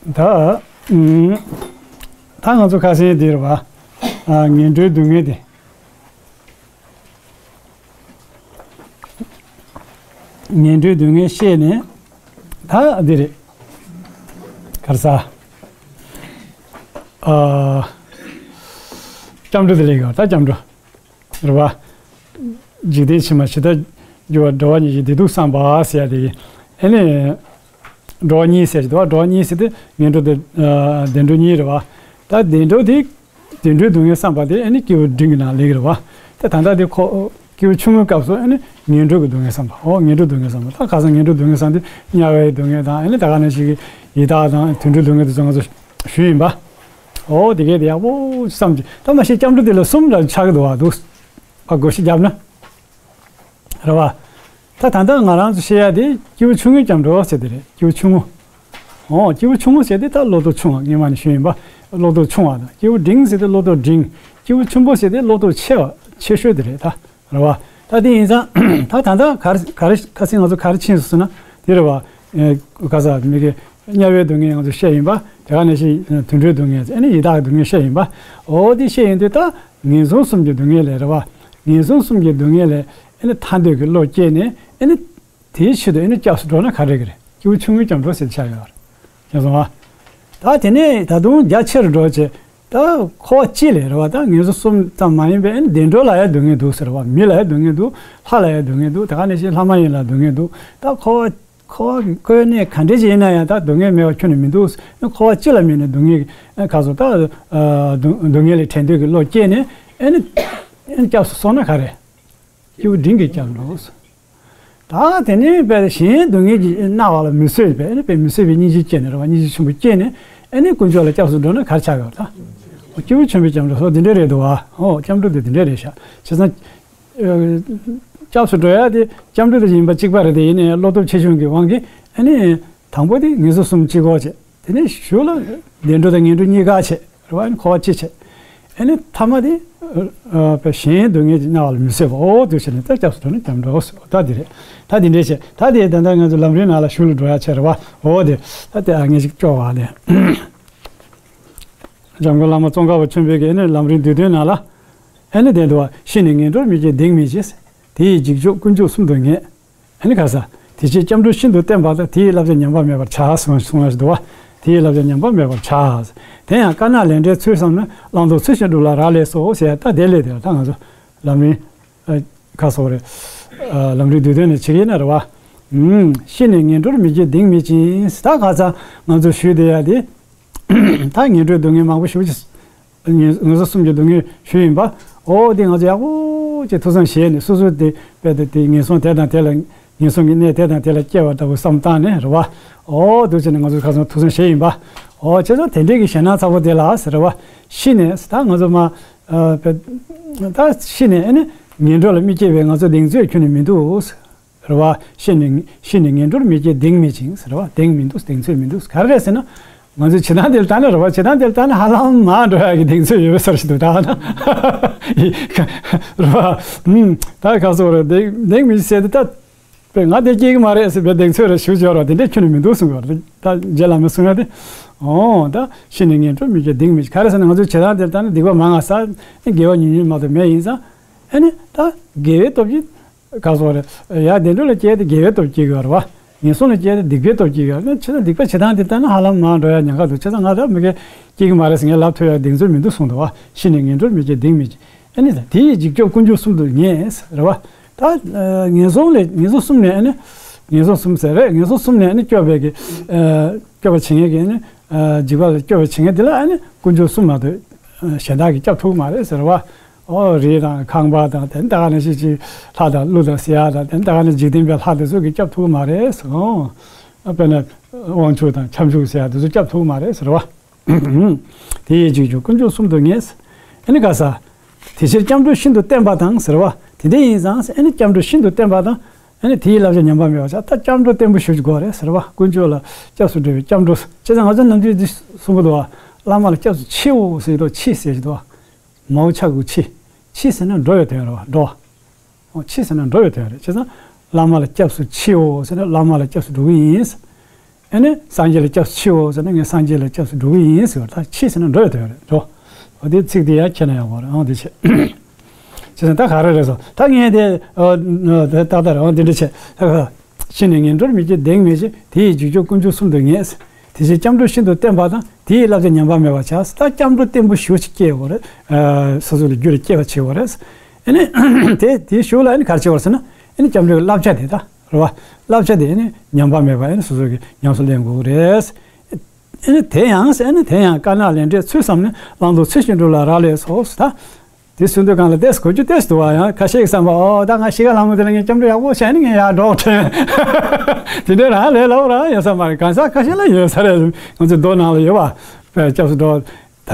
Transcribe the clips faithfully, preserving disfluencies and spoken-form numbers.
ད་ཨུམ། ད་ང་ཚོ་ཁ་སང་འདི་རེད་བ། ཨ། ངན་འགྲོའི་སྡུག་བསྔལ་དེ། ངན་འགྲོའི་སྡུག་བསྔལ་བཤད་ནས། ད་འདི་རེད། ག་རེ་ཟ། ཨ། སྐྱབས་འགྲོ་དེ་ལས་ཡོད། ད་སྐྱབས་འགྲོ། རེད་བ། འཇིག་རྟེན་ཕྱི་མ་ཇི་ལྟར་འགྱུར་བ། འགྲོ་བ་ཉིད་ཀྱི་བདེ་སྡུག་བསམ་པ་ཟེར་ཡ་དེ་ཡིན། ཨ་ནི། འགྲོ་བ་གཉིས་ཟེར་གྱི་འདུག་བ། འགྲོ་བ་གཉིས་ཟེར་དེ་ངན་འགྲོ་དང་། ཨ། བདེ་འགྲོ་གཉིས་རེད་བ། ད་བདེ་འགྲོ་དེ། བདེ་འགྲོའི་སྡུག་བསྔལ་བསམ་པ་དེ་ཨ་ནི་སྐྱེས་བུ་འབྲིང་གི་ནང་སླེབས་ཀྱི་རེད་བ། ད་ད་ལྟ་དེ་ཁོ་སྐྱེས་བུ་ཆུང་ངུའི་སྐབས་སུ་ཨ་ནི་ངན་འགྲོ་གི་སྡུག་བསྔལ་བསམ་པ། འོ། ངན་འགྲོའི་སྡུག་བསྔལ་བསམ་པ། ད་ཁ་སང་ངན་འགྲོའི་སྡུག་བསྔལ་བསམ་དུས་དམྱལ་བའི་སྡུག་བསྔལ་དང་། ཨ་ནི་ད་ག་ནང་བཞིན་གྱི་ཡི་དྭགས་དང་དུད་འགྲོའི་སྡུག་བསྔལ་དེ་ཚོ་ང་ཚོ་ཞུས་ཡིན་པ། འོ། དེ་གས་དེ་ཡག་པོ་བསམ་གྱིས། ད་མ་གཞི་སྐྱབས་འགྲོ་དེ་ལ་གསུམ་ལ་ཆགས་ཀྱི་འདུག་བ། འདུག་བ། བགོ་བཤའ་བརྒྱབ་ན། རེད་བ། ད་ད་ལྟ་ང་རང་ཚོ་བཤད་ཡ་དེ་སྐྱེས་བུ་ཆུང་ངུའི་སྐྱབས་འགྲོ་ཟེར་དེ་རེད། སྐྱེས་བུ་ཆུང་ངུ། འོ། སྐྱེས་བུ་ཆུང་ངུ་ཟེར་དེ་ད་བློ་སྟོབས་ཆུང་བ། སྔོན་མ་ནས་ཞུས་ཡིན་པ། བློ་སྟོབས་ཆུང་བ་དང་། སྐྱེས་བུ་འབྲིང་ཟེར་དེ་བློ་སྟོབས་འབྲིང་། སྐྱེས་བུ་ཆེན་པོ་ཟེར་དེ་བློ་སྟོབས་ཆེ་བ། ཆེ་ཤོས་དེ་རེད་ད། རེད་བ། ད་དེ་ཡིན་ཙང་ད་ད་ལྟ་ག་རེ་ག་རེ་ཁ་སང་ང་ཚོ་ག་རེ་ཕྱིན་སོང་ཟེར་ན་དེ་རེད་བ། ཨེ། ག་ས་མི་གི་དམྱལ་བའི་སྡུག་བསྔལ་ང་ཚོ་བཤད་ཡིན་པ། དེ་ག་ནང་བཞིན་དུད་འགྲོའི་སྡུག་བསྔལ། ཨ་ནི་ཡི་དྭགས་སྡུག་བསྔལ་བཤད་ཡིན་པ། འོ། དེ་བཤད་ཡིན་དུས་ད་ངན་སོང་གསུམ་གྱི་སྡུག་བསྔལ་ལས། རེད་བ། ངན་སོང་གསུམ་གྱི་སྡུག་བསྔལ་ལས་ཨ་ནི་ཐར་འདོད་ཀྱི་བློ་སྐྱེས་ནས། ཨ་ནི་དེའི་ཆེད་དུ་ཨ་ནི་སྐྱབས་སུ་འགྲོ་ན་ག་རེ་གི་རེད། སྐྱེས་བུ་ཆུང་ངུའི་སྐྱབས་འགྲོ་ཟེར་ཆགས་ཡོད་རེད། མཁྱེན་སོང་ཨ། ད་དེ་ནས་ད་དུང་རྒྱ་ཆེར་འགྲོ་བྱས། ད་འཁོར་བ་སྤྱི་ལ། རེད་བ། ད་ངན་སོང་གསུམ་ཙམ་མ་ཡིན་པའི་ཨ་ནི་བདེ་འགྲོ་ལ་ཡང་སྡུག་བསྔལ་འདུག་ཟེར་བ། མི་ལ་ཡང་སྡུག་བསྔལ་འདུག་ལྷ་ལ་ཡང་སྡུག་བསྔལ་འདུག་དེ་ག་ནང་བཞིན་ལྷ་མ་ཡིན་ལ་སྡུག་བསྔལ་འདུག་ད་འཁོར་བ། འཁོར་བ་གི་ཁོའི་གནས་ག་འདྲ་ཞིག་ཡིན་ན་ཡང་ད་སྡུག་བསྔལ་མེད་པ་ཁྱོན་ནས་མི་འདུག་འཁོར་བ་སྤྱི་ལ་དམིགས་ནས་སྡུག་བསྔལ་གྱི་ག་ཚོད་ད། ཨ། སྡུག་སྡུག་བསྔལ་ལས་བྲལ་འདོད་ཀྱི་བློ་སྐྱེས་ནས། ཨ་ནི་ཨ་ནི་སྐྱབས་སུ་སོང་ན་ག་རེ། སྐྱེས་བུ་འབྲིང་གི་སྐྱབས་འགྲོ། ད་དེ་ནས་དཔེ་གཞན་སྡུག་བསྔལ་གྱིས་མནར་བ་ལ་མི་བཟོད་པའི། ཨ་ནི་དཔེ་མི་བཟོད་པའི་སྙིང་རྗེ་སྐྱེས་ནས། རེད་བ། སྙིང་རྗེ་ཆེན་པོ་སྐྱེས་ནས། ཨ་ནི་དཀོན་མཆོག་ལ་སྐྱབས་སུ་འགྲོ་ན་ག་རེ་ཆགས་ཡོད་ད། སྐྱེས་བུ་ཆེན་པོའི་སྐྱབས་འགྲོ་སོགས་འདི་འདྲ་རེད་འདུག་བ། འོ། སྐྱབས་འགྲོ་དེ་འདི་འདྲ་རེད་ཤག་བྱས་ཙང་། ཨ། སྐྱབས་སུ་འགྲོ་ཡ་དེ་སྐྱབས་འགྲོ་དེ་ཡིན་པ་གཅིག་པ་རེད། དེ་ཡིན་ནའི་བློ་སྟོབས་ཆེ་ཆུང་གི་དབང་གིས། ཨ་ནི་དང་པོ་དེ་ངན་སོང་གསུམ་གཅིག་གོ་བྱས། དེ་ནས་གཞུག་ལ་བདེ་འགྲོ་དང་ངན་འགྲོ་གཉིས་ཀ་བྱས། རེད་བ། ཨ་ནི་འཁོར་བ་སྤྱི་བྱས། ཨ་ནི་ཐ་མ་དེ། ཨ། དཔེ་གཞན་སྡུག་བསྔལ་གྱིས་མནར་བ་ལ་མི་བཟོད་པ། འོ། དེ་བྱས་ནས་ད་སྐྱབས་སུ་འགྲོ་ན་སྐྱབས་འགྲོ་ཟེར། ད་འདི་རེད། ད་འདི་འདྲས་བྱས། ད་དེ་ད་ལྟ་ང་ཚོ་ལམ་རིམ་ནང་ལ་གཞུག་ལ་འགྲོ་ཡ་བྱས། རེད་བ། འོ་དེ། ད་དེ་ཨ་ངེས་ཤིག་སྐྱོ་བ་ལས། འཇམ་མགོན་བླ་མ་ཙོང་ཁ་པ་ཆེན་པོའི་གི་ཨ་ནི་ལམ་རིམ་བསྡུས་དོན་ནང་ལ། ཨ་ནི་དེ་འདུག་བ། ཤི་ནས་ངན་འགྲོར་མི་སྐྱེ་གདེང་མི་སྐྱེ། དེ་ཡི་འཇིགས་སྐྱོབ་དཀོན་མཆོག་གསུམ་དུ་ངེས། ཨ་ནི་ག་ས། དེ་ཕྱིར་སྐྱབས་འགྲོ་ཤིན་ཏུ་བརྟན་པ་དང་། དེ་ཡི་བསླབ་བྱ་ཉམས་པ་མེད་པར་བྱ་གསུངས་གསུངས་ཡ་ཞིག་འདུག་བ། དེ་ཡི་བསླབ་བྱ་ཉམས་པ་མེད་པར་བྱ། དེ་ཡང་དཀར་ནག་ལས་འབྲས་ཚུལ་བསམ་ནས། བླང་དོར་ཚུལ་བཞིན་སྒྲུབ་ལ་རག་ལས་སོ་ཟེར་ཡ། ད་དེ་ལས་དེ་ད་ང་ཚོ་ལམ་རིམ། ཨ། ག་སོགས་རེད། ཨ། ལམ་རིམ་བསྡུས་དོན་ནས་བྱེད་ཀྱི་ཡིན་ན། རེད་བ། ཨུམ། ཤི་ནས་ངན་འགྲོར་མི་སྐྱེ་གདེང་མི་སྐྱེ། ད་ག་ས་ང་ཚོ་ཞུས་དེ་ཡ་དེ། ད་ངན་འགྲོའི་སྡུག་བསྔལ་མང་པོ་ཞེ་པོ་ཅིག་ངན་ངན་སོང་གསུམ་གྱི་སྡུག་བསྔལ་ཞུས་ཡིན་པ། འོ། དེ་ང་ཚོ་ཡག་པོ་ཅིག་ཐུགས་བསམ་བཞེས་ནས། སོ་སོ་དེ་དཔེ་དེ་དེ་ངན་སོང་དེ་དང་དེ་ལ། ངན་སོང་གི་གནས་དེ་དང་དེ་ལ་སྐྱེ་བ་ལྟ་བུ་བསམ་བཏང་ནས། རེད་བ། འོ། འདུག་བྱས་ནས་ང་ཚོ་ཁ་སང་ཐུགས་བསམ་བཞེས་ཡིན་པ། འོ། བྱས་ཙང་དེ་འདྲས་ཀྱི་ཞེད་སྣང་ཚ་པོ་དེ་ལ་ཟེར་བ། ཤི་ནས་ད་ང་ཚོ་མ། ཨ། དཔེ་ད་ཤི་ནས་ཨ་ནི་ངན་འགྲོ་ལ་མི་སྐྱེ་བའི་ང་ཚོ་གདེང་ཚོད་ཁྱོན་ནས་མི་འདུག་རེད་བ། ཤི་ནས་ཤི་ནས་ངན་འགྲོར་མི་སྐྱེ་གདེང་མི་སྐྱེ་ཟེར་བ། གདེང་མི་འདུག་གདེང་ཚོད་མི་འདུག་ག་རེ་རེད་ཟེར་ན། ང་ཚོས་བྱེད་སྟངས་དེ་ལ་ལྟ་ན། རེད་བ། བྱེད་སྟངས་དེ་ལ་ལྟ་ན་ཧ་ལམ་མར་འགྲོ་ཡག་གི་གདེང་ཚོད་ཡོད་པའི་བཟོ་འདྲ་ཞིག་འདུག་ད་ན། རེད་བ། ཨུམ། ད་ག་སོགས་རེད། གདེང་གདེང་མི་སྐྱེ་ཟེར་དེ། ད་དཔེ་ང་དེ་སྐྱེ་གི་མ་རེད་ཟེར་བའི་གདེང་ཚོད་རེ་ཞུ་འབྱོར་བ་དེ་འདྲས་ཁྱོན་ནས་མི་འདུག་གསུངས་པ་རེད། ད་རྗེ་བླ་མས་གསུངས་ཡ་དེ། འོ། ད་ཤི་ནས་ངན་འགྲོར་མི་སྐྱེ་གདེང་མི་སྐྱེ། ག་རེ་ཟེར་ན་ང་ཚོས་བྱེད་སྟངས་དེ་ལ་ལྟ་ན་སྡིག་པ་མང་ང་ས། དགེ་བ་ཉུང་ཉུང་མ་གཏོགས་མེད། ཡིན་ཙང་ཨ་ནི་ད་དགེ་བའི་སྟོབས་ཀྱིས། ག་སོགས་རེད། ཡ། བདེ་འགྲོ་ལ་སྐྱེས་ཏེ་དགེ་བའི་སྟོབས་སྐྱེ་གི་ཡོད་རེད་བ། ངན་སོང་ལ་སྐྱེས་ཏེ་སྡིག་པའི་སྟོབས་སྐྱེ་གི་ཡོད་རེད། བྱས་ཙང་སྡིག་པ་བྱེད་སྟངས་དེ་ལྟ་ན་ཧ་ལམ་མར་འགྲོ་ཡ་ཉེན་ཁ་འདུག་བྱས་ཙང་ང་ད་མི་སྐྱེ་གི་མ་རེད་ཟེར། ངས་ལབ་ཐུབ་ཡ་གདེང་ཚོད་མི་འདུག་གསུངས་འདུག་བ། ཤི་ནས་ངན་འགྲོར་མི་སྐྱེ་གདེང་མི་སྐྱེ། ཨ་ནི་ད་དེ་ཡི་འཇིགས་སྐྱོབ་དཀོན་མཆོག་གསུམ་དུ་ངེས་ཟེར་བ། ད་ངན་སོང་ལས་ངན་སོང་གསུམ་ནས། ཨ་ནི་ངན་སོང་གསུམ་ཟེར་རེད། ངན་སོང་གསུམ་ནས་ཨ་ནི་སྐྱོབ་པའི་གི། ཨ། སྐྱོབ་པ་བྱེད་མཁན་གྱི། ཨ་ནི་འཇིགས་པ་ལས་སྐྱོབ་པ་བྱེད་མཁན་དེ་ལ་ཨ་ནི་དཀོན་མཆོག་གསུམ་མ་གཏོགས་གཞན་དག་གིས་སྐྱོབ་ཐུབ་ཀྱི་མ་རེད་ཟེར་བ། ཨོ། རི་དང་ཁང་པ་དང་། དེ་ད་ག་ནང་བཞིན་ཅིག་ལྷ་དང་ཀླུ་དང་ཟེར་ཡ་དང་། དེ་ད་ག་ནང་འཇིག་རྟེན་པའི་ལྷ་དེ་ཚོ་གིས་སྐྱོབ་ཐུབ་ཀྱི་མ་རེད་ཟེར། ཨོ། དཔེར་ན་དབང་ཕྱུག་དང་ཁྱབ་འཇུག་ཟེར་ཡ་དེ་ཚོ་སྐྱོབ་ཐུབ་ཀྱི་མ་རེད་ཟེར་བ། དེ་ཡི་འཇིགས་སྐྱོབ་དཀོན་མཆོག་གསུམ་དུ་ངེས། ཨ་ནི་ག་ས། དེ་ཕྱིར་སྐྱབས་འགྲོ་ཤིན་ཏུ་བརྟན་པ་དང་ཟེར་བ། དེ་འདྲ་ཡིན་ཙང་ཨ་ནི་སྐྱབས་འགྲོ་ཤིན་ཏུ་བརྟན་པ་དང་། ཨ་ནི་དེའི་བསླབ་བྱ་ཉམས་པ་མེད་པར་བྱ། ད་སྐྱབས་འགྲོ་བརྟན་པོ་ཞེ་པོ་ཅིག་དགོས་རེད་ཟེར་བ། དཀོན་མཆོག་ལ་སྐྱབས་སུ་འགྲོ་བའི་སྐྱབས་འགྲོ། བྱས་ཙང་ང་ཚོ་ནམ་རྒྱུན་འདི་གསུང་གི་འདུག་བ། བླ་མ་ལ་སྐྱབས་སུ་མཆིའོ་ཟེར་དུས། མཆི་ཟེར་གྱི་འདུག་བ། མའོ་ཆ་གི་མཆི། མཆི་ཟེར་ན་འགྲོ་བའི་དོན་རེད་བ། འགྲོ་བ། འོ། མཆི་ཟེར་ན་འགྲོ་བའི་དོན་རེད། བྱས་ཙང་བླ་མ་ལ་སྐྱབས་སུ་མཆིའོ་ཟེར་ན་བླ་མ་ལ་སྐྱབས་སུ་འགྲོ་གི་ཡིན། ཨ་ནི་སངས་རྒྱས་ལ་སྐྱབས་སུ་མཆིའོ་ཟེར་ན་ངས་སངས་རྒྱས་ལ་སྐྱབས་སུ་འགྲོ་གི་ཡིན་ཟེར་བ། ད་མཆི་ཟེར་ན་འགྲོ་ཡ་དོན་རེད་འགྲོ། འོ་དེ་ཚིག་དེ་ཡང་ཁྱེད་ན་ཡག་པོ་རེད། ཨང་དེ་བྱས། བྱས་ཙང་ད་ག་རེ་རེད་ཟེར་ད་ངས་དེ་ཨ་ཨ་ད་ལྟ་རང་དེ་འདྲ་བྱས། ཤི་ནས་ངན་འགྲོར་མི་སྐྱེ་གདེང་མི་ཤེས། དེ་ཡི་རྒྱུ་ཁྱོད་དཀོན་མཆོག་གསུམ་དུ་ངེས། དེ་བཞིན་སྐྱབས་འགྲོ་ཤིན་ཏུ་བརྟན་པ་དང་། དེ་ཡི་བསླབ་བྱ་ཉམས་པ་མེད་པར་བྱ། ད་སྐྱབས་འགྲོ་བརྟན་པོ་ཞེ་པོ་ཅིག་སྐྱེ་དགོས་རེད། ཨ་སོ་སོ་ལ་རྒྱུད་ལ་སྐྱེ་བ་བྱེད་དགོས་རེད། ཨ་ནི་དེ་དེའི་གཞུག་ལ་ཨ་ནི་ག་རེ་བྱེད་དགོས་རེད་ཟེར་ན། ཨ་ནི་སྐྱབས་འགྲོའི་བསླབ་བྱ་དེ་ད་རེད་བ། བསླབ་བྱ་དེ་ཨ་ནི་ཉམས་པ་མེད་པར་ཨ་ནི་སོ་སོ་གིས་ཉམས་སུ་ལེན་དགོས་རེད། ཨ་ནི་དེ་ཡང་ཨ་ནི་དེ་ཡང་དཀར་ནག་ལས་འབྲས་ཚུལ་བསམ་ནས། བླང་དོར་ཚུལ་བཞིན་སྒྲུབ་ལ་རག་ལས་སོ། ད་དེ་གསུང་དུས་སྒང་ལ་ཏོག་ཙམ་གོ་རྒྱུ་ཏོག་ཙམ་འདུག་བ། ཡང་ཁ་ཤས་ཀྱིས་བསམ་པ། ཨོ་ད་ང་གཤིས་ཀ་ལྷ་མོ་དེ་ལ་ངས་སྐྱབས་འགྲོ་ཡག་པོ་བྱས་ནས་ངས་ཡར་འགྲོ་དྲན། དེ་འདྲ་རང་ལས་སླ་པོ་རང་ཡོད་ས་མ་རེད། གང་ཟག་ཁ་ཤས་ལ་ཡོད་ས་རེད། ང་ཚོའི་མདོ་ནང་ལ་ཡོད་པ། སྐྱབས་སུ་འགྲོ། ད་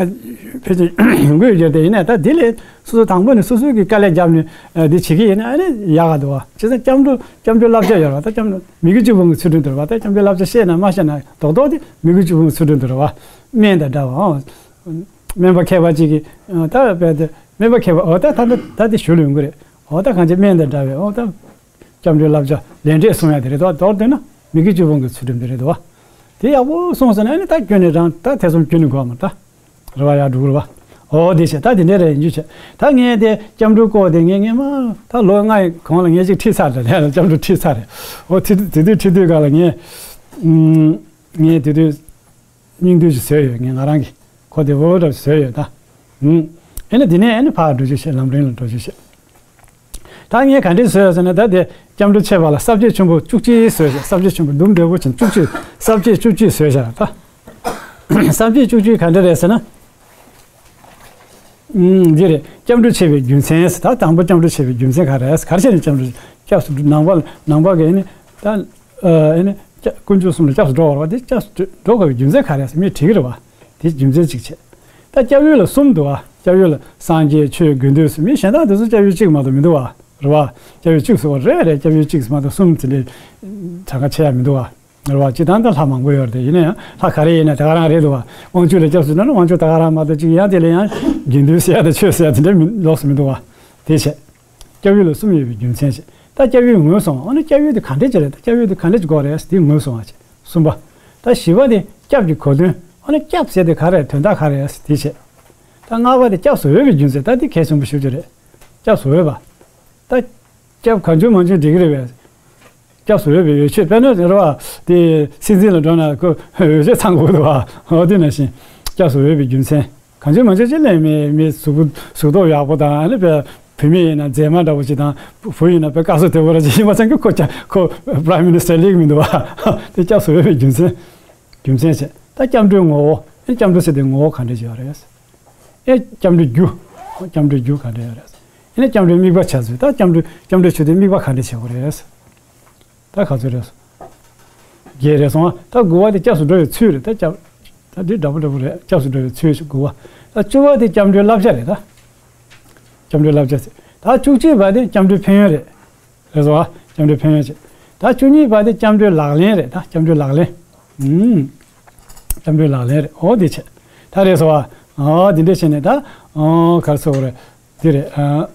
ཕལ་ཆེར་ཡོང་གི་ཡོད་ཀྱི་རེད། དེ་ཡིན་ནའི་ད་དེ་ལས་སོ་སོ་དང་པོ་ནས་སོ་སོ་གིས་དཀའ་ལས་བརྒྱབ་ནས་ཨ་འདི་བྱེད་ཀྱི་ཡིན་ན་ཨ་ནི་ཡག་ག་འདུག་བ། བྱས་ཙང་སྐྱབས་འགྲོ་སྐྱབས་འགྲོའི་བསླབ་བྱ་ཡོད་རེད་བ། ད་སྐྱབས་འགྲོ་མི་དགེ་བཅུ་སྤོང་གི་ཚུལ་ཁྲིམས་དེ་རེད་བ། ད་སྐྱབས་འགྲོའི་བསླབ་བྱ་ཤེས་ན་མ་ཤེས་ན་རྡོག་རྡོག་དེ་མི་དགེ་བཅུ་སྤོང་གི་ཚུལ་ཁྲིམས་དེ་རེད་བ། སྨན་དང་འདྲ་བ། ཨང་། སྨན་པ་མཁས་པ་ཅིག་གིས་ཨ་ད་རྦད་དེ་སྨན་པ་མཁས་པ་འོ་ད་ད་ད་ད་དེ་ཞུ་ལ་ཡོང་གི་རེད། འོ་ད་གང་ཅི་སྨན་དང་འདྲ་བའི་འོ་ད། སྐྱབས་འགྲོའི་བསླབ་བྱ་ལས་འབྲས་གསུང་ཡ་དེ་རེད་དོ། མདོར་བསྡུས་ན་མི་དགེ་བཅུ་སྤོང་གི་ཚུལ་ཁྲིམས་དེ་རེད་དོ། དེ་ཡག་པོ་སོང་ཟེར་ན་ཨ་ནི་ད་ཁྱོད་ནི་རང་ད་ཐེ་ཚོམ་ཁྱོད་ནི་དགོས་མ་རེད་ད། རེད་བ། ཡར་འགྲོ་གི་རེད་བ། འོ་དེ་བྱས་ད་དེ་འདྲ་རེད་ཡིན་རྒྱུ་བྱས། ད་ངས་དེ་སྐྱབས་འགྲོའི་སྐོར་དེ་ངས་ངས་མ་ད་ལོ་ལྔ་ཡི་གོང་ལ་ངས་ཅིག་ཁྲིད་ཚར་རེད། ལས་ལ་སྐྱབས་འགྲོ་ཁྲིད་ཚར་རེད། འོ་དེ་དེ་དུས་ཁྲིད་དུས་ག་ལ་ངས་ངས་དེ་དུས། སྙིང་བསྡུས་ཤིག་བཟོས་ཡོད། ངས་ང་རང་གིས་ཁོ་དེ་འོ་འདྲ་བཟོས་ཡོད་ད། ཨུམ། ཨེ་ནི་དེ་ནས་ཨེ་ནི་ཕར་འགྲོ་རྒྱུ་བྱེད། ལམ་རིམ་ལ་འགྲོ་རྒྱུ་བྱེད། ད་ངས་ག་འདྲས་བཟོས་ཡོད་ཟེར་ན་ད་དེ་སྐྱབས་འགྲོ་མཆོད་པ་ལ་ས་བཅད་ཆེན་པོ་བཅུ་གཅིག་བཟོས་བྱས། ས་བཅད་ཆེན་པོ་ཟླུམ་འབྲས་བུ་ཅན་བཅུ་གཅིག་ས་བཅད་བཅུ་གཅིག་བཟོས་བྱས་ད། ས་བཅད་བཅུ་གཅིག་ག་འདྲ་རེད་ཟེར་ན། ཨུམ། འདི་རེད། སྐྱབས་འགྲོ་བྱེད་པའི་རྒྱུ་མཚན་ཟེར། ད་དང་པོ་སྐྱབས་འགྲོ་བྱེད་པའི་རྒྱུ་མཚན་ག་རེ་རེད། ག་རེ་བྱས་ནས་སྐྱབས་འགྲོ་སྐྱབས་སུ་ནང་པ་ནང་པ་གི་ཨེ་ནི་ད་ཨེ་ནི་དཀོན་མཆོག་གསུམ་ལ་སྐྱབས་སུ་འགྲོ་བར་བ། དེ་སྐྱབས་སུ་འགྲོ་དགོས་པའི་རྒྱུ་མཚན་ག་རེ་རེད་ཟེར་མིས་དྲིས་ཀྱི་རེད་བ། དེ་རྒྱུ་མཚན་གཅིག་བྱས། ད་སྐྱབས་ཡུལ་ལ་གསུམ་འདུག་བ། སྐྱབས་ཡུལ་ལ་སངས་རྒྱས་ཆོས་དགེ་འདུན་ཟེར། མི་གཞན་དག་དེ་ཚོ་སྐྱབས་ཡུལ་གཅིག་མ་གཏོགས་མི་འདུག་བ། རེད་བ། སྐྱབས་ཡུལ་གཅིག་ཟེར་བ་རེད་རེད། སྐྱབས་ཡུལ་གཅིག་མ་གཏོགས་གསུམ་དེ་འདྲའི་གྲངས་ཀ་ཆེ་ཡ་མི་འདུག་བ། རེད་བ། སྤྱིར་བཏང་ད་ལྷ་མང་པོ་ཡོད་རེད། ཡིན་ན་ཡང་ལྷ་ག་རེ་ཡིན་ན་དེ་ག་རང་རེད་འདུག་བ། དབང་ཕྱུག་ལ་སྐྱབས་སུ་འགྲོ་ན་དབང་ཕྱུག་དེ་ག་རང་མ་གཏོགས་ཅིག་ཡང་དེ་ལ་ཡང་དགེ་འདུན་ཟེར་ཡ་དང་ཆོས་ཟེར་ཡ་དེ་འདྲ་མི་ལོགས་སུ་མི་འདུག་བ། དེ་བྱས། སྐྱབས་ཡུལ་ལ་གསུམ་ཡོད་པའི་རྒྱུ་མཚན་བྱས། ད་སྐྱབས་ཡུལ་ངོས་བཟུང་བ། འོ་ན་སྐྱབས་ཡུལ་དེ་ག་འདྲ་ཅིག་རེད། ད་སྐྱབས་ཡུལ་དེ་ག་འདྲ་ཅིག་དགོས་རེད། དེ་ངོས་བཟུང་བ་བྱས། གསུམ་པ། ད་བཞི་པ་དེ་སྐྱབས་ཀྱི་གོ་དོན། འོ་ན་སྐྱབས་ཟེར་དེ་ག་རེ་དོན་དག་ག་རེ་རེད་དེ་བྱས། ད་ལྔ་པ་དེ་སྐྱབས་སུ་འོས་པའི་རྒྱུ་མཚན། ད་དེ་གལ་ཆེན་པོ་ཞེ་པོ་ཅིག་རེད། སྐྱབས་སུ་འོས་པ། ད་སྐྱབས་གང་བྱུང་མང་བྱུང་འགྲིག་གི་རེད་པས། སྐྱབས་སུ་འོས་པའི་འོས་ཆོས། དཔེར་ན་རེད་བ། དེ་སྲིད་འཛིན་ལ་འགྲོ་ན་ཁོ་འོས་ཆོས་ཚང་དགོས་འདུག་བ། འོ་དེ་ནང་བཞིན་སྐྱབས་སུ་འོས་པའི་རྒྱུ་མཚན། གང་བྱུང་མང་བྱུང་ཅིག་ལས་མི་མི་གཟུགས་པོ་གཟུགས་སྟོབས་ཡག་པོ་དང་ཨ་ནི་དཔེ་བུད་མེད་ཡིན་ན་མཛེས་མ་འདྲ་བོ་ཅིག་དང་བུ་ཡིན་ན་དཔེ་དཀར་སོ་དེ་བོ་ར་ཅིག་ཡིན་པ་ཚང་གི་ཁོ་ཀྱ་ཁོ་Prime Minister་སླེབས་མི་འདུག་བ། དེ་སྐྱབས་སུ་འོས་པའི་རྒྱུ་མཚན། རྒྱུ་མཚན་བྱས། ད་སྐྱབས་འགྲོའི་ངོ་བོ། ཨེ་སྐྱབས་འགྲོ་ཟེར་དེ་ངོ་བོ་ག་འདྲ་ཅིག་ཡོད་རེད། ཨེ་སྐྱབས་འགྲོའི་རྒྱུ། སྐྱབས་འགྲོའི་རྒྱུ་ག་འདྲ་ཡོད་རེད། ཨེ་ནས་སྐྱབས་འགྲོའི་དམིགས་པ་བྱ་ཚུལ། ད་སྐྱབས་འགྲོ་སྐྱབས་འགྲོ་བྱེད་དུས་དམིགས་པ་ག་འདྲ་བྱེད་དགོས་རེད། ད་ག་ཚོད་རེད། བརྒྱད་རེད་སོང་བ། ད་དགུ་པ་དེ་སྐྱབས་སུ་འགྲོ་བའི་ཚུལ་རེད། ད་སྐྱབས། ད་འདི་འདྲ་པོ་འདྲ་པོ་རེད། སྐྱབས་སུ་འགྲོ་བའི་ཚུལ་ཞིག་དགུ་པ། ད་བཅུ་པ་དེ་སྐྱབས་འགྲོའི་བསླབ་བྱ་རེད་ད། སྐྱབས་འགྲོའི་བསླབ་བྱ་ཟེར། ད་བཅུ་གཅིག་པ་དེ་སྐྱབས་འགྲོའི་ཕན་ཡོན་རེད། རེད་སོང་བ། སྐྱབས་འགྲོའི་ཕན་ཡོན་བྱེད། ད་བཅུ་གཉིས་པ་དེ་སྐྱབས་འགྲོའི་ལག་ལེན་རེད། ད་སྐྱབས་འགྲོའི་ལག་ལེན། ཨུམ། སྐྱབས་འགྲོའི་ལག་ལེན་རེད། འོ་དེ་བྱེད། ད་རེད་སོང་བ། འོ་དེ་འདྲ་བྱས་ནས་ད། འོ་ག་རེ་ཟེར་དགོས་རེད། དེ་རེད། ཨ།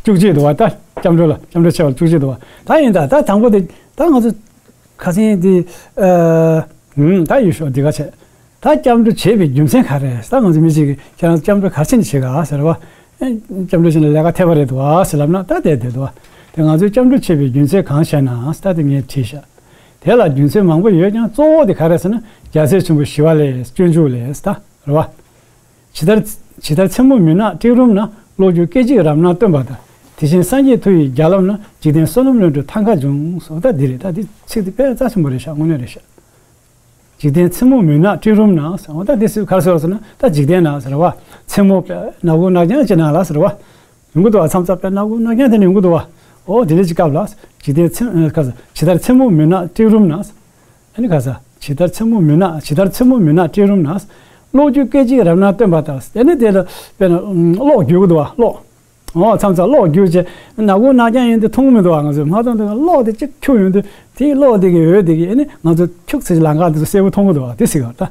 བཅུ་གཅིག་འདུག་བ། ད་སྐྱབས་འགྲོ་ལ་སྐྱབས་འགྲོ་ཆེ་བ་ལ་བཅུ་གཅིག་འདུག་བ། ད་ཡིན་ད་ད་དང་པོ་དེ་ད་ང་ཚོ་ཁ་སང་དེ་ཨ། ཧུམ། ད་ཡོད་ཤོག་འདི་ག་བྱས། ད་སྐྱབས་འགྲོ་བྱེད་པའི་རྒྱུ་མཚན་ག་རེ་རེད། ད་ང་ཚོ་མི་གཅིག་གིས་ཁྱེད་རང་སྐྱབས་འགྲོ་ག་རེ་བྱས་ནས་བྱེད་ག་ཟེར་བ། ཨེ་སྐྱབས་འགྲོ་བྱས་ནས་ལས་ཀ་འཐད་པ་རེད་འདུག་བ་ཟེར་ལབ་ན་ད་བསྡད་བསྡད་འདུག་བ། དེ་ང་ཚོས་སྐྱབས་འགྲོ་བྱེད་པའི་རྒྱུ་མཚན་གང་བཤད་ན་ད་དེ་ངས་དྲིས་ཤག་དེ་ལ་རྒྱུ་མཚན་མང་པོ་ཡོད་ཀྱང་གཙོ་བོ་དེ་ག་རེ་ཟེར་ན་རྒྱལ་སྲས་ཆེན་པོ་ཞི་བ་ལྷས་སྤྱོད་འཇུག་ལས་ད་རེད་བ། ཇི་ལྟར། ཇི་ལྟར་མཚན་མོ་མུན་ནག་སྤྲིན་རུམ་ན། གློག་འགྱུ་སྐད་ཅིག་རབ་སྣང་སྟོན་པ་ལྟར། དེ་བཞིན་སངས་རྒྱས་མཐུ་ཡི་རྒྱལ་ལམ་ན། འཇིག་རྟེན་བསོད་ནམས་ལོངས་སྤྲོ་ཐང་ཀ་འབྱུང་། ཟེར་བ་ད་འདི་རེད། ད་འདི་ཚིག་འདི་དཔེ་རྩ་ཆེན་པོ་རེད་ཤག་དངོས་གནས་རེད་ཤག་འཇིག་རྟེན་མཚན་མོ་མུན་ནག་སྤྲིན་རུམ་ན་ཟེར་བ་ད་འདི་སུས་ག་རེ་ཟེར་བ་ཟེར་ན་ད་འཇིག་རྟེན་ན་ཟེར་བ། མཚན་མོ་དཔེ་ནག་ཁུང་ནག་རྐྱང་ཅིག་ནང་ལ་ཟེར་བ། ཡོང་གི་འདུག་བ། མཚམས་མཚམས་དཔེ་ནག་ཁུང་ནག་རྐྱང་དེ་ནས་ཡོང་གི་འདུག་བ། ཨོ་དེ་འདྲ་ཅིག་སྐབས་ལ། འཇིག་རྟེན་མཚན་ཨ་ག་ཟེར་ཇི་ལྟར་མཚན་མོ་མུན་ནག་སྤྲིན་རུམ་ན། ཨ་ནི་ག་ཟེར། ཇི་ལྟར་མཚན་མོ་མུན་ནག་ཇི་ལྟར་མཚན་མོ་མུན་ནག་སྤྲིན་རུམ་ན། གློག་འགྱུ་སྐད་ཅིག་རབ་སྣང་སྟོན་པ་ལྟར། དེ་ནི་དེ་ལ་དཔེར་ན་གློག་འགྱུ་གི་འདུག་བ། གློག་ཨོ་མཚམས་མཚམས་གློག་འགྱུ་བྱས་ནག་ཁུང་ནག་རྐྱང་ཡིན་དུས་མཐོང་གི་མི་འདུག་བ། ང་ཚོས་མ་མཐོང་དུས་གློག་དེ་གཅིག་འཁྱུག་ཡོང་དུས་དེའི་གློག་དེ་གི་འོད་དེ་གིས་ཨ་ནི་ང་ཚོ་འཁྱུག་ཚེ་ལམ་ཁ་དེ་ཚོ་གསལ་པོ་མཐོང་གི་འདུག་བ། དེ་ཟེར་གི་རེད་ད།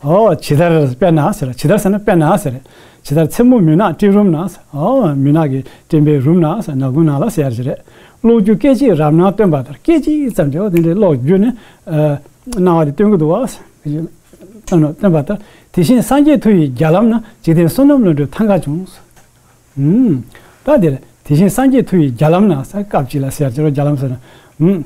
ཨོ་ཇི་ལྟར་དཔེར་ན་ཟེར། ཇི་ལྟར་ཟེར་ན་དཔེར་ན་ཟེར། ཇི་ལྟར་མཚན་མོ་མུན་ནག་སྤྲིན་རུམ་ན། ཨོ་མུན་ནག་གི་སྤྲིན་པའི་རུམ་ན་ཟེར། ནག་ཁུང་ནང་ལ་ཟེར་ཡ་ཅིག་རེད། གློག་འགྱུ་སྐད་ཅིག་རབ་སྣང་སྟོན་པ་ལྟར། སྐད་ཅིག་ཙམ་གྱིས་ཨོ་དེ་འདྲའི་གློག་འགྱུ་ནས་ཨ་ སྣང་བ་དེ་སྟོན་གྱི་འདུག་བ། སྟོན་ནོ་སྟོན་པ་ལྟར། དེ་བཞིན་སངས་རྒྱས་མཐུ་ཡི་རྒྱ་ལམ་ན། འཇིག་རྟེན་བསོད་ནམས་བློ་གྲོས་ཐང་ག་འབྱུང་། ཨུམ། ད་དེར་དེ་བཞིན་སངས་རྒྱས་མཐུ་ཡི་རྒྱ་ལམ་ན་ཟེར། སྐབས་གཅིག་ལ་ཟེར་ཅེས་རྒྱ་ལམ་ཟེར་ན། ཨུམ།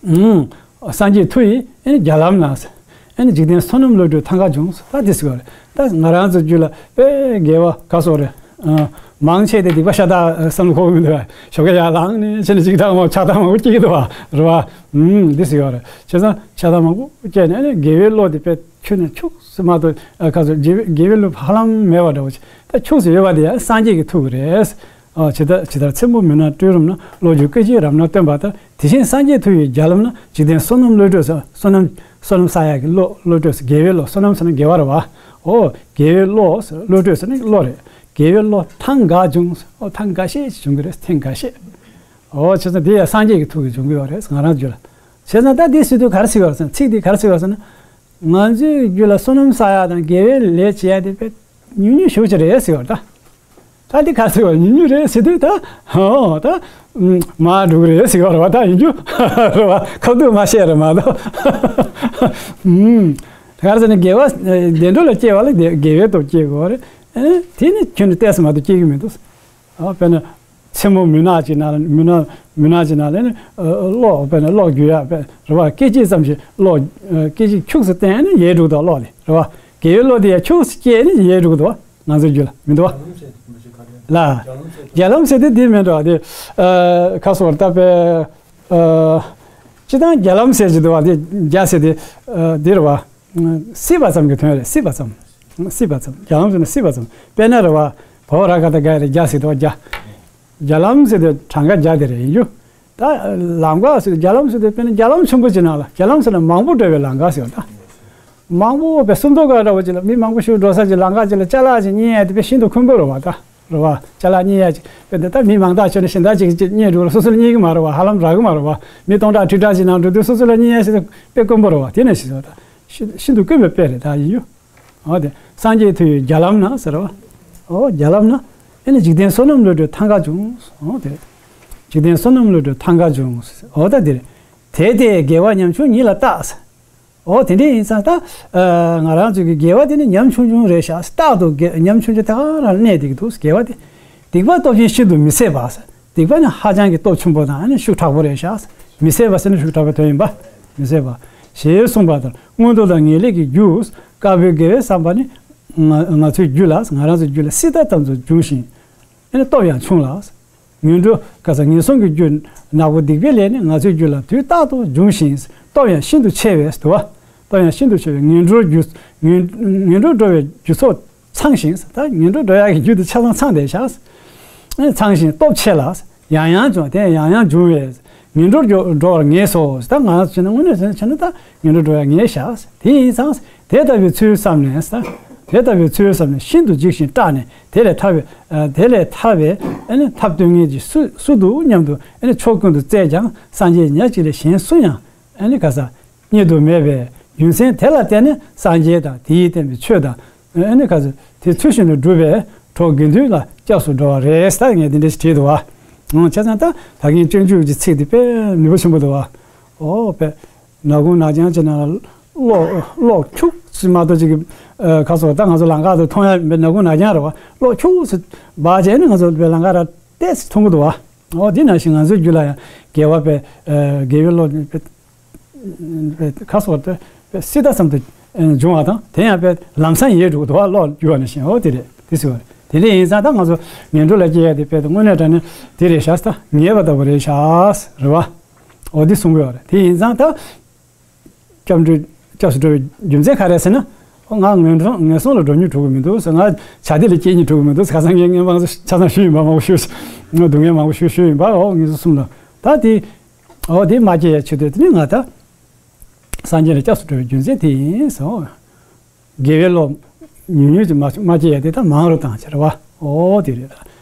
ཨུམ། སངས་རྒྱས་མཐུ་ཡི་ཨེ་ནི་རྒྱ་ལམ་ན་ཟེར། ཨེ་ནི་འཇིག་རྟེན་བསོད་ནམས་བློ་གྲོས་ཐང་ག་འབྱུང་ཟེར། ད་དེ་ཟེར་བ་རེད། ད་ང་རང་ཚོ་རྒྱུད་ལ་དཔེ་དགེ་བ་ག་སོགས་རེད། ཨ། མང་ཆེ་དེ་སྡིག་པ་ཤ་སྟག་བསམ་བློ་འཁོར་གི་མི་འདུག་བ། ཞོགས་ཀས་ཡར་ལངས་ནས་ཕྱིན་ནས་ཅིག་ཐག་མ་ཆགས་ཐག་མང་པོ་སྐྱེ་གི་འདུག་བ། རེད་བ། ཨུམ། འདི་ཟེར་བ་རེད། བྱས་ཙང་ཤ་སྟག་མང་པོ་སྐྱེས་ནས་ཨེ་ནི་དགེ་བའི་བློ་དེ་དཔེ་ཁྱོན་ནས་འཁྱུག་སེ་མ་གཏོགས། ཨ། ག་ཚོད་དགེ་བའི་དགེ་བའི་བློ་ཧ་ལམ་མེད་པ་འདྲ་བོ་ཅིག་ད་འཁྱུག་སེ་ཡོད་པ་དེ་ཡང་སངས་རྒྱས་ཀྱི་མཐུ་གི་རེད། ཨ། ཇི་ལྟར་ཇི་ལྟར་མཚན་མོ་མུན་ནག་སྤྲིན་རུམ་ན། གློག་འགྱུ་སྐད་ཅིག་རབ་སྣང་སྟོན་པ་ལྟར། དེ་བཞིན་སངས་རྒྱས་མཐུ་ཡི་རྒྱ་ལམ་ན། འཇིག་རྟེན་བསོད་ནམས་བློ་གྲོས་ཟེར། བསོད་ནམས་བསོད་ནམས་བསགས་ཡག་གི་བློ། བློ་གྲོས་ཟེར། དགེ་བའི་བློ། བསོད་ནམས་ཟེར་ན་དགེ་བ་རེད་བ། ཨོ། དགེ་བའི་བློ་ཟེར། བློ་གྲོས་ཟེར་ན་བློ་རེད། དགེ་བའི་བློ་ཐང་ག་འབྱུང་། ཨོ། ཐང་འགའ་ཤས་ཤིག་འབྱུང་གི་རེད། ཐེངས་འགའ་ཤས། ཨོ། བྱས་ཙང་དེ་ཡང་སངས་རྒྱས་ཀྱི་མཐུ་གིས་འབྱུང་གི་ཡོད་རེད་ང་རང་རྒྱུད་ལ། བྱས་ཙང་ད་དེ་ཟེར་དུས་ག་རེ་ཟེར་བ་རེད་ཟེར་ན། ཚིག་དེ་ག་རེ་ཟེར་བ་རེད་ཟེར་ན། ང་ཚོའི་རྒྱུད་ལ་བསོད་ནམས་བསགས་ཡག་དང་དགེ་བའི་ལས་བྱེད་ཡག་དེ་དཔེ་ཉུང་ཉུང་ཞེ་པོ་ཅིག་རེད་ཟེར་བ་རེད་ད། ད་འདི་ག་རེ་ཟེར་བ་ཉུང་ཉུང་རེད་ཟེར་དུས་ད། ཨོ། ད་མར་འགྲོ་གི་རེད་ཟེར་བ་རེད་བ། ད་ཡིན་རྒྱུ་རེད་བ། ཁ་ཐུག་མ་བཤད་རེད་མ་གཏོགས། ཨུམ། ད་ག་རེ་ཟེར་ན་དགེ་བ་བདེ་འགྲོ་ལ་སྐྱེ་བ་ལ་དགེ་དགེ་བའི་སྟོབས་སྐྱེ་དགོས་རེད། ཨེ། དེ་ནི་ཁྱོན་ནས་ཏོག་ཙམ་མ་གཏོགས་སྐྱེ་གི་མི་འདུག་ཨ། དཔེར་ན། མཚན་མོ་མུན་ནག་ཅིག་ནང་ལ། མུན་ནག་མུན་ནག་ཅིག་ནང་ལ་ནི། ཨ། གློག་དཔེར་ན་གློག་འགྱུ་ཡག་དཔེ་རེད་བ། སྐད་ཅིག་ཙམ་ཞིག་གློག་ཨ། སྐད་ཅིག་འཁྱུག་སེ་བསྟན་ནས་ཡལ་འགྲོ་གི་འདུག་གློག་དེ་རེད་བ། དགེ་བའི་བློ་དེ་ཡང་འཁྱུག་སེ་སྐྱེས་ནས་ཡལ་འགྲོ་གི་འདུག་ང་ཚོའི་རྒྱུད་ལ་མི་འདུག་བ། ལ། རྒྱ་ལམ་ཟེར་དེ་འདི་མིན་འགྲོ་དེ། ཨ། ཁ་སོར་ལྟ་བུའི། ཨ། སྤྱིར་བཏང་རྒྱ་ལམ་ཟེར་གྱི་འདུག་བ། དེ་རྒྱ་ཟེར་དེ། ཨ། འདི་རེད་བ། སྲིད་པ་ཙམ་གྱི་དོན་རེད། སྲིད་པ་ཙམ། སྲིད་པ་ཙམ། རྒྱ་ལམ་ཟེར་ན་སྲིད་པ་ཙམ། དཔེར་ན་རེད་བ། བ་འོག་ར་ག་བཏགས་རྒ་ཡ་རི་རྒྱ་ཟེར་དུས་རྒྱ། རྒྱ་ལམ་ཟེར་དུས་གྲངས་ཀ་བརྒྱ་དེ་རེད་ཡིན་རྒྱུ། ད་ལམ་ཁ་ཟེར་དུས་རྒྱ་ལམ་ཟེར་དུས་དཔེར་ན་རྒྱ་ལམ་ཆེན་པོ་ཅིག་ནང་ལ། རྒྱ་ལམ་ཟེར་ན་མང་པོ་འགྲོ་བའི་ལམ་ཁ་ཟེར་བ་ད། མང་པོ་དཔེ་སུམ་མདོ་སྒང་འདྲ་བོ་ཅིག་ལ་མི་མང་པོ་ཞིག་འགྲོ་ས་ཅིག་ལམ་ཁ་ཅིག་ལ་ཅ་ལག་ཅིག་རྙེད་ཡ་དེ་དཔེ་ཤིན་ཏུ་དཀོན་པོ་རེད་བ་ད། རེད་བ། ཅ་ལག་རྙེད་ཡ་ཅིག་དཔེ་འདི་ལྟར་མི་མང་དག་ཁྱོན་ནས་གཞན་དག་ཅིག་ཅིག་རྙེད་འགྲོ་ལ་སོ་སོ་ལ་རྙེད་ཀྱི་མ་རེད་བ། ཧ་ལམ་རག་གི་མ་རེད་བ། མི་སྟོང་ཕྲག་ཁྲི་ཕྲག་ཅིག་ནང་འགྲོ་དུས་སོ་སོ་ལ་རྙེད་ཡ་ཞིག་དཔེ་དཀོན་པོ་རེད་བ། དེ་ནས་ཞིག་ཟེར་བ་ད། ཤིན་ཤིན་ཏུ་དཀོན་པའི་དཔེ་རེད་ད་ཡིན་རྒྱུ། འོ་དེ། སངས་རྒྱས་མཐུ་ཡིས་རྒྱ་ལམ་ན་ཟེར་བ། འོ་རྒྱ་ལམ་ན། ཨེ་ནི་འཇིག་རྟེན་བསོད་ནམས་བློ་གྲོས་ཐང་ག་འབྱུང་། འོ་དེ། འཇིག་རྟེན་བསོད་ནམས་བློ་གྲོས་ཐང་ག་འབྱུང་། འོ་ད་དེ་རེད། དེ་སྟེ་དགེ་བ་ཉམ་ཆུང་ཉིད་ལ་བརྟག་ཟེར། འོ་དེ་འདྲ་ཡིན་ཙང་ད། ཨ། ང་རང་ཚོའི་གི་དགེ་བ་དེ་ནི་ཉམ་ཆུང་ཆུང་རེད་ཤག་རྟག་ཏུ་དགེ་ཉམ་ཆུང་ཆུང་དེ་ག་རང་གནས་བསྡད་ཀྱི་འདུག་དགེ་བ་དེ། སྡིག་པ་སྟོབས་ཆེན་ཤིན་ཏུ་མི་བཟད་པ་ཟེར། སྡིག་པ་ནི་ཧ་ཅང་གི་སྟོབས་ཆེན་པོ་དང་ཨ་ནི་ཤུགས་དྲག་པོ་རེད་ཤག་མི་བཟད་པ་ཟེར་ན་ཤུགས་དྲག་པོའི་དོན་ཡིན་པ། མི་བཟད་པ། ཞེས་གསུངས་པ་ལྟར་མངོན་མཐོ་དང་ངེས་ལེགས་ཀྱི་རྒྱུ། དཀར་པོའི་དགེ་བའི་བསམ་པ་ནི། ང་ང་ཚོའི་རྒྱུད་ལ། ང་རང་ཚོའི་རྒྱུད་ལ་སྲིད་མཐའ་ཙམ་དུ་འབྱུང་ཞིང་། ཨ་ནི་སྟོབས་ཡང་ཆུང་ལ། ངན་འགྲོ་ག་ས་ངན་སོང་གི་རྒྱུ་ནག་པོ་སྡིག་པའི་ལས་ནི་ང་ཚོའི་རྒྱུད་ལ་དུས་རྟག་ཏུ་འབྱུང་ཞིང་སྟོབས་ཡང་ཤིན་ཏུ་ཆེ་བས་སུ། སྟོབས་ཡང་ཤིན་ཏུ་ཆེ་བས་ངན་འགྲོར་རྒྱུ། ངན་ངན་འགྲོར་འགྲོ་བའི་རྒྱུ་ཚོགས་ཚང་ཞིང་། ད་ངན་འགྲོར་འགྲོ་ཡག་གི་རྒྱུ་དེ་ཆ་ཚང་ཚང་བསྡད་ཤག་ཨ་ནི་ཚང་ཞིང་སྟོབས་ཆེ་ལ། ཡང་ཡང་འབྱུང་། དེ་ཡང་ཡང་འབྱུང་བས། ངན་འགྲོར་འགྲོ་འགྲོ་བར་ངེས་སོ། ད་ང་ཚོ་བྱས་ན་དངོས་གནས་བྱས་ན་ད་ངན་འགྲོར་འགྲོ་ཡག་ངེས་ཤག་དེ་ཡིན་ཙང་དེ་ལྟ་བུའི་ཚུལ་བསམ་ནས། དེ་ལྟ་བུའི་ཚུལ་བསམ་ནས་ཤིན་ཏུ་འཇིགས་ཤིང་སྐྲག་ནས། དེ་ལས་ཐར་བའི། ཨ། དེ་ལས་ཐར་བའི་ཨ་ནི་ཐབས་སྟོན་མཁན་གྱི་སུ་སུ་འདུག་སྙམ་དུ་ཨ་ནི་ཕྱོགས་ཀུན་ཏུ་བཙལ་ཀྱང་སངས་རྒྱས་ཉག་གཅིག་ལས་གཞན་སུ་ཡང་ཨ་ནི་ག་ས་རྙེད་དུ་མེད་པས། རྒྱུ་མཚན་དེ་ལ་བརྟེན་ནས་སངས་རྒྱས་དང་དེས་བསྟན་པའི་ཆོས་དང་། ཨ་ནི་ག་ས་དེ་ཚུལ་བཞིན་དུ་སྒྲུབ་པའི་གྲོགས་དགེ་འདུན་ལ་སྐྱབས་སུ་འགྲོ་བ་རེད། ད་ངས་འདི་འདྲ་ཞིག་བྲིས་འདུག་བ། འོ་བྱས་ཙང་ད་ད་གིན་སྤྱོད་འཇུག་གི་ཚིག་འདི་དཔེ་ནུས་པ་ཆེན་པོ་འདུག་བ། འོ་དཔེ། ནག་ཁུང་ནག་རྐྱང་ཅིག་ནང་ལ་གློག་གློག་འཁྱུག་ཅིག་མ་གཏོགས་ཅིག་གི། ཨ། ཁ་སོགས་ད་ང་ཚོ་ལམ་ཁ་དུ་མཐོང་ཡ་མེད། ནག་ཁུང་ནག་རྐྱང་རེད་བ། གློག་འཁྱུག་ཅིག་འབར་བྱས་ནས་ང་ཚོ་ལམ་ཁ་ར་ཏོག་ཙམ་མཐོང་གི་འདུག་བ། འོ་དེ་ནང་བཞིན་ང་ཚོའི་རྒྱུད་ལ་ཡང་དགེ་བ་དཔེ། ཨ། དགེ་བའི་བློ་དཔེ། དཔེ་ཁ་སོགས་དཔེ་སྲིད་མཐའ་ཙམ་དུ་འབྱུང་བ་དང་། དེ་ཡང་དཔེ་ལམ་སང་ཡལ་འགྲོ་གི་འདུག་བ། གློག་འཁྱུག་པ་ནང་བཞིན། འོ་དེ་རེད། དེ་ཟེར་བ་རེད། དེ་འདྲ་ཡིན་ཙང་ད་ང་ཚོ་ངན་འགྲོ་ལ་སྐྱེ་ཡ་དེ་དཔེ་དངོས་གནས་དྲང་གནས་དེ་རེད་ཤག་ད་ངེས་པ་ལྟ་བུ་རེད་ཤག་རེད་བ། འོ་འདི་གསུང་གི་ཡོད་རེད། དེ་ཡིན་ཙང་ད་སྐྱབས་འགྲོ། སྐྱབས་སུ་འགྲོ་བའི་རྒྱུ་མཚན་ག་རེ་ཟེར་ན། ཨོ་ང་ངན་སོང་ངན་སོང་ལ་འགྲོ་སྙིང་བྲོ་གི་མི་འདུག་ཟེར། ང་བྱ་དེ་ལ་སྐྱེ་སྙིང་བྲོ་གི་མི་འདུག་ཟེར། ཁ་སང་ངས་ངས་མང་ཚོ་ཆ་ཚང་ཞུས་ཡིན་པ། མང་པོ་ཞུས། སྡུག་བསྔལ་མང་པོ་ཞུས་ཞུས་ཡིན་པ། ཨོ་ངེད་ཚོ་གསུམ་ལ་ད་དེ། ཨོ་དེ་མ་སྐྱེ་ཡ་ཆེད་དུ་དེ་ནི་ང་ད་སངས་རྒྱས་ལ་སྐྱབས་སུ་འགྲོ་བའི་རྒྱུ་མཚན་དེ་ཡིན་ཟེར། དགེ་བའི་བློ་ཉུང་ཉུང་ཅིག་མ་མ་སྐྱེ་ཡ་དེ་ད་མང་རུ་བཏང་བྱས་རེད་བ། ཨོ་དེ་རེད། ད་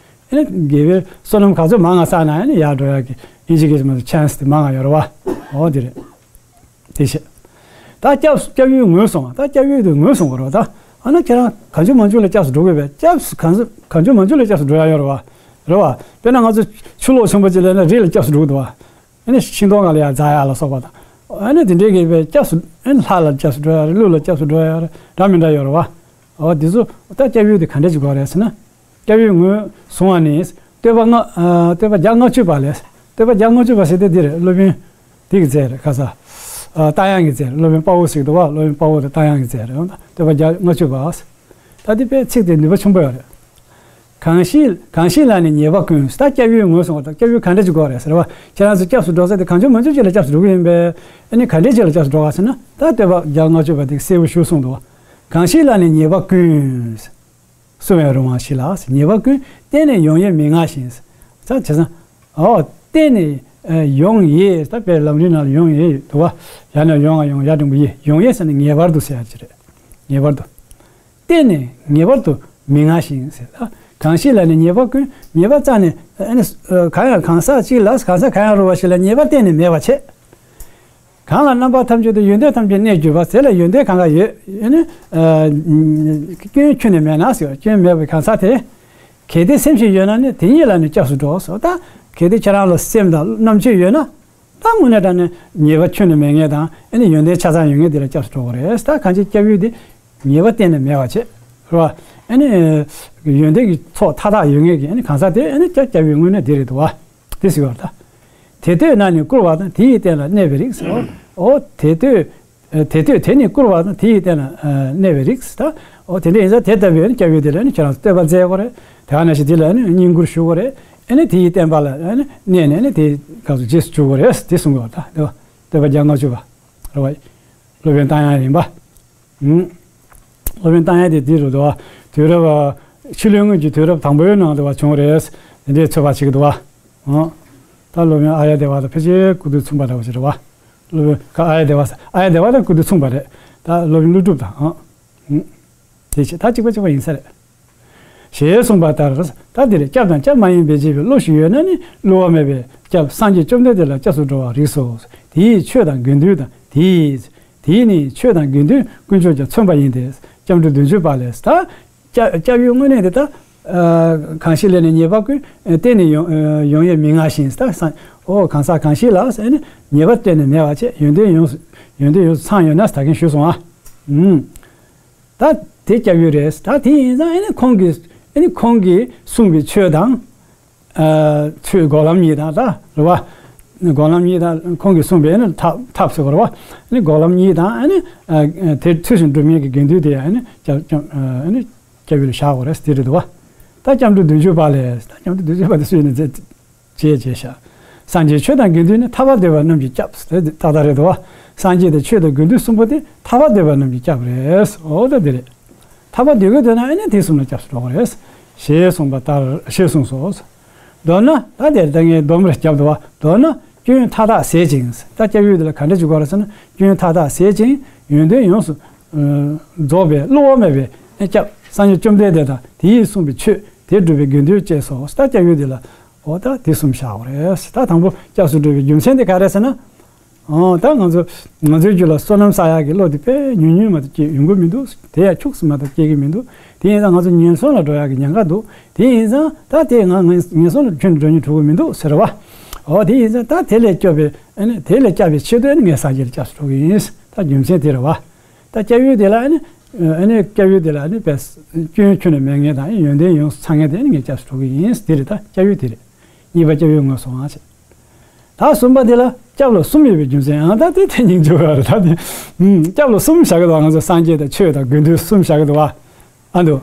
ཨེ་ནི་དགེ་བའི་བསོད་ནམས་ག་ཚོད་མང་ང་བསགས་ན་ཨེ་ནི་ཡར་འགྲོ་ཡ་གི་ཨིན་ཇི་སྐད་ཀྱི་མ་ཆན་སི་དེ་མང་ང་ཡོད་རེད་བ། ཨོ་དེ་རེད། དེ་བྱས། ད་སྐྱབས་སྐྱབས་ཡུལ་ངོས་བཟུང་བ། ད་སྐྱབས་ཡུལ་དེ་ངོས་བཟུང་དགོས་རེད་བ། ད་ཨ་ན་ཁྱེད་རང་གང་བྱུང་མང་བྱུང་ལ་སྐྱབས་སུ་འགྲོ་དགོས་པས། སྐྱབས་སུ་གང་གང་བྱུང་མང་བྱུང་ལ་སྐྱབས་སུ་འགྲོ་ཡ་ཡོད་རེད་བ། རེད་བ། དཔེར་ན་ང་ཚོ་ཆུ་ལོག་ཆེན་པོ་ཅིག་སླེབས་ན་རི་ལ་སྐྱབས་སུ་འགྲོ་གི་འདུག་བ། ཨ་ནི་ཤིང་སྡོང་ང་ལ་ཡར་འཛེག་ཡ་ལ་སོགས་པ་དང་། ཨ་ནི་དེ་འདྲའི་གི་བའི་སྐྱབས་སུ་ཨ་ནི་ལྷ་ལ་སྐྱབས་སུ་འགྲོ་ཡ་རེད། ཀླུ་ལ་སྐྱབས་སུ་འགྲོ་ཡ་རེད། འདྲ་མི་འདྲ་ཡོད་རེད་བ། འོ་དེ་ཚོ་ད་སྐྱབས་ཡུལ་དེ་ག་འདྲ་ཅིག་དགོས་རེད་ཟེར་ན། སྐྱབས་ཡུལ་ངོས་བཟུང་བ་ནི། བསྟོད་པ་ལྔ་ཨ། བསྟོད་པ་བརྒྱ་ལྔ་བཅུ་པ་ལས། བསྟོད་པ་བརྒྱ་ལྔ་བཅུ་པ་ཟེར་དེ་འདི་རེད། སློབ་དཔོན་དེ་གི་མཛད་རེད། ཁ་ས། ཨ། རྟ་དབྱངས་ཀྱི་མཛད་རེད། སློབ་དཔོན་དཔའ་བོ་ཟེར་གི་འདུག་བ། སློབ་དཔོན་དཔའ་བོ་དང་རྟ་དབྱངས་ཀྱི་མཛད་རེད། བསྟོད་པ་བརྒྱ་ལྔ་བཅུ་པ། ད་དེ་དཔེ་ཚིག་དེ་ནུས་པ་ཆེན་པོ་ཡོད་རེད། གང་ཞིག་གང་ཞིག་ལ་ནི་ཉེས་པ་ཀུན། ད་སྐྱབས་ཡུལ་ངོས་བཟུང་བ་དང་། སྐྱབས་ཡུལ་གང་འདྲ་ཅིག་དགོས་རེད་ཟེར་བ། ཁྱེད་རང་ཚོ་སྐྱབས་སུ་འགྲོ་ས་དེ་གང་བྱུང་མང་བྱུང་ཅིག་ལ་སྐྱབས་སུ་འགྲོ་གི་ཡིན་པས། ཨ་ནི་ག་འདྲས་ཅིག་ལ་སྐྱབས་སུ་འགྲོ་ག་ཟེར་ན། ད་བསྟོད་པ་བརྒྱ་ལྔ་བཅུ་པ་དེ་གསལ་པོ་ཞུ་གསུངས་འདུག། གང་ཞིག་ལ་ནི་ཉེས་པ་ཀུན། བསུ་བའི་རང་དབང་ཞི་ལ། ཉེས་པ་ཀུན་གཏན་ནས་ཡོང་ཡེ་མི་མངའ་ཞིང་། ད་བྱས་ཙང་། ཨོ། གཏན་ནས་ཡོང་ཡེ། ད་དཔེ་ལམ་རིམ་ནང་ལ་ཡོང་ཡེ་འདུག་བ། ཡང་ན་ཡོང་ང་ཡོང་། ཡ་འགྲེང་བུ་ཡེ། ཡོང་ཡེ་ཟེར་ན་ངེས་པར་དུ་ཟེར་ཡ་ཅིག་རེད། ངེས་པར་དུ། གཏན་ནས་ངེས་པར་དུ་མི་མངའ་ཞིང་ཟེར། གང་ཞིག་ལ་ནི་ཉེས་པ་ཀུན། ཉེས་པ་རྩ་ནས་ཨ་ནི་གང་ཡང་གང་ཟག་གཅིག་ལ། གང་ཟག་གང་ཡང་རུང་བ་ཞིག་ལ་ཉེས་པ་གཏན་ནས་མེད་པ་བྱས། གང་ལ་རྣམ་པ་ཐམས་ཅད་དུ་ཡོན་ཏན་ཐམས་ཅད་གནས་གྱུར་པ། དེ་ལ་ཡོན་ཏན་གང་ག་ཡོད་ནི། སྐྱོན་ཁྱོན་ནས་མེད་ན་ཟེར། སྐྱོན་མེད་པའི་གང་ཟག་དེ། གལ་ཏེ་སེམས་ཤིག་ཡོད་ན་ནི་དེ་ཉིད་ལ་ནི་སྐྱབས་སུ་འགྲོ་ཟེར། ད་གལ་ཏེ་ཁྱེད་རང་ལ་སེམས་དང་རྣམ་དཔྱོད་ཡོད་ན། ད་དངོས་གནས་དྲང་གནས་ཉེས་པ་ཁྱོན་ནས་མེད་མཁན་དང་། ཨ་ནི་ཡོན་ཏན་ཆ་ཚང་ཡོད་མཁན་དེ་ལ་སྐྱབས་སུ་འགྲོ་དགོས་རེད། ད་གང་ཅི་སྐྱབས་ཡུལ་དེ་ཉེས་པ་གཏན་ནས་མེད་པ་བྱས། རེད་བ། ཨ་ནི་ཡོན་ཏན་གྱི་ཚོགས་མཐའ་དག་ཡོད་མཁན་གྱི་ཨ་ནི་གང་ཟག་དེ་ཨ་ནི་སྐྱབས་སྐྱབས་ཡུལ་དངོས་གནས་དེ་རེད་འདུག་བ། དེ་ཟེར་བ་ད། དེ་ལྟོས་ན་ནི་བཀུར་བ་དང་། དེ་ཡི་རྟེན་ལ་གནས་པའི་རིགས་ཟེར། འོ་དེ་ལྟོས། དེ་ལྟོས་དེ་ནི་བཀུར་བ་དང་། དེ་ཡི་རྟེན་ལ་གནས་པའི་རིགས་ཟེར། ད་འོ་དེ་འདྲ་ཡིན་ཙང་དེ་ལྟ་བུའི་ཨ་ནི་སྐྱབས་ཡུལ་དེ་ལ་ཨ་ནི་ཁྱེད་རང་ཚོ་བསྟོད་པ་མཛད་དགོས་རེད། དེ་ག་ནང་བཞིན་དེ་ལ་ཨ་ནི་བསྙེན་བཀུར་ཞུ་དགོས་རེད། ཨ་ནི་དེ་ཡི་བསྟན་པ་ལ་ཨ་ནི་གནས་ནས་ཨ་ནི་དེ་ག་ཚོད་རྗེས་སུ་འཇུག་དགོས་རེད། དེ་གསུང་དགོས་པ་ད། དེ་བ་བསྟོད་པ་བརྒྱ་ལྔ་བཅུ་པ་རེད་བ། སློབ་དཔོན་རྟ་དབྱངས་ཡིན་པ། ཧུམ། སློབ་དཔོན་རྟ་དབྱངས་དེ་འདི་རུ་འདུག་བ། དུས་རབས། ཕྱི་ལོའི་སྔོན་གྱི་དུས་རབས་དང་པོའི་ནང་དུ་བ་བྱུང་རེད། དེ་འདྲའི་ཚོད་དཔག་བྱེད་ཀྱི་འདུག་བ། ཨང་། ད་སློབ་དཔོན་ཨཱརྱ་དེ་བ་དང་ཕལ་ཆེར་སྐུ་དུས་མཚུངས་པ་འདྲ་བ་ཞིག་རེད་བ། སློབ་དཔོན་ཁ་ཨཱརྱ་དེ་བ་ས། ཨཱརྱ་དེ་བ་དང་སྐུ་དུས་མཚུངས་པ་རེད། ད་སློབ་དཔོན་ཀླུ་སྒྲུབ་དང་། ཨང་། དེ་བྱས་ད་གཅིག་པ་གཅིག་པ་ཡིན་ས་རེད། ཞེས་གསུངས་པ་ལྟར། ད་འདིར་སྐྱབས་དང་སྐྱབས་མ་ཡིན་པའི་བྱས་པའི་བློ་ཞིག་ཡོད་ན་ནི་བསླུ་བ་མེད་པའི་སྐྱབས་སངས་རྒྱས་བཅོམ་ལྡན་འདས་ལ་སྐྱབས་སུ་འགྲོ་བར་རིགས་སོ། དེའི་ཆོས་དང་དགེ་འདུན་དང་། དེའི། དེའི་ནི་ཆོས་དང་དགེ་འདུན་ཀུན་མཆོག་ཀྱང་མཚོན་པ་ཡིན་ཏེ། སྐྱབས་འགྲོ་བདུན་ཅུ་པ་ལས། ད་སྐྱབས་སྐྱབས་ཡུལ་དངོས་གནས་དེ་ད། གང་ཞིག་ལ་ནི་ཉེས་པ་ཀུན། གཏན་ནས་ཡོང་ཡོང་ཡེ་མི་མངའ་ཞིང་། ད་སངས། འོ་གང་ཟག་གང་ཞིག་ལ་ཟེར་ནི་ཉེས་པ་གཏན་ནས་མེད་པ་བྱས། ཡོན་ཏན་ཡོངས་སུ། ཡོན་ཏན་ཡོངས་སུ་ཚང་ཡོད་ན་ཟེར་ད་གིན་ཞུས་སོང་ཨ། ཨུམ། ད་དེ་སྐྱབས་ཡུལ་རེད། ད་དེ་ཡིན་ཙང་ཨ་ནི་ཁོང་གིས། ཨ་ནི་ཁོང་གིས་གསུངས་པའི་ཆོས་དང་། ཨ། ཆོས་སྒོམ་ལམ་གཉིས་དང་། ད་རེད་བ། སྒོམ་ལམ་གཉིས་དང་ཁོང་གིས་གསུངས་པའི་ཨ་ནི་ཐབས། ཐབས་ཟེར་དགོས་རེད་བ། ཨ་ནི་སྒོམ་ལམ་གཉིས་དང་། ཨ་ནི་དེ་ཚུལ་བཞིན་སྒྲུབ་མཁན་གྱི་དགེ་འདུན་དེ་ཨ་ནི་སྐྱབས། སྐྱབས། ཨ་ནི་སྐྱབས་ཡུལ་ལ་བཞག་དགོས་རེད་ཟེར་དེ་རེད་འདུག་བ། ད་སྐྱབས་འགྲོ་བདུན་ཅུ་པ་ལས། ད་སྐྱབས་འགྲོ་བདུན་ཅུ་པ་དེ་སུ་ཡིན་ན་མཛད། བྱས་བྱས་ཤག། སངས་རྒྱས་ཆོས་དང་དགེ་འདུན་ནི། ཐར་པར་འདོད་པ་རྣམས་ཀྱི་སྐྱབས། དེ་ཏག་ཏག་རེད་འདུག་བ། སངས་རྒྱས་དང་ཆོས་དང་དགེ་འདུན་གསུམ་པོ་དེ་ཐར་པར་འདོད་པ་རྣམས་ཀྱི་སྐྱབས་རེད། འོ་ད་འདི་རེད། ཐར་པ་འདོད་ཀྱི་འདོད་ན་ཨ་ནི་དེ་གསུམ་ལ་སྐྱབས་སུ་འགྲོ་དགོས་རེད། ཞེས་གསུངས་པ་ལྟར། ཞེས་གསུངས་སོ། མདོར་ན། ད་དེར་ད་ངས་སྡོམ་རེ་བརྒྱབ་འདུག་བ། མདོར་ན་སྐྱོན་མཐའ་དག་ཟད་ཅིང་། ད་སྐྱབས་ཡུལ་དེ་ལ་ག་འདྲ་བྱེད་དགོས་རེད་ཟེར་ན། སྐྱོན་མཐའ་དག་ཟད་ཅིང་ཡོན་ཏན་ཡོངས་སུ་རྫོགས་པའི་བསླུ་བ་མེད་པའི་སྐྱབས་སངས་རྒྱས་བཅོམ་ལྡན་འདས་དང་དེ་ཡིས་གསུངས་པའི་ཆོས་དེ་སྒྲུབ་པའི་དགེ་འདུན་བཅས་སོ། ད་སྐྱབས་ཡུལ་དེ་ལ། འོ་ད་དེ་གསུམ་བཞག་དགོས་རེད། ད་དང་པོ་སྐྱབས་སུ་འགྲོ་བའི་རྒྱུ་མཚན་དེ་ག་རེ་ཟེར་ན། ཨོ་ད་ང་ཚོ། ང་ཚོའི་རྒྱུད་ལ་བསོད་ནམས་བསགས་ཡག་གི་བློ་དེ་དཔེ་ཉུང་ཉུང་མ་གཏོགས་སྐྱེ་ཡོང་གི་མི་འདུག། དེ་ཡང་ཁྱུག་ཙམ་མ་གཏོགས་སྐྱེ་གི་མི་འདུག། དེ་ཡིན་ཙང་ང་ཚོ་ངན་སོང་ལ་འགྲོ་ཡག་གི་ཉེན་ཁ་འདུག། དེ་ཡིན་ཙང་ད་དེ་ང་ངན་ངན་སོང་ལ་ཁྱོན་ནས་འགྲོ་གི་མི་འདུག་ཟེར་བ། ཨོ་དེ་ཡིན་ཙང་ད་དེ་ལས་སྐྱོབ་པའི་ཨ་ནི་དེ་ལས་བསྐྱབ་པའི་ཆེད་དུ་ཨ་ནི་ངས་སངས་རྒྱས་ལ་སྐྱབས་སུ་འགྲོ་གི་ཡིན། ད་རྒྱུ་མཚན་དེ་རེད་བ། ད་སྐྱབས་ཡུལ་དེ་ལ་ཨ་ནི། ཨ་ནི་སྐྱབས་ཡུལ་དེ་ལ་ཨ་ནི་དཔེ་སྐྱོན་ཁྱོན་ནས་མེད་མཁན་དང་ཡོན་ཏན་ཡོངས་སུ་ཚང་མཁན་དེ་ཨ་ནི་ངས་སྐྱབས་སུ་འགྲོ་གི་ཡིན། དེ་རེད། ད་སྐྱབས་ཡུལ་དེ་རེད། གཉིས་པ་སྐྱབས་ཡུལ་ངོས་བཟུང་བ་བྱས། ད་གསུམ་པ་དེ་ལ་སྐྱབས་ལ་གསུམ་ཡོད་པའི་རྒྱུ་མཚན་ཡང་ད་དེ་དེ་སྙིང་རྗེ་བ་རེད། ད་དེ། ཨུམ། སྐྱབས་ལ་གསུམ་བཞག་གི་འདུག། ང་ཚོ་སངས་རྒྱས་དང་ཆོས་དང་དགེ་འདུན་གསུམ་བཞག་གི་འདུག་བ། ཨ་འདུག།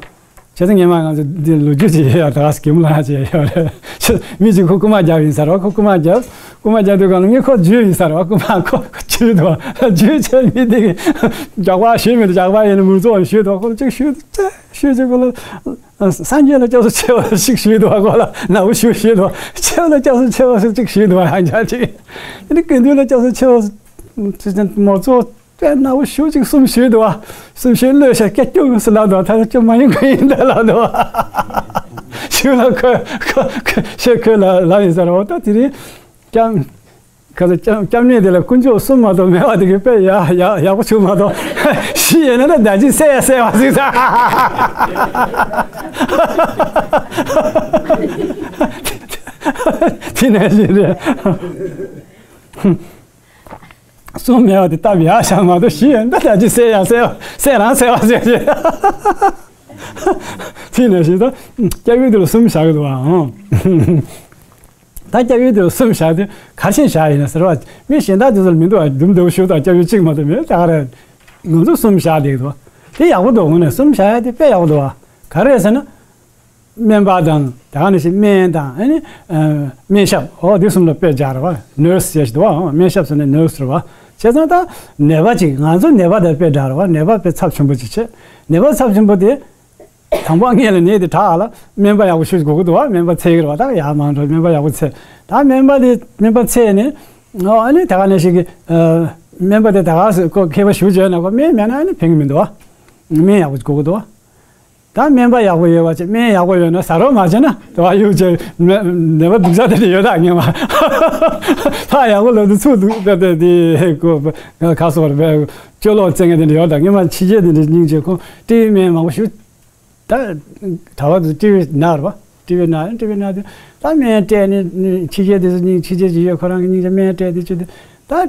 བྱས་ཙང་སྔོན་མ་ང་ཚོ་འདི་ལོ་རྒྱུས་ཅིག་ཡོད་ཡ། ད་ག་སེ་གད་མོ་ལངས་ཡ་ཅིག་ཡོད་རེད། ཁྱོད་མི་གཅིག་ཁོ་རྐུ་མ་རྒྱབ་ཡིན་ས་རེད་བ། ཁོ་རྐུ་མ་རྒྱབ། རྐུ་མ་རྒྱབ་དུས་སྒང་ལ་ངས་ཁོ་འཇུས་ཡིན་ས་རེད་བ། རྐུ་མ་ཁོ་ཁོ་འཇུས་འདུག་བ། འཇུས་བྱས་མི་དེ་གིས་ཇག་པ་ཞུས་མི་འདུག། ཇག་པ་ཡིན་ན་མི་གཙོ་བ་ཞུས་འདུག། ཁོ་ལ་གཅིག་ཞུས་འདུག། ཅིག་ཞུས་ཅིག་ཁོ་ལ། སངས་རྒྱས་ལ་སྐྱབས་སུ་མཆི་བ་ཞིག་ཞུས་འདུག་བ། ཁོ་ལ་ནག་པོ་ཞུ་ཞུས་འདུག་བ། ཆོས་ལ་སྐྱབས་སུ་མཆི་བ་ཞིག་ཅིག་ཞུས་འདུག་བ། ཡང་བསྐྱར་ཅིག། དེ་ནི་དགེ་འདུན་ལ་སྐྱབས་སུ་མཆི་བ་ཅིག་མ་གཙོ། དཔེ་ནག་པོ་ཞུ་ཅིག་གསུམ་ཞུས་འདུག་བ། གསུམ་ཞུས་ལོས་ཤ་སྐད་སྐྱོ་གི་སུ་ལབ་འདུག་བ། ད་སྐྱོ་མ་ཡིན་ག་ཡིན་ད་ལབ་འདུག་བ། ཞུ་ལ་ཁོས་ཁོ་ཁོ་ཤེས་ཁོས་ལ་ལབ་ཡིན་ཟེར་བ། ད་དེ་རིང་སྐྱབས་ག་ཚོད་སྐྱབས་སྐྱབས་གནས་དེ་ལ་དཀོན་མཆོག་གསུམ་མ་གཏོགས་མེད་པ་དེ་གི་དཔེ་ཡག་ཡག་ཡག་པོ་བྱུང་མ་གཏོགས། ཤི་ཡིན་ན་ད་ད་ཅི་སེ་ཡ་སེ་བ་ཟིག་ད། དེ་ནས་ཞིག་རེད། གསུམ་མེད་པ་དེ་སྟབས་ཡག་བཞག་མ་གཏོགས་བཞི་ཡོད་ན་ད་ཅི་གསལ་ཡང་གསལ་བ་གསལ་རང་གསལ་བ་ཟེར་ཞེས། དེ་ནས་ཞེས་ད་སྐྱབས་ཡུལ་དེ་ལ་གསུམ་བཞག་གི་འདུག་བ། ད་སྐྱབས་ཡུལ་དེ་ལ་གསུམ་བཞག་དུས་ག་རེ་བྱས་བཞག་ཡིན་ན་ཟེར་བ། མི་གཞན་དག་དེ་ཚོ་ལ་མི་འདུག་བ། འདུམ་འདུག་ཞུ་དང་སྐྱབས་ཡུལ་གཅིག་མ་གཏོགས་མེད། ད་ག་རེ་ང་ཚོ་གསུམ་བཞག་བསྡད་ཀྱི་འདུག་བ། དེ་ཡག་པོ་འདུག། དངོས་གནས་གསུམ་བཞག་ཡ་དེ་དཔེ་ཡག་པོ་འདུག་བ། ག་རེ་ཟེར་ན། སྨན་པ་དང་དེ་ག་ནང་བཞིན་སྨན་དང་ཨ་ནི་སྨན་ཞབས། འོ་དེ་གསུམ་ལ་དཔེ་སྦྱར་བ། ནར་སི་ཞེས་འདུག་བ། སྨན་ཞབས་ཟེར་ནས་ནར་སི་རེད་བ། བྱས་ཙང་ད་ནད་པ་ཅིག་ང་ཚོ་ནད་པ་དང་དཔེ་འདྲ་རེད་བ། ནད་པ་དཔེ་ཚབས་ཆེན་པོ་ཅིག་བྱེད། ནད་པ་ཚབས་ཆེན་པོ་དེ། དང་པོ་སྔོན་ལ་ནད་དེ་དྲག་ཨ་ལ་སྨན་པ་ཡག་པོ་ཞིག་དགོས་ཀྱི་འདུག་བ། སྨན་པ་འཚོལ་གྱི་རེད་བ། ད་ཡག་མང་འགྲོ་སྨན་པ་ཡག་པོ་འཚོལ། ད་སྨན་པ་དེ་སྨན་པ་འཚོལ་ནས་ཨོ་ཨ་ནི་དེ་ག་ནང་བཞིན་གྱི་སྨན་པ་དེ་དེ་ག་ཁོ་མཁས་པ་ཞེ་པོ་ཅིག་ཡོད་ན་ཁོ་སྨན་མེད་ན་ཨ་ནི་ཕན་གྱི་མི་འདུག་བ། སྨན་ཡག་པོ་ཞིག་དགོས་ཀྱི་འདུག་བ། ད་སྨན་པ་ཡག་པོ་ཡོད་པ་ཅིག་སྨན་ཡག་པོ་ཡོད་ན་ཟ་རོགས་མ་བྱས་ན་དེ་བ་ཡུག་ཅེ་ནད་པ་སྡུག་ཅག་དེ་འདྲ་ཡོད་ད་ངེས་མ། ཕ་ཡག་པོ་ལབ་དུས་ཚུགས་འདུག་ད་དེ་དེ་ཁོ་ག་སོགས་རེད་པས་སྐྱོ་ལོག་བཙན་ངན་དེ་འདྲ་ཡོད་ད་ངེས་མ། ཕྱི་རྒྱལ་དེ་འདྲ་སྙིང་རྗེ་ཁོ་ཏི་བི་སྨན་མང་པོ་ཞུ། ད་གྲྭ་བ་དུ་ཏི་བི་ན་རེད་པ། ཏི་བི་ན་ཡང་ཏི་བི་ན་དེ་ད་སྨན་སྤྲད་ནས་ཕྱི་རྒྱལ་དེ་ཚོ་སྙིང་ཕྱི་རྒྱལ་གྱི་ཡོད་ཁོ་རང་གི་སྙིང་རྗེ་སྨན་སྤྲད་དེ་ཅི་དེ་ད།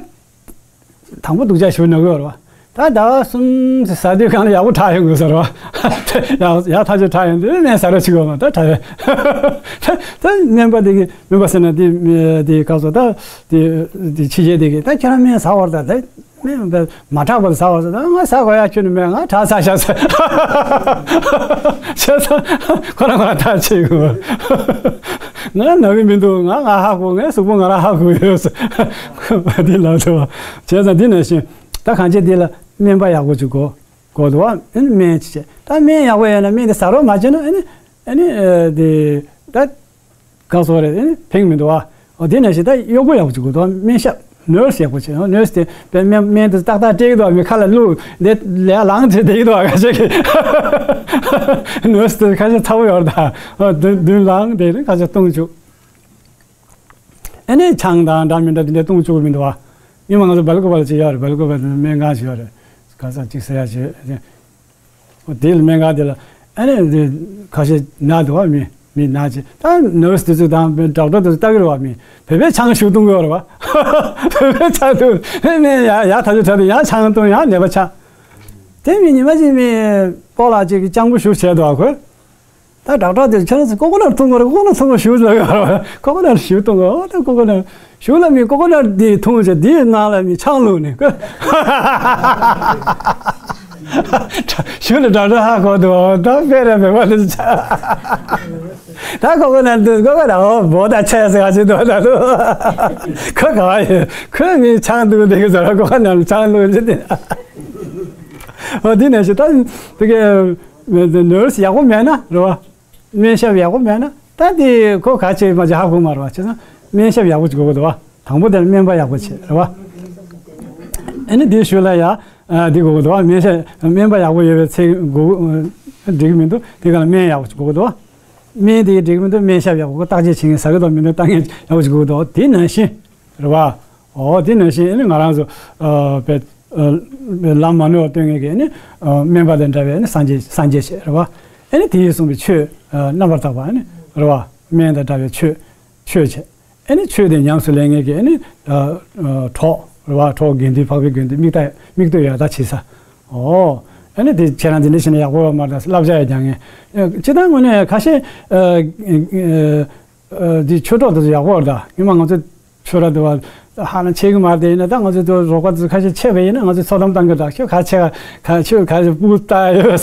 དང་པོ་སྡུག་ཅག་ཞུ་ནོ་གི་རེད་བ། ད་ཟླ་བ་གསུམ་ཟ་དུས་གང་ལ་ཡག་པོ་དྲག་ཡོང་གི་ཟེར་བ། ཡག་ཡག་ཐག་ཆོད་དྲག་ཡོང་དུས་སྨན་ཟ་རོགས་བྱེད་དགོས་མ་ད་དྲག་ཡོད། ད་སྨན་པ་དེ་གི་སྨན་པ་ཟེར་ན་དེ་དེ་ག་སོ་ད་དེ་དེ་ཕྱི་རྒྱལ་དེ་གི་ད་ཁྱེད་རང་སྨན་ཟ་བར་ད་ད་སྨན་པ་མ་དྲག་པ་ཟ་བར་ད་ང་ཟ་དགོས་ཡ་ཁྱོད་ནི་སྨན་ང་དྲག་ཟ་ཤག་ཟེར། བྱས་ཙང་ཁོ་རང་ཁོ་རང་ཐག་ཆོད་གི་ང་ན་གི་མི་འདུག་ང་ང་ཧ་གོ་ངའི་གཟུགས་པོ་ང་རང་ཧ་གོ་ཡོད་ཟེར། དེ་ལབ་ཐུབ་བ། བྱས་ཙང་འདི་ནང་བཞིན་ད་གང་བྱེད་འདི་ལ་སྨན་པ་ཡག་པོ་ཅིག་དགོས་དགོས་འདུག་བ། ཨ་ནི་སྨན་ཅིག་བྱས་ད་སྨན་ཡག་པོ་ཡོད་ན་སྨན་དེ་ཟ་རོགས་མ་བྱས་ན་ཨ་ནི་ཨ་ནི་ཨ་དེ་ད་གང་སོགས་རེད་ཨ་ནི་ཕན་གི་མི་འདུག་བ། འོ་དེ་ནང་བཞིན་ད་གཡོག་པོ་ཡག་པོ་ཅིག་དགོས་འདུག་བ། སྨན་ཞབས་ནར་སི་ཡག་པོ་བྱས། ནར་སི་དེ་དཔེ་སྨན་སྨན་དེ་ཏག་ཏག་སྤྲད་ཀྱི་འདུག་བ། མི་ཁ་ལ་བླུགས་དེ་ལས་ལངས་བྱས་བསྡད་ཀྱི་འདུག་བ། ཁ་ཤས་ཀྱིས་ནར་སི་དེ་ཁ་ཤས་ཚ་པོ་ཡོད་རེད་ད། འོ་མདུན་མདུན་ལངས་དེ་ཁ་ཤས་བཏུང་བཅུག་ཨ་ནི་ཆང་དང་འདྲ་མི་འདྲ་དེ་འདྲ་བཏུང་བཅུག་མི་འདུག་བ། ཉི་མ་ང་ཚོ་སྦེལ་ཀོབ་ལ་ཅིག་ཡོད་རེད། སྦེལ་ཀོབ་ལ་སྨན་ཁང་ཞིག་ཡོད་རེད། ག་ས་ཅིག་ཟེར་ཡ་ཞིག་ཨོ་དེ་ལ་སྨན་ཁང་དེ་ལ་ཨ་ནི་འདི་ཁ་ཤས་ན་འདུག་བ། མི་མི་ན་ཅིག་ད་ནར་སི་དེ་ཚོ་དང་ཌོག་ཊར་དེ་ཚོ་ལྟ་གི་རེད་བ། མི་བོད་པའི་ཆང་ཞིག་བཏུང་གི་ཡོད་རེད་བ། བོད་པའི་ཆང་བཏུང་མི་མི་ཡ་ཡ་ཐག་ཆོད་དྲགས་ཏེ་ཡང་ཆང་བཏུང་ཡང་ནད་པ་ཆགས། དེ་མི་ཉི་མ་གཅིག་མི་སྤོ་ལགས་གཅིག་གིས་སྤྱང་པོ་ཞིག་བྱས་འདུག་བ་ཁོས། ད་ཌོག་ཊར་དེ་ཁྱེད་རང་ཚོ་ཀོ་ཀོ་ནཊ་འཐུང་དགོས་རེད། ཀོ་ཀོ་ནཊ་འཐུང་དགོས་ཞུ་ལ། ཀོ་ཀོ་ནཊ་ཞུ་འཐུང་དགོས། ཨོ་ད་ཀོ་ཀོ་ནཊ་ཞུ་ལ་མི་ཀོ་ཀོ་ནཊ་དེ་འཐུང་བྱས་དེའི་ནང་ལ་མི་ཆང་བླུགས་ནས་ཞུ་ལ་ཌོག་ཊར་ཧ་གོ་འདུག་ཨོ་ད་དཔེ་ར་མེད་པ་ལ་ཆ་ད་ཀོ་ཀོ་ནཊ་འདུག་ཀོ་ཀོ་ནཊ་ཨོ་བོ་ད་ཆ་ཟེར་ག་ཅི་འདུག་ད་འདུག་ཁོ་ག་བ་ཡོད། ཁོས་མི་ཆང་འདུག་དེ་གི་ཟེར་ཀོ་ཀོ་ནཊ་ལ་ཆང་བླུགས་ཅི་དེ་ཨོ་དེ་ནས་ཞུ་ད་དེ་གི་ནར་སི་ཡག་པོ་མེད་ན་རེད་བ། སྨན་ཞབས་ཡག་པོ་མེད་ན་ད་དེ་ཁོ་ག་ཆེ་མ་ཆེ་ཧ་གོ་མ་རེད་བ། བྱས་ཙང་སྨན་ཞབས་ཡག་པོ་ཅིག་དགོས་ཀྱི་འདུག་བ། དང་པོ་དེ་ལ་སྨན་པ་ཡག་པོ་བྱེད་རེད་བ། ཨ་ནི་དེའི་ཤུལ་ལ་ཡ་ཨ་དེ་དགོས་ཀྱི་འདུག་བ། སྨན་ཞབས་སྨན་པ་ཡག་པོ་ཡོད་པའི་ཚེ་དགོས་འགྲིག་གི་མི་འདུག་དེ་ག་ལ་སྨན་ཡག་པོ་ཅིག་དགོས་ཀྱི་འདུག་བ། སྨན་དེ་འགྲིག་གི་མི་འདུག་སྨན་ཞབས་ཡག་པོ་ཁོ་བརྟག་དཔྱད་བྱེད་མཁན་ཟ་གི་འདུག་མི་འདུག་བརྟག་མཁན་ཡག་པོ་ཅིག་དགོས་ཀྱི་འདུག་དེ་ནང་བཞིན་རེད་བ། ཨོ་དེ་ནང་བཞིན་ཨ་ནི་ང་རང་ཚོ་ཨ་པའི་ཨ་ལམ་མ་ནོར་བ་སྟོན་མཁན་གྱི་ཨ་ནི་ཨ་སྨན་པ་དང་འདྲ་བའི་ཨ་ནི་སངས་རྒྱས་སངས་རྒྱས་བྱེད་རེད་བ། ཨ་ནི་དེ་ཡིས་གསུངས་པའི་ཆོས་ཨ་རྣམ་པར་དག་པ་ཨ་ནི་རེད་བ། སྨན་དང་འདྲ་བའི་ཆོས་ཆོས་བྱེད། ཨ་ནི་ཆོས་དེ་ཉམས་སུ་ལེན་མཁན་གྱི་ཨ་ནི་ཨ་ཨ་གྲོགས་རེད་བ། གྲོགས་དགེ་འདུན་འཕགས་པའི་དགེ་འདུན་མིག་ལྟ་མིག་ལྟོས་ཡར་ལྟ་བྱེད་ས། ཨོ་ཨ་ནི་དེ་ཁྱེད་རང་དེ་འདྲ་བྱས་ན་ཡག་པོ་ཡོད་མ་རེད་ད་བསླབ་བྱ་ཡང་རྒྱག་མཁན། ཨ་སྤྱིར་བཏང་ངོས་ནས་ཁ་ཤས་ཨ་ཨ་ཨ་འདི་ཆོས་གྲོགས་དེ་ཚོ་ཡག་པོ་རེད་ད། ཉི་མ་ང་ཚོ་ཆོས་ར་འདི་བ་ཧ་ལམ་ཆད་གི་མ་རེད་དེ། ཡིན་ན་ད་ང་ཚོ་དེ་རོགས་པ་ཚོ་ཁ་ཤས་ཆད་པ་ཡིན་ན་ང་ཚོ་ཚོགས་གཏམ་བཏང་གི་རེད་ད། ཁྱོད་ག་ཆད་ག་ཁྱོད་ག་ཆད་སྤུ་གུ་ལྟ་ཡོད་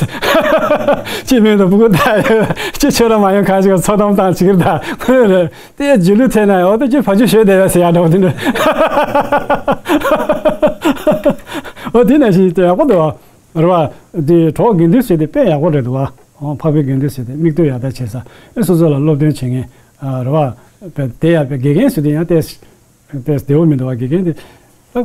ཅི་མིན་དུ་སྤུ་གུ་ལྟ་ཡོད་ཅི་ཆོས་ར་མ་ཡོང་ག་ཅིག་ཚོགས་གཏམ་བཏང་བྱེད་ཀྱི་རེད་ད། ཁོས་རེད་དེ་རྗེས་ལུས་ཐེབས་ན་ཡོད་དེ་ཅི་ཕ་ཆུ་ཞོད་བསྡད་ཡོད་ཟེར་ཡ་འདྲ་བོ་དེ་འདྲ། འོ་དེ་ནང་བཞིན་དེ་ཡག་པོ་འདུག་བ། རེད་བ། དེ་གྲོགས་དགེ་འདུན་ཟེར་དེ་དཔེ་ཡག་པོ་རེད་འདུག་བ། འོ་འཕགས་པའི་དགེ་འདུན་ཟེར་དེ་མིག་ལྟོས་ཡར་ལྟ་བྱེད་ས། ཨེ་སོ་སོ་ལ་སློབ་སྟོན་བྱེད་མཁན། ཨ་རེད་བ། དཔེ་དེ་ཡང་དཔེ་དགེ་རྒན་ཟེར་དེ་ཡང་ཏོག་ཙམ་བདེ་བོ་མི་འདུག་བ། དགེ་རྒན་དེ་ད་ཁོ་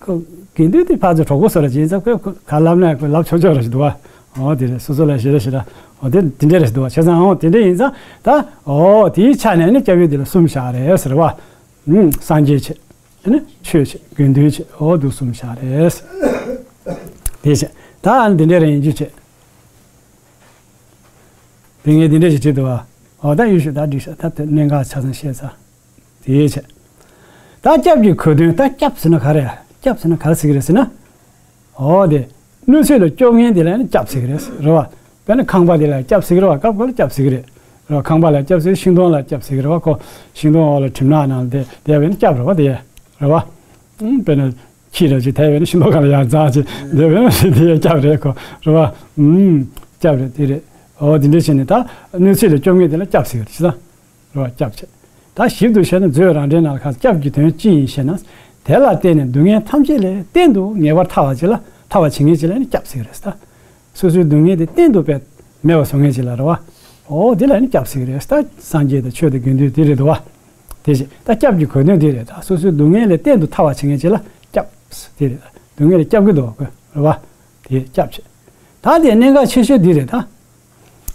ཁོ་དགེ་འདུན་དེ་ཕར་ཚུར་གྲོགས་པོ་བཟོ་འདྲ་ཅིག་ཡིན་ཙང་ཁོས་ཁོ་ག་ལབ་ན་ཁོས་ལབ་ཆོག་ཆོག་འདྲ་ཞིག་འདུག་བ། འོ་དེ་རེད། སོ་སོ་ལ་ཞེ་དྲག་ཞེ་དྲག་འོ་དེ་དེ་འདྲ་རེད་ཞིག་འདུག་བ། བྱས་ཙང་འོ་དེ་ཡིན་ཙང་ད་འོ་དེའི་ཆ་ནས་ནི་སྐྱབས་ཡུལ་དེ་ལ་གསུམ་བཞག་རེད་ཟེར་བ། ཨུམ། སངས་རྒྱས་བྱེད། དེ་ནི་ཆོས་བྱེད། དགེ་འདུན་བྱེད། འོ་འདུག་གསུམ་བཞག་རེད། དེ་བྱས། ད་ཨ་ནི་འདི་འདྲ་རེ་ཡིན་རྒྱུ་བྱེད། དེ་ངས་འདི་འདྲ་ཞིག་བྲིས་འདུག་བ། འོ་ད་ཡུལ་ཤུལ་ད་འགྲིག་ཤག་ད་དེ་གནད་འགག་ཆ་ཚང་ཤེས་ཚར། དེ་བྱས། ད་སྐྱབས་ཀྱི་གོ་དོན། ད་སྐྱབས་ཟེར་ན་ག་རེ། སྐྱབས་ཟེར་ན་ག་རེ་ཟེར་གི་རེད་ཟེར་ན། འོ་དེ། གནོད་འཚེ་ལ་སྐྱོབ་མཁན་དེ་ལ་ནི་སྐྱབས་ཟེར་གི་རེད། རེད་བ། དཔེར་ན་ཁང་པ་དེ་ལ་སྐྱབས་ཟེར་གི་རེད་བ། སྐབས་འགའ་ལ་སྐྱབས་ཟེར་གི་རེད། རེད་བ། ཁང་པ་ལ་སྐྱབས་ཟེར། ཤིང་སྡོང་ལ་སྐྱབས་ཟེར་གི་རེད་བ། ཁོ་ཤིང་སྡོང་འོག་ལ་གྲིབ་ནག་ནང་ལ་བསྡད་བསྡད་པའི་ནི་སྐྱབས་རེད་བ་དེ། རེད་བ། ཨུམ། དཔེར་ན། ཁྱི་ར་ཅིག་དེ་བས་ནི་ཤིང་སྡོང་སྒང་ལ་ཡར་འཛེགས་ཅིག་བསྡད་པའི་ནི་དེ་ཡང་སྐྱབས་རེད་ཁོ། རེད་བ། ཨུམ། སྐྱབས་རེད་དེ་རེད། འོ་དེ་འདྲ་བྱས་ནས་ད་གནོད་འཚེ་ལ་སྐྱོབ་མཁན་དེ་ལ་སྐྱབས་ཟེར་གི་རེད་ཟེར། རེད་བ། སྐྱབས་བྱེད། ད་ཞིབ་ཏུ་བཤད་ན་མཛོད་རང་འགྲེལ་ནང་ལ་ཁ་སྐྱབས་ཀྱི་དོན་ཅི་ཡིན་ཞེ་ན། དེ་ལ་བརྟེན་ནས་སྡུག་བསྔལ་ཐམས་ཅད་ལས་གཏན་དུ་ངེས་པར་ཐར་བ་ཅིག་ལ་ཐར་བར་བྱེད་མཁན་ཅིག་ལ་ནི་སྐྱབས་ཟེར་གི་རེད་ཟེར། སོ་སོའི་སྡུག་བསྔལ་དེ་གཏན་དུ་པས་མེད་པར་བཟོ་མཁན་ཅིག་ལ། རེད་བ། འོ་དེ་ལ་ནི་སྐྱབས་ཟེར་གི་རེད་ཟེར། སངས་རྒྱས་དང་ཆོས་དང་དགེ་འདུན་དེ་རེད་དོ་བ། དེ་བཞིན་ད་སྐྱབས་ཀྱི་གོ་དོན་དེ་རེད། ད་སོ་སོའི་སྡུག་བསྔལ་ལས་གཏན་དུ་ཐར་བར་བྱེད་མཁན་ཅིག་ལ་སྐྱབས་དེ་རེད། སྡུག་བསྔལ་ལས་སྐྱབས་ཀྱི་འདུག་གོ། རེད་བ། དེ་སྐྱབས་བྱེད། ད་དེ་གནད་འགག་ཆེ་ཤོས་འདི་རེད་ད།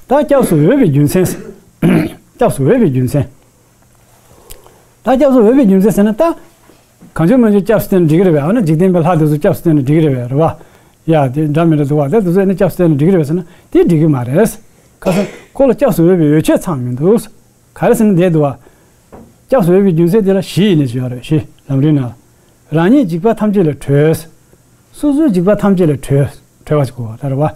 ད་སྐྱབས་སུ་འོས་པའི་རྒྱུ་མཚན། སྐྱབས་སུ་འོས་པའི་རྒྱུ་མཚན། ད་སྐྱབས་སུ་འོས་པའི་རྒྱུ་མཚན་ཟེར་ན་ད། གང་བྱུང་མང་བྱུང་སྐྱབས་སུ་བསྟེན་ན་འགྲིག་གི་རེད་པས། འོ་ན་འཇིག་རྟེན་པའི་ལྷ་དེ་ཚོ་སྐྱབས་སུ་བསྟེན་ན་འགྲིག་གི་རེད་པས། རེད་བ། ཡ་དེ་འདྲ་མི་འདྲ་འདུག་བ། དེ་དེ་ཚོ་ཨེ་ནི་སྐྱབས་སུ་བསྟེན་ན་འགྲིག་གི་རེད་པས་ཟེར་ན་དེ་འགྲིག་གི་མ་རེད། ཁ་སང་ཁོ་ལ་སྐྱབས་སུ་འོས་པའི་འོས་ཆོས་ཚང་མི་འདུག་ག་རེ་ཟེར་ན་དེ་འདུག་བ། སྐྱབས་སུ་འོས་པའི་རྒྱུ་མཚན་དེ་ལ་བཞི་ཡིན་ནས་བརྗོད་ཡོད་རེད། བཞི། ལམ་རིམ་ནང་ལ། རང་ཉིད་འཇིགས་པ་ཐམས་ཅད་ལས་གྲོལ། སོ་སོའི་འཇིགས་པ་ཐམས་ཅད་ལས་གྲོལ། གྲོལ་བ་ཞིག་དགོས་པ་ད་རེད་བ།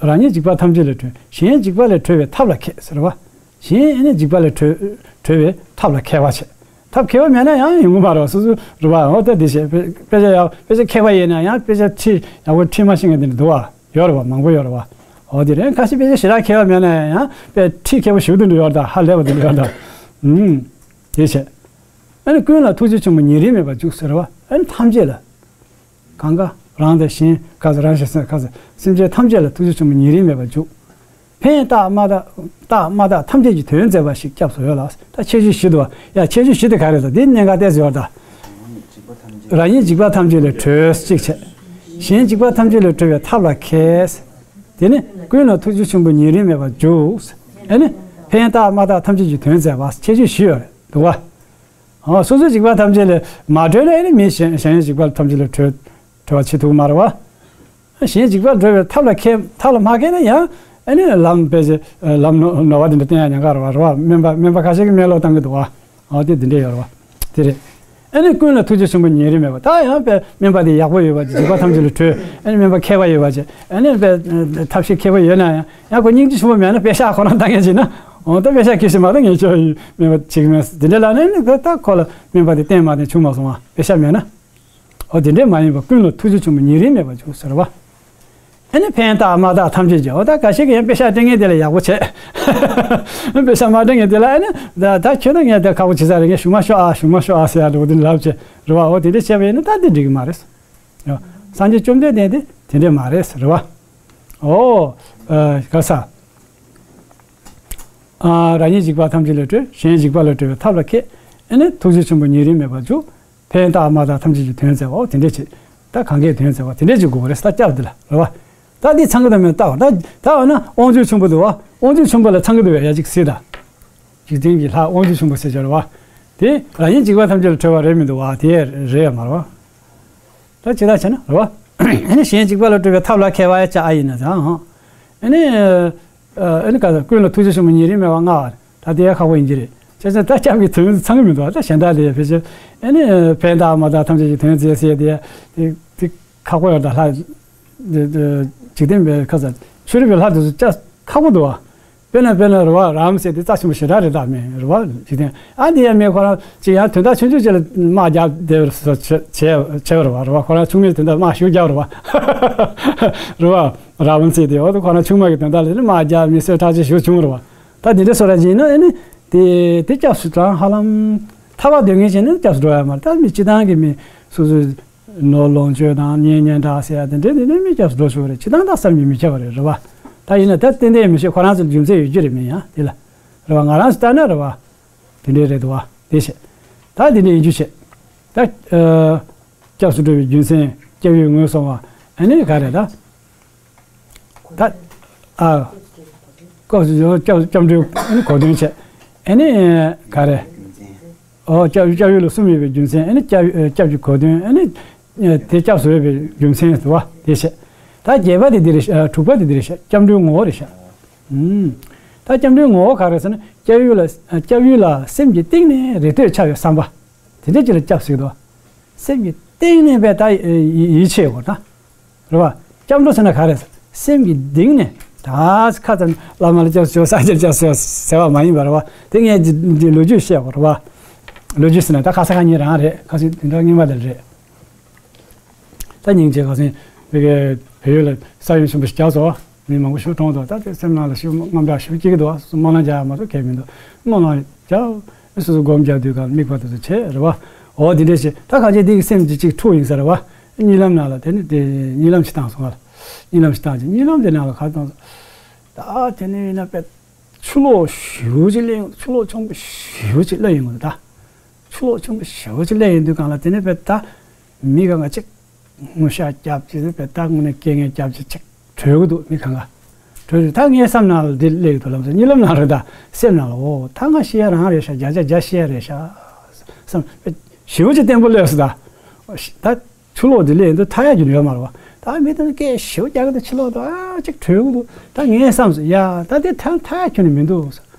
རང་ཉིད་འཇིགས་པ་ཐམས་ཅད་ལས་གྲོལ། གཞན་འཇིགས་པ་ལས་གྲོལ་བའི་ཐབས་ལ་མཁས་ཟེར་བ། གཞན་ཨེ་ནི་འཇིགས་པ་ལས་གྲོལ་གྲོལ་བའི་ཐབས་ལ་མཁས་པ་བྱེད། ཐབས་མཁས་པ་མེད་ན་ཡང་ཡོང་གི་མ་རེད་བ། སོ་སོ་རེད་བ། འོ་ད་འདི་བྱས་དཔེ་དཔེ་ཆ་ཡག་དཔེ་ཆ་མཁས་པ་ཡིན་ན་ཡང་དཔེ་ཆ་ཁྲིད་ཡག་པོ་ཁྲིད་མ་ཤེས་མཁན་དེ་འདྲ་འདུག་བ། ཡོད་རེད་བ། མང་པོ་ཡོད་རེད་བ། འོ་དེ་རེད། ཁ་ཤས་དཔེ་ཆ་ཞེ་དྲག་མཁས་པ་མེད་ན་ཡང་དཔེ་ཁྲིད་མཁས་པོ་ཞེ་པོ་དེ་འདྲ་ཡོད་རེད་ད། ཧ་ལས་པ་དེ་འདྲ་ཡོད་རེད་ད། ཨུམ། དེ་བྱས། ཨ་ནི་ཀུན་ལ་ཐུགས་རྗེ་ཆེན་པོ་ཉེ་རིང་མེད་པར་འཇུག་ཟེར་བ། ཨ་ནི་ཐམས་ཅད་ལ། གང་ག་རང་དང་གཞན་ག་ཚོད་རང་གཞན་སེམས་ག་ཚོད་སེམས་ཅན་ཐམས་ཅད་ལ་ཐུགས་རྗེ་ཆེན་པོ་ཉེ་རིང་མེད་པར་འཇུག་ཕན་བཏགས་མ་བཏགས་བཏགས་མ་བཏགས་ཐམས་ཅད་ཀྱི་དོན་མཛད་པ་ཞིག་སྐྱབས་སུ་འོས་ལ། ད་ཁྱད་ཆོས་བཞི་འདུག་བ། ཡ་ཁྱད་ཆོས་བཞི་དེ་ག་རེ་ད། འདི་གནད་འགག་ཏོག་ཙམ་ཡོད་ད། རང་ཉིད་འཇིགས་པ་ཐམས་ཅད་ལས་གྲོལ་གཅིག་བྱས། གཞན་འཇིགས་པ་ཐམས་ཅད་ལས་གྲོལ་བའི་ཐབས་ལ་མཁས། དེ་ནི་ཀུན་ལ་ཐུགས་རྗེ་ཆེན་པོ་ཉེ་རིང་མེད་པར་འཇུག་ཨ་ནི་ཕན་བཏགས་མ་བཏགས་ཐམས་ཅད་ཀྱི་དོན་མཛད་པ། ཁྱད་ཆོས་བཞི་ཡོད་རེད་འདུག་བ། ཨ། སོ་སོའི་འཇིགས་པ་ཐམས་ཅད་ལས་མ་གྲོལ་ན་ཨ་ནི་མི་གཞན་གཞན་འཇིགས་པ་ཐམས་ཅད་ལས་གྲོལ་གྲོལ་བ་བྱེད་ཐུབ་ཀྱི་མ་རེད་བ། གཞན་འཇིགས་པ་སྒྲོལ་བའི་ཐབས་ལ་མཁས། ཐབས་ལ་མ་མཁས་ན་ཡང་ཨ་ནི་ལམ་དཔེ་ཆ་ལམ་ནོར་བ་དེ་འདྲ་བསྟན་ཡ་ཉེན་ཁ་རེད་བ། རེད་བ། སྨན་པ་སྨན་པ་ཁ་ཤས་ཀྱིས་སྨན་སློབ་བཏང་གི་འདུག་བ། ཨ་དེ་འདི་འདྲས་ཡོད་རེད་བ། དེ་རེད། ཨ་ནི་ཀུན་ལ་ཐུགས་རྗེ་ཆེན་པོ་ཉེ་རིང་མེད་པ། ད་ཡང་དཔེ་སྨན་པ་དེ་ཡག་པོ་ཡོད་པ་ཅིག་འཇིགས་པ་ཐམས་ཅད་ལས་གྲོལ། ཨ་ནི་སྨན་པ་མཁས་པ་ཡོད་པ་ཅིག་ཨ་ནི་དཔེ་ཐབས་ཤེས་མཁས་པོ་ཡོད་ན་ཡང་ཡང་ཁོ་སྙིང་རྗེ་ཆེན་པོ་མེད་ན་པེ་ཤག་ཁོ་རང་བཏང་མཁན་ཅིག་ན། འོ་ད་པེ་ཤག་ཁྱེར་ཤེས་མ་གཏོགས་ངས་ཁྱོད་སྨན་པ་བྱེད་ཀྱི་མེད་དེ་འདྲ་ལབ་ན་ནི་ད་ཁོ་ལ་སྨན་པ་དེ་བསྟེན་མ་བསྟེན་བྱུང་མ་སོང་བ། པེ་ཤག་མེད་ན། འོ་དེ་འདྲས་མ་ཡིན་པར་ཀུན་ལ་ཐུགས་རྗེ་ཆེན་པོ་ཉེ་རིང་མེད་པར་འཇུག་ཟེར་བ། ཨ་ནི་ཕན་བཏགས་མ་བཏགས་ཐམས་ཅད་ཀྱི། འོ་ད་འགའ་ཞིག་གིས་ཡང་པེ་ཤག་སྤྲད་མཁན་དེ་ལ་ཡག་པོ་བྱས། པེ་ཤག་མ་སྤྲད་མཁན་དེ་ལ་ཨ་ནི་ད་ད་ཁྱོད་ད་ངས་ད་ཁག་པོ་བྱེད་ས་རེད། ངས་གཞུག་མ་ཤོག་ཨ། གཞུག་མ་ཤོག་ཨ་ཟེར་ཡ་འདྲ་བོ་དེ་འདྲ་ལབ་བྱས་རེད་བ། འོ་དེ་འདྲས་བྱས་པ་ཡིན་ན་ད་དེ་འགྲིག་གི་མ་རེད། ཡ། སངས་རྒྱས་བཅོམ་ལྡན་འདས་དེ་དེ་འདྲས་མ་རེད་ཟེར་བ། འོ། ཨ། ག་ས། ཨ། རང་ཉིད་འཇིགས་པ་ཐམས་ཅད་ལས་གྲོལ། གཞན་འཇིགས་པ་ལས་གྲོལ་བའི་ཐབས་ལ་མཁས། ཨ་ནི་ཐུགས་རྗེ་ཆེན་པོ་ཉེ་རིང་མེད་པར་འཇུག་ཕན་བཏགས་མ་བཏགས་ཐམས་ཅད་ཀྱི་དོན་མཛད་པའོ། དེ་འདྲས་བྱེད། ད་གང་གའི་དོན་མཛད་པ་དེ་འདྲས་ཅིག་དགོས་པ་རེད། ད་སྐྱབས་འདི་ལ་རེད་བ། ད་འདི་ཚང་གི་དོན་མེད་ལྟ་བ། ད་ད་འོ་ན་དབང་ཕྱུག་ཆེན་པོ་འདུག་བ། དབང་ཕྱུག་ཆེན་པོ་ལ་ཚང་གི་འདུག་བས། ཡ་གཅིག་གཟིགས་དང་། འཇིག་རྟེན་གྱི་ལྷ་དབང་ཕྱུག་ཆེན་པོ་ཟེར་བྱ་རེད་བ། དེ་རང་ཉིད་འཇིགས་པ་ཐམས་ཅད་ལས་གྲོལ་བ་རེད་མི་འདུག་བ། དེ་རེད་ཡ་མ་རེད་བ། ད་ཇི་ལྟར་བྱས་ན་རེད་བ། ཨ་ནི་གཞན་འཇིགས་པ་ལས་གྲོལ་བའི་ཐབས་ལ་མཁས་པ་ཡ་ཅག་ཨ་ཡིན་ན་ཙང་། ཨ་ནི། ཨ་ནི་ག་ད་ཀུན་ལ་ཐུགས་རྗེ་ཆེན་པོ་ཉེ་རིང་མེད་པར་བསྔགས་པ་ད་དེ་ཡ་ཁག་པོ་ཡིན་གྱི་རེད། བྱས་ཙང་ད་སྐྱབས་ཀྱི་དོན་ཚང་གི་མི་འདུག་ད་གཞན་དག་ལས་ཕལ་ཆེར་ཨ་ནི་ཕན་བཏགས་མ་བཏགས་ཐམས་ཅད་ཀྱི་དོན་མཛད་ཟེར་དེ་དེ་དེ་ཁག་པོ་ཡོད། ད་ལྷ་འཇིག་རྟེན་པའི་ཁ་ས་ཆོས་རིག་པའི་ལྷ་དེ་ཚོ་ཅག་ཁག་པོ་འདུག་བ། དཔེར་ན་དཔེར་ན་རེད་བ། རམ་ཟེར་དེ་རྩ་ཆེན་པོ་ཞེ་དྲག་རེད། ད་མེད་རེད་བ། འཇིག་རྟེན་ཨ་འདི་ཡ་མེད་ཁོ་རང་ཅིག་ཡང་དོན་དག་ཆུང་ཆུང་ཅིག་ལ་དམག་རྒྱག་བསྡད་པ་བྱས་པ་རེད་བ། རེད་བ། ཁོ་རང་ཆུང་མའི་དོན་དག་དམག་ཞུགས་རྒྱག་རེད་བ། རེད་བ། ར་བན་ཚེ་དེ་འོ་ད་ཁོ་རང་ཆུང་མ་གི་དོན་དག་ལ་ནི་དམག་རྒྱག་མི་གསོད་ཁྲག་སྦྱོར་ཞུགས་བྱུང་རེད་བ། ད་དེ་འདྲ་སོ་ར་ཅིག་ཡིན་ན་ཨ་ནི་དེ་དེ་སྐྱབས་སུ་འགྲོ་ཧ་ལམ་ཐར་པ་འདོད་མཁན་ཞིག་ནི་སྐྱབས་སུ་འགྲོ་ཡ་མ་རེད། ད་མི་སྤྱི་བཏང་གི་མི་སོ་སོའི་ནོར་ལོངས་སྤྱོད་དང་གཉེན་ཉེ་འདྲ་ཟེར་ཡ་དེ་འདྲ་དེ་འདྲ་མི་སྐྱབས་སུ་འགྲོ་ཆོག་གི་རེད། སྤྱི་བཏང་ད་བསམ་གྱིས་མི་ཁྱབ་པ་རེད། རེད་བ། ད་ཡིན་ན་ད་ཏན་ཏན་མི་ཤེས། ཁོ་རང་ཚོ་རྒྱུ་མཚན་ཡོད་རྒྱུ་རེད་མིན་ཡང་དེ་ལ། རེད་བ། ང་རང་ཚོ་ལྟ་ན་རེད་བ། དེ་འདྲའི་རེད་འདུག་བ། དེ་བྱས། ད་དེ་འདྲའི་ཡིན་རྒྱུ་བྱས། ད། ཨ། སྐྱབས་སུ་འགྲོ་བའི་རྒྱུ་མཚན། སྐྱབས་ཡུལ་ངོས་བཟུང་བ། ཨ་ནི་ག་རེ་ད། ད། ཨ། སྐབས་སུ་འགྲོ་སྐྱབས་སྐྱབས་འགྲོའི་ཨ་ནི་གོ་དོན་བྱས། ཨ་ནི་ག་རེ། ཨོ་སྐྱབས་སྐྱབས་ཡུལ་ལ་གསུམ་ཡོད་པའི་རྒྱུ་མཚན། ཨ་ནི་སྐྱབས་སྐྱབས་ཀྱི་གོ་དོན། ཨ་ནི་དེ་སྐྱབས་སུ་འོས་པའི་རྒྱུ་མཚན་ཟེར་བ་དེ་བཤད། ད་བརྒྱད་པ་དེ་འདི་རེད། ཨ། དྲུག་པ་དེ་འདི་རེད་ཤག་སྐྱབས་འགྲོའི་ངོ་བོ་རེད་ཤག་ཨུམ། ད་སྐྱབས་འགྲོའི་ངོ་བོ་ག་རེ་ཟེར་ན། སྐྱབས་ཡུལ་ལ་སྐྱབས་ཡུལ་ལ་སེམས་ཀྱི་གཏིང་ནས་རེ་ལྟོས་འཆའ་བའི་བསམ་པ། དེ་འདྲ་ཅིག་ལ་སྐྱབས་ཟེར་གི་འདུག་སེམས་ཀྱི་ གཏིང་ནས་བས་ད་ཡིད་ཡིད་ཆེས་དགོས་ན། རེད་བ། སྐྱབས་འགྲོ་ཟེར་ན་ག་རེ་ཟེར། སེམས་ཀྱི་གཏིང་ནས་ད་ཁ་ཙམ་བླ་མ་ལ་སྐྱབས་སུ་མཆིའོ། ས་སྐྱར་སྐྱབས་སུ་མཆིའོ་ཟེར་བ་མ་ཡིན་པ་རེད་བ། དེ་ངས་འདི་ལོ་རྒྱུས་བཤད་དགོས་རེད་བ། ལོ་རྒྱུས་ཟེར་ན་ད་ཁ་སང་ཁ་ཉིན་རང་རེད། ཁ་སང་དེ་འདྲ་སྔོན་མ་ལ་རེད། ད་སྙིང་རྗེ་ཁ་སང་བོད་ཡུལ་ལ་ས་ཡོམ་ཆེན་པོ་ཞིག་བརྒྱབ་སོང་། མི་མང་པོ་ཞིག་གྲོངས་འདུག་ད་དེ་སེམས་ནང་ལ་ཞིག་དངངས་སྐྲག་ཞིག་སྐྱེ་གི་འདུག་སྨོན་ལམ་རྒྱག་ཡ་མ་གཏོགས་གལ་མི་འདུག་སྨོན་ལམ་རྒྱག་སོ་སོ་སྒོམ་རྒྱག་དུས་གང་དམིགས་པ་དེ་ཚོ་བྱས་རེད་བ། འོ་དེ་འདྲ་ཞིག་ད་གང་ཅི་དེ་གི་སེམས་ཀྱི་གཅིག་འཁྲུག་ཡིན་ས་རེད་བ། གཉིད་ལམ་ནང་ལ་དེ་ནི་དེ་གཉིད་ལམ་ཞིག་བཏང་སོང་ང་། གཉིད་ལམ་ཞིག་བཏང་རྗེས་གཉིད་ལམ་དེ་ནང་ལ་ག་བཏང་སོང་། ད་དེ་ནི་ཡིན་ན་པས་ཆུ་ལོག་ཞེ་པོ་ཅིག་སླེབས་ཡོང་། ཆུ་ལོག་ཆེན་པོ་ཞེ་པོ་ཅིག་སླེབས་ཡོང་གི་འདུག་ད་ཆུ་ལོག་ཆེན་པོ་ཞེ་པོ་ཅིག་སླེབས་ཡོང་དུས་གང་ལ་དེ་ནི་པས་ད་མི་གང་ག་ཅིག་ངུ་ཤག་རྒྱབ་ཅིག་པས་ད་དངོས་གནས་སྐད་ངན་རྒྱབ་ཅིག་ཅིག་བྲོས་གི་འདུག་མི་གང་ག་བྲོས་འདུག་ད་ངའི་བསམ་ནང་ལ་འདི་སླེབས་ཀྱི་འདུག་ལམ་སང་གཉིད་ལམ་ནང་རེད། ད་སེམས་ནང་ལ་འོ་ད་ང་ཤི་ཡ་རང་རེད་ཤག་བརྒྱ་ཆ་བརྒྱ་ཤི་ཡ་རེད་ཤག་བསམ། ཞེ་པོ་ཅིག་བརྟན་པོ་སླེབས་སོང་། ད་ད་ཆུ་ལོག་འདི་སླེབས་འདུག་ཐར་ཡ་རྒྱུ་ཡོད་མ་རེད་བ། ད་མི་དེ་ནི་སྐད་ཞེ་པོ་རྒྱག་གི་འདུག་ཕྱི་ལོག་ཏུ་ཨ་ཅིག་བྲོས་གི་འདུག་ད་ངའི་བསམ་སོང་ཡ་ད་དེ་ཐར་ཐར་ཡ་ཁྱོན་ནས་མི་འདུག་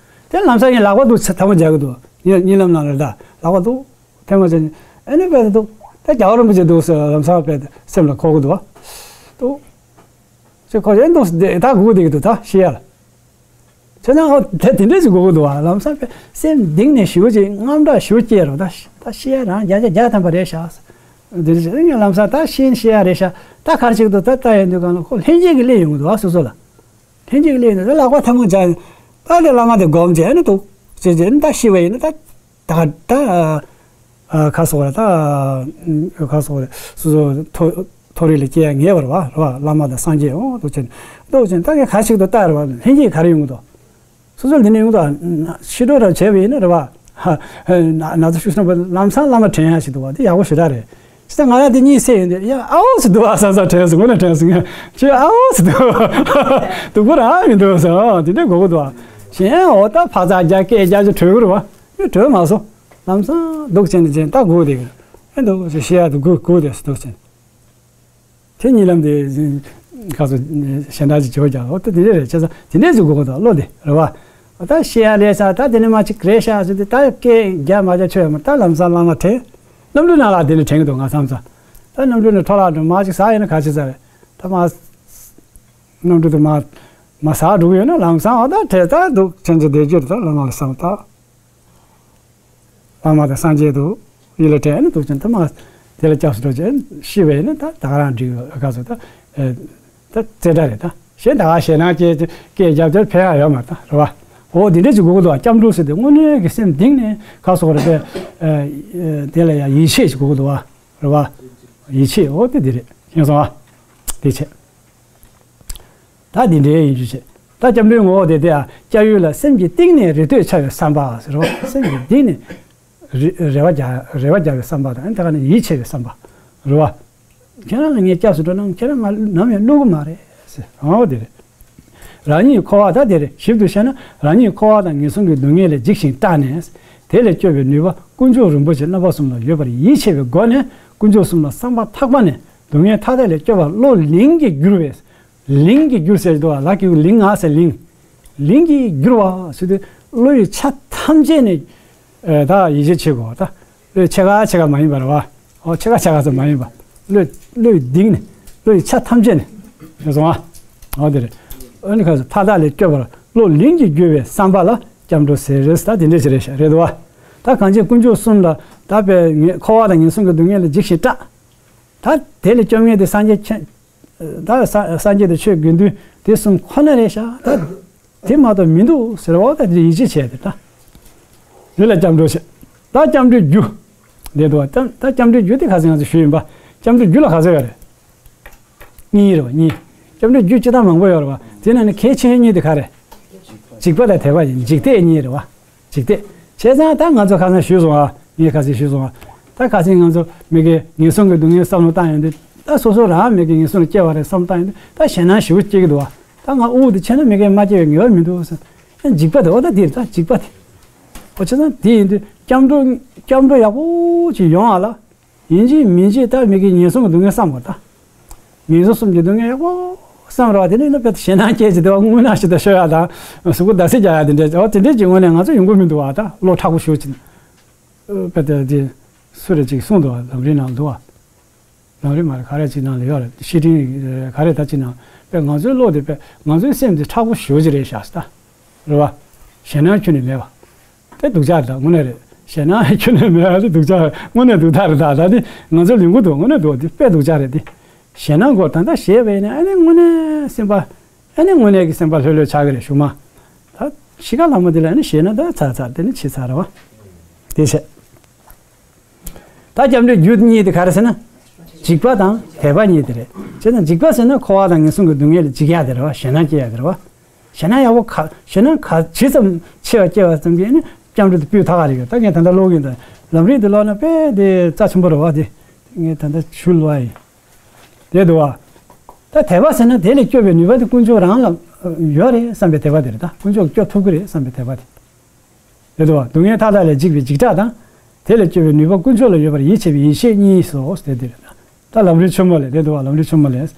དེ་ལམ་སང་ངའི་ལག་པ་འདུག་ཐལ་མོ་སྦྱར་གི་འདུག་གཉིད་ལམ་ནང་ལ་ད་ལག་པ་འདུག་ཐལ་མོ་སྦྱར་ནས་ཨ་ནི་དཔེ་འདུག་ད་རྒྱལ་བ་རིན་པོ་ཆེ་འདུག་ཟེར་ལམ་སང་དཔེ་སེམས་ལ་འཁོར་གི་འདུག་བ། འདུག་ཅེས་ཁོ་ཡང་འདུག་ཟེར་ད་སྒུག་བསྡད་ཀྱི་འདུག་ད་ཤི་ཡ་ལ། བྱས་ན་ཨོ་དེ་དེ་འདྲས་ཞིག་དགོས་ཀྱི་འདུག་བ། ལམ་སང་དཔེ་སེམས་གཏིང་ནས་ཞེ་པོ་ཅིག་དངངས་སྐྲག་ཞེ་པོ་སྐྱེས་རོ། ད་ཤི་ད་ཤི་ཡ་རང་བརྒྱ་ཆ་བརྒྱ་ཐམ་པ་རེད་ཤག་འདི་འདྲས་ཞིག་ངས་ལམ་སང་ད་ཤི་ཡིན་ཤི་ཡ་རེད་ཤག་ད་ག་རེ་བྱེད་ཀྱི་འདུག་ད་ལྟ་ཡོང་དུས་གང་ལ་ཁོ་ལྷན་སྐྱེས་ཀྱི་སླེབས་ཡོང་གི་འདུག་བ། སོ་སོ་ལ་ལྷན་སྐྱེས་ཀྱི་སླེབས་ཡོང་དུས་ད་ལག་པ་ཐལ་མོ་སྦྱར་ད་དེ་བླ་མ་དེ་སྒོམ་བྱས་ནས་འདུག་བྱས་བྱས་ནས་ད་ཤི་བ་ཡིན་ན་ད། ད་ད་ཨ་ཁ་སོགས་རེད་ད། ཁ་སོགས་རེད། སོ་སོ་མཐོ་མཐོ་རིས་ལ་སྐྱེ་ཡ་ངེས་པ་རེད་བ། རེད་བ། བླ་མ་དང་སངས་རྒྱས་འོ་འདུག་བྱས་ནས་འདུག་བྱས་ནས་ད་ངས་ག་ཞིག་ཏུ་ལྟ་རེད་བ། ལྷན་སྐྱེས་ག་རེ་ཡོང་གི་འདུག་སོ་སོ་འདི་ནས་ཡོང་གི་འདུག་ཕྱི་དྲོ་ར་བྱས་པ་ཡིན་ན་རེད་བ། ན་ན་ཚ་ཤུགས་ཆེན་པོ་ལམ་སང་བླ་མ་དྲན་ཡ་ཞིག་འདུག་བ། འདི་ཡག་པོ་ཞེ་དྲག་རེད། ཅི་ད་ང་རང་འདི་གཉིད་སད་ཡོང་དུས་ཡ་ཨ་འོ་ཟེར་འདུག་བ། བསམ་བསམ་དྲན་སོང་། དངོས་གནས་དྲན་སོང་། ཁྱོད་ཨ་འོ་ཟེར་འདུག་བ། སྡུག་པོ་རང་མི་འདུག་བསམ། འོ་དེ་འདྲས་དགོས་ཀྱི་འདུག་བ། གཞན་འོ་ད་ཕ་ཚ་རྒྱ་སྐད་རྒྱ་ཆེ་བྲོས་ཀྱི་རེད་བ། ཡང་བྲོས་མ་སོང་། ལམ་སང་འདུག་བྱས་ནས་བྱས་ད་སྒུག་བསྡད་ཀྱི་རེད། ཨེ་འདུག་ཤི་ཡ་དུ་སྒུག་སྒུག་བསྡད་སོང་། འདུག་བྱས་ནས་དེ་གཉིད་ལམ་དེ་ག་ཚོད་ཞེ་དྲག་ཅིག་བྱེད་དགོས་ཀྱང་འོ་ད་དེ་འདྲས་རེད། བྱས་ཙང་དེ་འདྲས་ཅིག་དགོས་ཀྱི་འདུག་བློ་དེ་རེད་བ། འོ་ད་ཤི་ཡ་རེད་ཤག་ད་དེ་ནས་མ་ཅིག་རེད་ཤག་ཟེར་དུས་ད་སྐད་རྒྱ་མ་རྒྱ་ཆོད་ཡ་མ། ད་ལམ་སང་བླ་མ་དྲན། གནམ་གྲུའི་ནང་ལ་དེ་ནས་དྲན་གྱི་འདུག་ང་བསམ་ཙང་། ད་གནམ་གྲུ་ནས་འཕྲོ་བརླག་འགྲོ་མ་ཅིག་ཟག་ཡོད་ན་ག་ཅི་ཟ་རེད། ད་མ་གནམ་གྲུ་དེ་མ་མ་ཟག་འགྲོ་གི་ཡོད་ན་ལམ་སང་འོ་ད་དྲན། ད་འདུག་ཕྱིན་ཅི་བདེ་རྒྱུ་རེད། ད་བླ་མ་ལ་བསམ་ད། བླ་མ་དང་སངས་རྒྱས་དུ་ཡིད་ལ་དྲན་ནས་འདུག་ཅིང་ད་མ་དེ་ལ་སྐྱབས་སུ་འགྲོ་ཅིང་ཤི་བས་ན་ད་ད་ག་རང་འགྲིག་ག་ཚོད་ད་ད་རྩེ་གྲ་རེད། ད་གཞན་ད་ག་ཞེད་སྣང་སྐྱེ་སྐྱེ་རྒྱབ་སྐྱོར་ཕན་ཡ་ཡོད་མ་རེད། ད་རེད་བ། འོ་འདི་འདྲས་ཅིག་དགོས་ཀྱི་འདུག་བ། སྐྱབས་འགྲོ་ཟེར་དུས་དངོས་གནས་ཀྱི་སེམས་གཏིང་ནས་ཁ་སོགས་རེད་པས། དེ་ལ་ཡང་ཡིད་ཆེས་ཅིག་དགོས་ཀྱི་འདུག་བ། རེད་བ། ཡིད་ཆེས་འོ་དེ་འདི་རེད། ཤེས་སོང་བ། དེ་བྱས། ད་འདི་འདྲའི་ཡིན་རྒྱུ་བྱེད། ད་སྐྱབས་འགྲོའི་ངོ་བོ་དེ་དེ་ཨ་སྐྱབས་ཡུལ་ལ་སེམས་ཀྱི་གཏིང་ནས་རེ་ལྟོས་འཆའ་བའི་བསམ་པ་ཟེར་རོ། སེམས་ཀྱི་གཏིང་ནས་རེ་རེ་བ་རྒྱག་རེ་བ་རྒྱག་པའི་བསམ་པ་དང་ཨ་ནི་ད་ག་ནས་ཡིད་ཆེས་པའི་བསམ་པ་རེད་བ། ཁྱེད་རང་ལ་ངས་སྐྱབས་སུ་འགྲོ་ན་ཁྱེད་རང་ང་ནམ་ཡང་བསླུ་གི་མ་རེད་ཟེར། འོ་དེ་རེད། རང་ཉིད་འཁོར་བ་ད་དེ་རེད། ཞིབ་ཏུ་བཤད་ན་རང་ཉིད་འཁོར་བ་དང་ངན་སོང་གི་སྡུག་བསྔལ་ལས་འཇིགས་ཤིང་སྐྲག་ནས། དེ་ལས་སྐྱོབ་པའི་ནུས་པ་དཀོན་མཆོག་རིན་པོ་ཆེ་རྣམ་པ་གསུམ་ལ་ཡོད་པར་ཡིད་ཆེས་པའི་སྒོ་ནས་དཀོན་མཆོག་གསུམ་ལ་བསམ་པ་ཐག་པ་ནས་སྡུག་བསྔལ་མཐའ་དག་ལས་སྐྱོབ་པར་བློ་ལིང་གིས་བསྒྱུར་བས། ལིང་གིས་བསྒྱུར་ཟེར་གྱི་འདུག་བ། ལ་གི་ལིང་ང་ཟེར་ལིང་། ལིང་གིས་བསྒྱུར་བ་ཟེར་དུས་བློ་ཡི་ཆ་ཐམས་ཅད་ནས་ཨེ་ད་ཡིད་ཆེས་བྱེད་དགོས་ད། བློའི་ཕྱེད་ཀ་ཕྱེད་ཀ་མ་ཡིན་པ་རེད་བ། ཨོ་ཕྱེད་ཀ་ཕྱེད་ཀ་ཙམ་མ་ཡིན་པ། བློའི་བློའི་གཏིང་ནས་བློ་ཡི་ཆ་ཐམས་ཅད་ནས། ཤེས་སོང་ཨ། ཨོ་དེ་རེད། ཨ་ནི་ཁ་སང་མཐའ་དག་ལས་སྐྱོབ་པར་བློ་ལིང་གིས་བསྒྱུར་བའི་བསམ་པ་ལ་སྐྱབས་འགྲོ་ཟེར་རེད། ད་དེ་འདྲས་ཞིག་རེད་ཤག་རེད་འདུག་བ། ད་གང་ཅི་དཀོན་མཆོག་གསུམ་ལ་ད་དཔེ་ངས་འཁོར་བ་དང་ངན་སོང་གི་སྡུག་བསྔལ་ལ་འཇིགས་ཤིང་སྐྲག་ད་དེ་ལས་སྐྱོབ་མཁན་དེ་སངས་རྒྱས་ཆེན། ད་ས་སངས་རྒྱས་དང་ཆོས་དགེ་འདུན་དེ་གསུམ་ཁོ་ན་རེད་ཤག་ད་དེ་མ་གཏོགས་མི་འདུག་ཟེར་བ་ད་དེ་ཡིད་ཆེས་བྱས་ཏེ་ད། དེ་ལ་སྐྱབས་འགྲོ་བྱེད། ད་སྐྱབས་འགྲོའི་རྒྱུ། འདི་འདུག་བ། ད་ད་སྐྱབས་འགྲོའི་རྒྱུ་དེ་ག་ཚོད་ང་ཚོས་ཞུས་ཡིན་པ། སྐྱབས་འགྲོའི་རྒྱུ་ལ་ག་ཚོད་ཡོད་རེད། གཉིས་རེད་བ་གཉིས། སྐྱབས་འགྲོའི་རྒྱུ་སྤྱིར་བཏང་མང་པོ་ཡོད་རེད་བ། དེ་ནང་ནས་གལ་ཆེ་ཤོས་གཉིས་དེ་ག་རེད། འཇིགས་པ་དང་དད་པ་ཡིན། འཇིགས་དད་གཉིས་རེད་བ། འཇིགས་དད། བྱས་ཙང་ད་ང་ཚོ་ཁ་སང་ཞུས་སོང་ཨ། ངས་ཁ་སང་ཞུས་སོང་ཨ། ད་ཁ་སང་ང་ཚོ་མི་དགེ་ངན་སོང་གི་སྡུག་བསྔལ་བསམ་བློ་བཏང་ཡོང་དུས་ད་སོ་སོ་རང་མི་དགེ་ངན་སོང་ལ་སྐྱེ་བ་རེད་བསམ་བློ་བཏང་ཡོང་དུས་ད་ཞེད་སྣང་ཞེ་པོ་སྐྱེ་གི་འདུག་ཨ། ད་ང་དབུགས་དེ་ཆད་ན་མི་དགེ་མ་སྐྱེ་བའི་ངེས་པ་མི་འདུག་ཟེར། ཨ་འཇིགས་པ་དེ་འོ་ད་འདིར་ད་འཇིགས་པ་དེ། འོ་བྱས་ཙང་དེ་ཡིན་དུས་སྐྱབས་འགྲོ་སྐྱབས་འགྲོ་ཡག་པོ་ཅིག་ཡོང་བ་ལ། ཡིན་གཅིག་མིན་གཅིག་ད་མི་དགེ་ངན་སོང་གི་སྡུག་བསྔལ་བསམ་དགོས་ད། ངན་སོང་གསུམ་གྱི་སྡུག་བསྔལ་ཡག་པོ་བསམ་ར་བ་དེ་ནས་ནི་དཔེ་ཞེད་སྣང་སྐྱེས་ཀྱི་དེ་བ་རྔུལ་ནག་ཞིག་ད་ཤོར་ཡ་དང་གཟུགས་པོ་ཟླ་ཟེར་རྒྱག་ཡ་དེ་འདྲ་འོ་དེ་འདྲས་ཀྱི་ངོས་ནས་ང་ཚོ་ཡོང་གི་མི་འདུག་བ། ད་བློ་མཁྲེགས་པོ་ཞེ་པོ་ཅིག་དཔེ་དེ་དེ་སུ་རེ་ཅིག་གསུངས་འདུག་བ། ལམ་རིམ་ནང་འདུག་བ། ལམ་རིམ་མ་རེད། ག་རེ་ཅིག་ནང་ལ་ཡོད་རེད། བཤེས་སྤྲིང་ག་རེ་ད་ཅིག་ནང་པས་ང་ཚོའི་བློ་དེ་པས་ང་ཚོའི་སེམས་དེ་མཁྲེགས་པོ་ཞེ་པོ་ཅིག་རེད་ཤག་ཟེར་ད། རེད་བ། ཞེད་སྣང་ཁྱོན་ནས་མེད་པ། དེ་སྡུག་ཅག་རེད། ད་དངོས་གནས་རེད། ཞེད་སྣང་ཁྱོན་ནས་མེད་པ་དེ་སྡུག་ཅག་རེད། དངོས་གནས་སྡུག་ཐག་རེད། ད་ད་དེ་ང་ཚོའི་ལུས་པོ་འདུག་དངོས་གནས་འདུག་དེ་དཔེ་སྡུག་ཅག་རེད་དེ། ཞེད་སྣང་སྐོར་ད་ལྟ་ཞེད་པ་ཡིན་ན་ཨ་ནི་དངོས་གནས་སེམས་པ། ཨ་ནི་དངོས་གནས་ཀྱི་སེམས་པ་ལྷོད་ལྷོད་ཆགས་ཀྱི་རེད་ཞུ་མ། ད་གཤིས་ཀ་ལྷག་མ་དེ་ལ་ཨ་ནི་ཞེད་སྣང་ད་ཚར་ཚར་དེ་ནི་ཕྱིས་ཚར་རེད་བ། དེ་བྱས། ད་སྐྱབས་འགྲོའི་རྒྱུ་གཉིས་དེ་ག་རེ་ཟེར་ན། འཇིགས་པ་དང་དད་པ་གཉིས་དེ་རེད། བྱས་ཙང་འཇིགས་པ་ཟེར་ན་འཁོར་བ་དང་ངན་སོང་གི་སྡུག་བསྔལ་ལ་འཇིགས་ཡ་དེ་རེད་བ། ཞེད་སྣང་སྐྱེ་ཡ་དེ་རེད་བ། ཞེད་སྣང་ཡག་པོ་ག་ཞེད་སྣང་ག་ཇི་ཙམ་ཆེ་བ་སྐྱེ་བ་ཙམ་གྱིས་ནི་སྐྱབས་འགྲོ་དེ་སྤུས་དག་ག་རེ་ཡོད། ད་ངས་ད་ལྟ་ཀློག་གིན་ད་ལམ་རིམ་དེ་ཀློག་ན་དཔེ་དེ་རྩ་ཆེན་པོ་རེད་བ། དེ་ངས་ད་ལྟ་ཞུ་ལོ་ཡིན། དེ་འདུག་བ། ད་དད་པ་ཟེར་ན་དེ་ལས་སྐྱོབ་པའི་ནུས་པ་དེ་དཀོན་མཆོག་རང་ལ་ཡོད་རེད་བསམ་པའི་དད་པ་དེ་རེད། ད་དཀོན་མཆོག་སྐྱོབ་ཐུབ་ཀྱི་རེད་བསམ་པའི་དད་པ་དེ། དེ་འདུག་བ། སྡུག་བསྔལ་མཐའ་དག་ལས་འཇིགས་པའི་འཇིགས་སྐྲག་དང་། དེ་ལས་སྐྱོབ་པའི་ནུས་པ་དཀོན་མཆོག་ལ་ཡོད་པར་ཡིད་ཆེས་པའི་ཡིད་ཆེས་གཉིས་སོ་ཟེར་དེ་རེད། ད་ལམ་རིམ་ཆེན་མོ་ལས་དེ་འདུག་བ། ལམ་རིམ་ཆེན་མོ་ལས།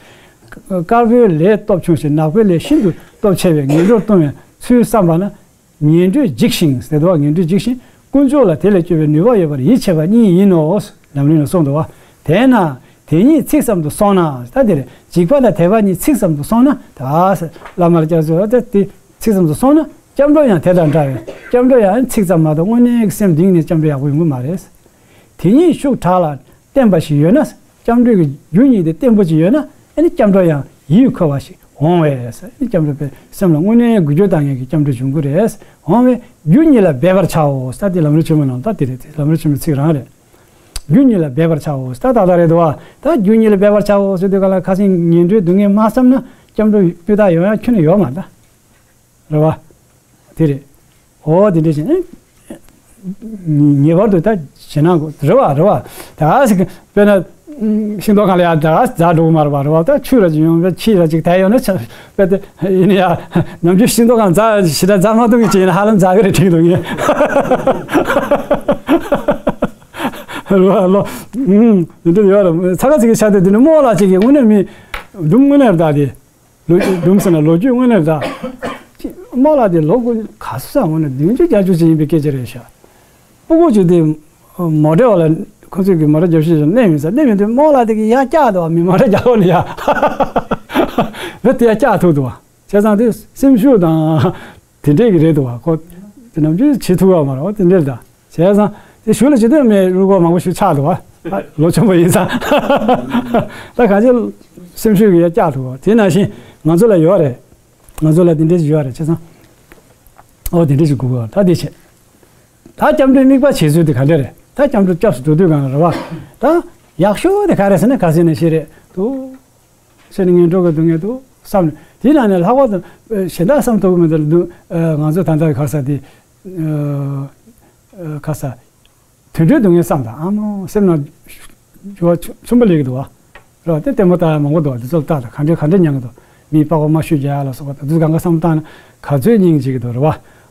དཀར་པོའི་ལས་སྟོབས་ཆུང་ཞིང་ནག་པོའི་ལས་ཤིན་ཏུ་སྟོབས་ཆེ་བས་ངན་འགྲོར་ལྟུང་བའི་ཚུལ་བསམ་པ་ན། ངན་འགྲོས་འཇིགས་ཤིང་ཟེར་དུས་ངན་འགྲོས་འཇིགས་ཤིང་དཀོན་མཆོག་ལ་དེ་ལས་སྐྱོབ་པའི་ནུས་པ་ཡོད་པར་ཡིད་ཆེས་པ་གཉིས་ཡིན་ནོ། ལམ་རིམ་ལ་གསུངས་འདུག་བ། དེས་ན་དེ་གཉིས་ཚིག་ཙམ་དུ་སོང་ན། ད་དེ་རེད། འཇིགས་པ་དང་དད་པ་གཉིས་ཚིག་ཙམ་དུ་སོང་ན། ད་བླ་མར་སྐྱབས་སུ་ད་དེ་ཚིག་ཙམ་དུ་སོང་ན་སྐྱབས་འགྲོ་ཡང་དེ་དང་འདྲ་བས། སྐྱབས་འགྲོ་ཡང་ཚིག་ཙམ་མ་གཏོགས་དངོས་གནས་ཀྱི་སེམས་གཏིང་ནས་སྐྱབས་འགྲོ་ཡག་པོ་ཡོང་གི་མ་རེད། དེ་གཉིས་ཤུགས་དྲག་ལ་བརྟན་པ་ཞིག་ཡོད་ན། སྐྱབས་འགྲོའི་རྒྱུ་གཉིས་དེ་བརྟན་པོ་ཅིག་ཡོད་ན། ཨ་ནི་སྐྱབས་འགྲོ་ཡང་ཡིད་འཁོལ་བ་ཞིག་འོང་བས། ཨ་ནི་སྐྱབས་འགྲོ་པའི་སེམས་ལ་དངོས་གནས་འགུལ་སྐྱོད་བཏང་མཁན་གྱི་སྐྱབས་འགྲོ་འབྱུང་གི་རེད། འོང་བས་རྒྱུ་གཉིས་ལ་འབད་པར་བྱའོ། ད་དེ་ལམ་རིམ་ཆེན་མོ་ནང་ད་དེ་རེད། དེ་ལམ་རིམ་ཆེན་མོའི་ཚིག་རང་རེད། རྒྱུ་གཉིས་ལ་འབད་པར་བྱའོ། ད་ད་ལྟ་རེད་འདུག་བ། ད་རྒྱུ་གཉིས་ལ་འབད་པར་བྱའོ་ཟེར་དུས་ག་ལ་ཁ་སང་ངན་འགྲོའི་སྡུག་བསྔལ་མ་བསམ་ན་སྐྱབས་འགྲོ་སྤུས་དག་ཡོང་ཡ་ཁྱོན་ནས་ཡོད་མ་རེད། རེད་བ། དེ་རེད། འོ་དེ་འདྲ་བྱས་ནས། ངེས་པར་དུ་ད་ཞེད་སྣང་དགོས་རེད་བ། རེད་བ། ད་ཟེར་གི་དཔེར་ན། ཤིང་ཏོག་གང་ལ་ཡ་ད་འཛག་འགྲོ་གི་མ་རེད་བ། རེད་བ། ད་ཆུ་ར་ཅིག་ཡོང་བས་ཁྱི་ར་ཅིག་དེད་ཡོང་ན་ཆ་དཔེ་དེ་ཡིན་ཡ། ནམ་རྒྱུན་ཤིང་ཏོག་གང་འཛག་ཞེ་དྲག་འཛག་མ་ཐུབ་གི་ཅིག་ཡིན་ན་ཧ་ལམ་འཛག་གི་རེད་དྲན་འདུག་ངས། རེད་བ་ལོ། ཨུམ། དེ་འདྲ་ཡོད་རེད། ཚ་ཁ་ཚིག་གི་ཆ་དེ་དེ་ནི་རྨོ་ལགས་ཅིག་གི་དངོས་གནས་མི། སྒྲུང་དངོས་གནས་རེད་ད་དེ། ལོ་རྒྱུས་སྒྲུང་ཟེར་ན་ལོ་རྒྱུས་དངོས་གནས་རེད་ད། རྨོ་ལགས་དེ་ལོ་དགུ་ག་ས་འོང་ན་བདུན་ཅུ་བརྒྱད་ཅུ་ཅིག་ཡིན་པའི་སྐད་ཆ་རེད་ཤག་སྤུ་གུ་ཅིག་དེ་མོ་ཊའི་འོག་ལ་ཁོ་ཚོས་ཀྱི་མོ་ཊ་རྒྱབ་ཤིག་ཅིག་སླེབས་ཡིན་ས། སླེབས་ཡིན་དུས་རྨོ་ལགས་དེ་གི་ཡར་བཀྱག་འདུག་བ། མི་མོ་ཊ་རྒྱབ་འོག་ནས་ཡར་བུད་དེ་ཡར་བཀྱག་ཐུབ་འདུག་བ། བྱས་ཙང་དེ་སེམས་ཤུགས་དང་དེ་འདྲས་ཀྱི་རེད་འདུག་བ། ཁོ་དེ་ནམ་རྒྱུན་བྱེད་ཐུབ་ཡོད་མ་རེད་བ། དེ་འདྲས་ད། བྱས་ཙང་དེ་གཞུག་ལ་ཇི་ལྟར་མེད་རུ་སྐོར་མང་པོ་ཞིག་ཆགས་འདུག་བ། ལོ་ཆེན་པོ་ཡིན་ཙང་། ད་གང་ཅི་སེམས་ཤུགས་ཀྱི་ཡར་བཀྱག་ཐུབ་བ། དེ་ནང་བཞིན་ང་ཚོ་ལ་ཡོད་རེད། ང་ཚོ་ལ་དེ་འདྲས་ཞིག་ཡོད་རེད། བྱས་ཙང་། ཨོ་དེ་འདྲས་ཞིག་དགོས་གོ། ད་དེ་བྱས། ད་སྐྱབས་འགྲོའི་དམིགས་པ་བྱེད་ཚུལ་དེ་ག་འདྲ་རེད། ད་སྐྱབས་འགྲོ་སྐྱབས་སུ་འགྲོ་དུས་གང་རེད་བ། ད་ཡག་ཤོས་དེ་ག་རེད་ཟེར་ན་ག་ཟེར་ན་ཤེས་རེད་དོ། ཟེར་ནས་ངན་འགྲོ་གི་སྡུག་བསྔལ་དུ་བསམ་ནས། དེའི་ནང་ནས་ལྷག་པར་དུ་གཞན་དག་བསམ་ཐུབ་ཀྱི་མི་འདུག་ལ། སྡུག་ང་ཚོ་ད་ལྟ་ག་ས་དེ་ག་ས་དུད་འགྲོའི་སྡུག་བསྔལ་བསམ་དང་ཨ་མོ་སེམས་ནང་འགྱུར་བ་ཆུང་ཆུང་པོ་སླེབས་ཀྱི་འདུག་བ། རེད་བ། དེ་ལྟད་མོ་ལྟ་ཡ་མང་པོ་འདུག་བ། དེ་ཚོ་ལ་ལྟ་དང་ག་འདྲས་ག་འདྲས་མྱངས་ཀྱི་འདུག་མིའི་པགས་པ་མ་བཤུས་རྒྱག་ཡ་ལ་སོགས་པ་དང་དེ་ཚོ་གང་ག་བསམ་བཏང་ན་ག་ཚོད་སྙིང་རྗེ་གི་འདུག་རེད་བ།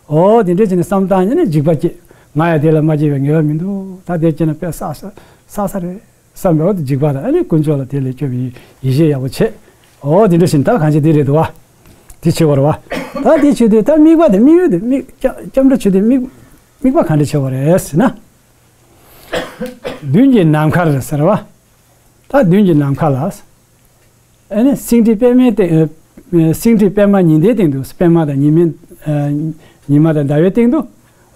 འོ་དེ་འདྲས་བྱས་ནས་བསམ་བཏང་ཡིན་ན་འཇིགས་པ་སྐྱེ། ང་ཡང་དེ་ལ་མ་སྐྱེས་པའི་ངེས་པ་མི་འདུག་ད་དེ་སྐྱེས་ན་དཔེ་བསགས་བསགས་བསགས་ས་རེད། བསམ་པའི་འོག་ཏུ་འཇིགས་པ་དང་ཨ་ནི་དཀོན་མཆོག་ལ་དེ་ལས་སྐྱོབ་པའི་ཡིད་ཆེས་ཡག་པོ་བྱེད། འོ་དེ་འདྲ་ཞིག་ད་གང་ཅི་དེ་རེད་འདུག་བ། དེ་བྱེད་དགོས་རེད་བ། ད་དེ་བྱེད་དུས་ད་དམིགས་པ་དེ་དམིགས་ཡུལ་དེ་དམིགས་སྐྱབས་སྐྱབས་འགྲོ་བྱེད་དུས་དམིགས་དམིགས་པ་གང་འདྲ་བྱེད་དགོས་རེད་ཟེར་ན། མདུན་གྱི་ནམ་མཁར་ཟེར་བ། ད་མདུན་གྱི་ནམ་མཁའ་ལ། ཨ་ནི་སེང་ཁྲི་པདྨའི་སྟེང་། ཨ། སེང་ཁྲི་པདྨ་ཉི་ཟླའི་སྟེང་དུ། པདྨ་དང་ཉི་མའི། ཨ། ཉི་མ་དང་ཟླ་བའི་སྟེང་དུ།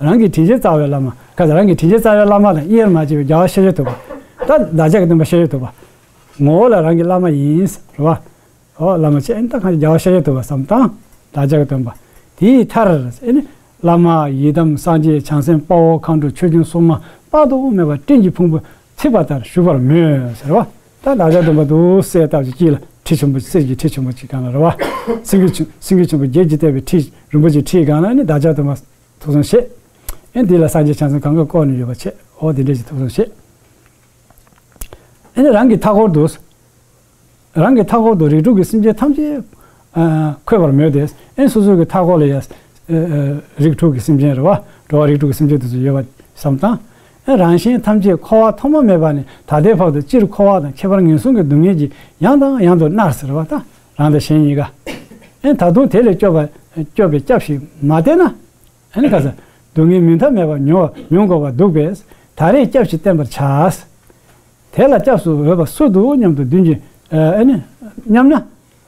རང་གི་དྲིན་ཅན་རྩ་བའི་བླ་མ། ཁ་ས་རང་གི་དྲིན་ཅན་རྩ་བའི་བླ་མ་དང་དབྱེར་མ་ཕྱེ་བའི་རྒྱལ་བ་ཤཱཀྱ་ཐུབ་པ། ད་བདག་ཅག་གི་སྟོན་པ་ཤཱཀྱ་ཐུབ་པ། ངོ་བོ་ལ་རང་གི་བླ་མ་ཡིན་རེད་བ། ཨོ་བླ་མ་ཆེ་ཨེ་ད་གང་རྒྱལ་བ་ཤཱཀྱ་ཐུབ་པ་བསམ་དང་། བདག་ཅག་གི་སྟོན་པ། དེའི་མཐར་ཨེ་ནི་བླ་མ་ཡི་དམ་སངས་རྒྱས་བྱང་སེམས་དཔའ་བོ་མཁའ་འགྲོ་ཆོས་སྐྱོང་སྲུང་མ་དཔག་ཏུ་མེད་པ་སྤྲིན་གྱི་ཕུང་པོ་ཚིག་པ་ལྟར་བཞུགས་པར་མོས་ཟེར་བ། ད་བདག་ཅག་སྟོན་པ་འདུག་སེ་སྟབས་ཀྱི་དཀྱིལ་ལ་ཁྲི་ཆེན་པོ་གསེར་གྱི་ཁྲི་ཆེན་པོ་ཅིག་སྒང་ལ་རེད་བ། སེང་གེ་ཆུ་སེང་གེ་ཆུང་པོ་བརྒྱད་ཀྱིས་བཏེགས་པའི་ཁྲི་རིན་པོ་ཆེའི་ཁྲིའི་སྒང་ལ་ནི་བདག་ཅག་སྟོན་པ་ཐུགས་གསོ་བཞེས། ཨེ་འདི་ལ་སངས་རྒྱས་བྱང་སེམས་གང་ག་བསྐོར་ནས་ཡོད་པ་བྱས། ཨོ་དེ་འདྲས་ཀྱི་ཐུགས་གསོ་བཞེས། ཨེ་ནི་རང་གི་མཐའ་འཁོར་དུ། རང་གི་མཐའ་འཁོར་དུ་རིགས་དྲུག་གི་སེམས་ཅན་ཐམས་ཅད། ཨ། འཁོད་པར་མོས་ཏེ། ཨེ་སོ་སོ་གི་མཐའ་འཁོར་ལ་ཡ། ཨ། ཨ། རིགས་དྲུག་གི་སེམས་ཅན་རེད་བ། འགྲོ་བ་རིགས་དྲུག་གི་སེམས་ཅན་དེ་ཚོ་ཡོད་པ་བསམ་དང་། ཨེ་རང་གཞན་ཐམས་ཅད་འཁོར་བ་ཐོག་མ་མེད་པ་ནས་ད་ལྟའི་བར་དུ་སྤྱིར་འཁོར་བ་དང་ཁྱད་པར་ངན་སོང་གི་སྡུག་བསྔལ་གྱིས་ཡང་དང་ཡང་དུ་མནར་ཟེར་བ་དང་རང་དང་གཞན་གཉིས་ཀ། ཨེ་ད་དུང་དེ་ལས་སྐྱོབ་པ་སྐྱོབ་པའི་སྐྱབས་ཤིག་མ་བསྟེན་ན། ཨེ་ནི་ཁ་ས་སྡུག་བསྔལ་མུ་མཐའ་མེད་པ་མྱོང་མྱོང་དགོས་པ་འདུག་པས་ད་རེས་སྐྱབས་ཤིག་བསྟེན་པར་བྱ། དེ་ལ་སྐྱབས་སུ་འོས་པ་སུ་འདུག་སྙམ་དུ་མདུན་གྱི་ཨ་ནི་སྙམ་ན།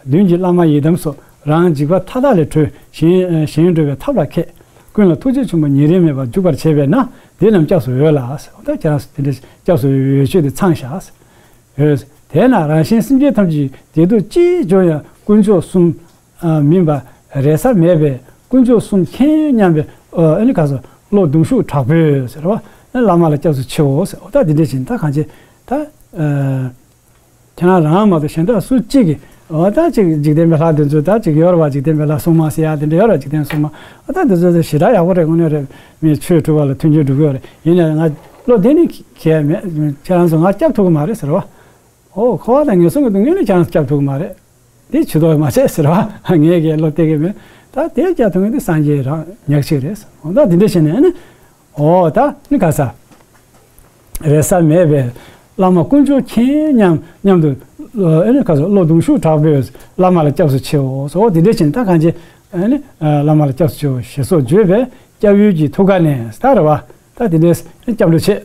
མདུན་གྱི་བླ་མ་ཡི་དམ་སོགས་རང་འཇིགས་པ་མཐའ་དག་ལས་གྲོལ་ཞིང་གཞན་སྒྲོལ་བའི་ཐབས་ལ་མཁས། ཀུན་ལ་ཐུགས་རྗེ་ཆེན་པོ་ཉེ་རིང་མེད་པར་འཇུག་པར་བྱེད་པས་ན་འདི་རྣམས་སྐྱབས་སུ་འོས་ལ། ད་ཁྱེད་རང་ཚོ་དེ་འདྲ་སྐྱབས་སུ་འོས་ཆོས་དེ་ཚང་ཤག་འོས། དེས་ན་རང་གཞན་སེམས་ཅན་ཐམས་ཅད་བདེ་སྡུག་ཅི་འབྱུང་ཡང་དཀོན་མཆོག་གསུམ་མིན་པ་རེ་ས་མེད་པས་དཀོན་མཆོག་གསུམ་མཁྱེན་སྙམ་པའི་ཨ་ནི་ག་ས་བློ་གདུང་ཤུགས་དྲག་པོས་ཟེར་བ་བླ་མ་ལ་སྐྱབས་སུ་མཆིའོ་ཟེར། ད་འདི་འདྲ་བྱས་ན་ད་གང་བྱེད་ད། ཁྱེད་རང་རང་མ་གཏོགས་གཞན་དག་སུ་གཅིག་གིས་འོ་ད་ཅིག་འཇིག་རྟེན་པའི་ལྷ་དེ་ཚོས་ད་ཅིག་ཡོད་རེད་བ། འཇིག་རྟེན་པའི་ལྷ་སྲུང་མ་ཟེར་ཡ་དེ་འདྲ་ཡོད་རེད། འཇིག་རྟེན་སྲུང་མ་འོ་ད་དེ་ཚོ་ཞེ་དྲག་ཡག་པོ་རེད། དངོས་གནས་རེད། མི་ཆོས་སྒྲུབ་པ་ལ་མཐུན་རྐྱེན་སྒྲུབ་ཀྱི་ཡོད་རེད། ཡིན་ནའང་ང་བློ་གཏད་ནས་གལ་མེད། ཁྱེད་རང་ཚོ་ང་སྐྱབས་ཐུབ་ཀྱི་མ་རེད་ཟེར་བ། འོ་འཁོར་བ་དང་ངན་སོང་གི་སྡུག་བསྔལ་ལ་ཁྱེད་རང་ཚོ་སྐྱབས་ཐུབ་ཀྱི་མ་རེད། དེ་ཇུས་གཏོགས་མ་བྱེད་ཟེར་བ། ངས་གལ་བློ་གཏད་ཀྱི་མེད། ད་དེ་སྐྱབས་ཐུབ་མཁན་དེ་སངས་རྒྱས་རང་ཉག་གཅིག་རེད། འོ་ད་དེ་འདྲ་བྱས་ནས་ཨ་ནི། འོ་ད་ནི་ག་ས། རེ་ས་མེད་པའི་བླ་མ་དཀོན་མཆོག་མཁྱེན་སྙམ་སྙམ་དུ་ཨ་ནི་ག་ས་བློ་གདུང་ཤུགས་དྲག་པོས་བླ་མ་ལ་སྐྱབས་སུ་མཆིའོ་ཟེར། འོ་དེ་འདྲ་བྱས་ནས་ད་གང་བྱེད་ཨ་ནི་བླ་མ་ལ་སྐྱབས་སུ་མཆིའོ་ཞེས་སོགས་བརྗོད་པས་སྐྱབས་ཡུལ་གྱི་ཐུགས་ཀ་ནས་ད་རེ་བ་ད་དེ་འདྲས་སྐྱབས་འགྲོ་བྱེད།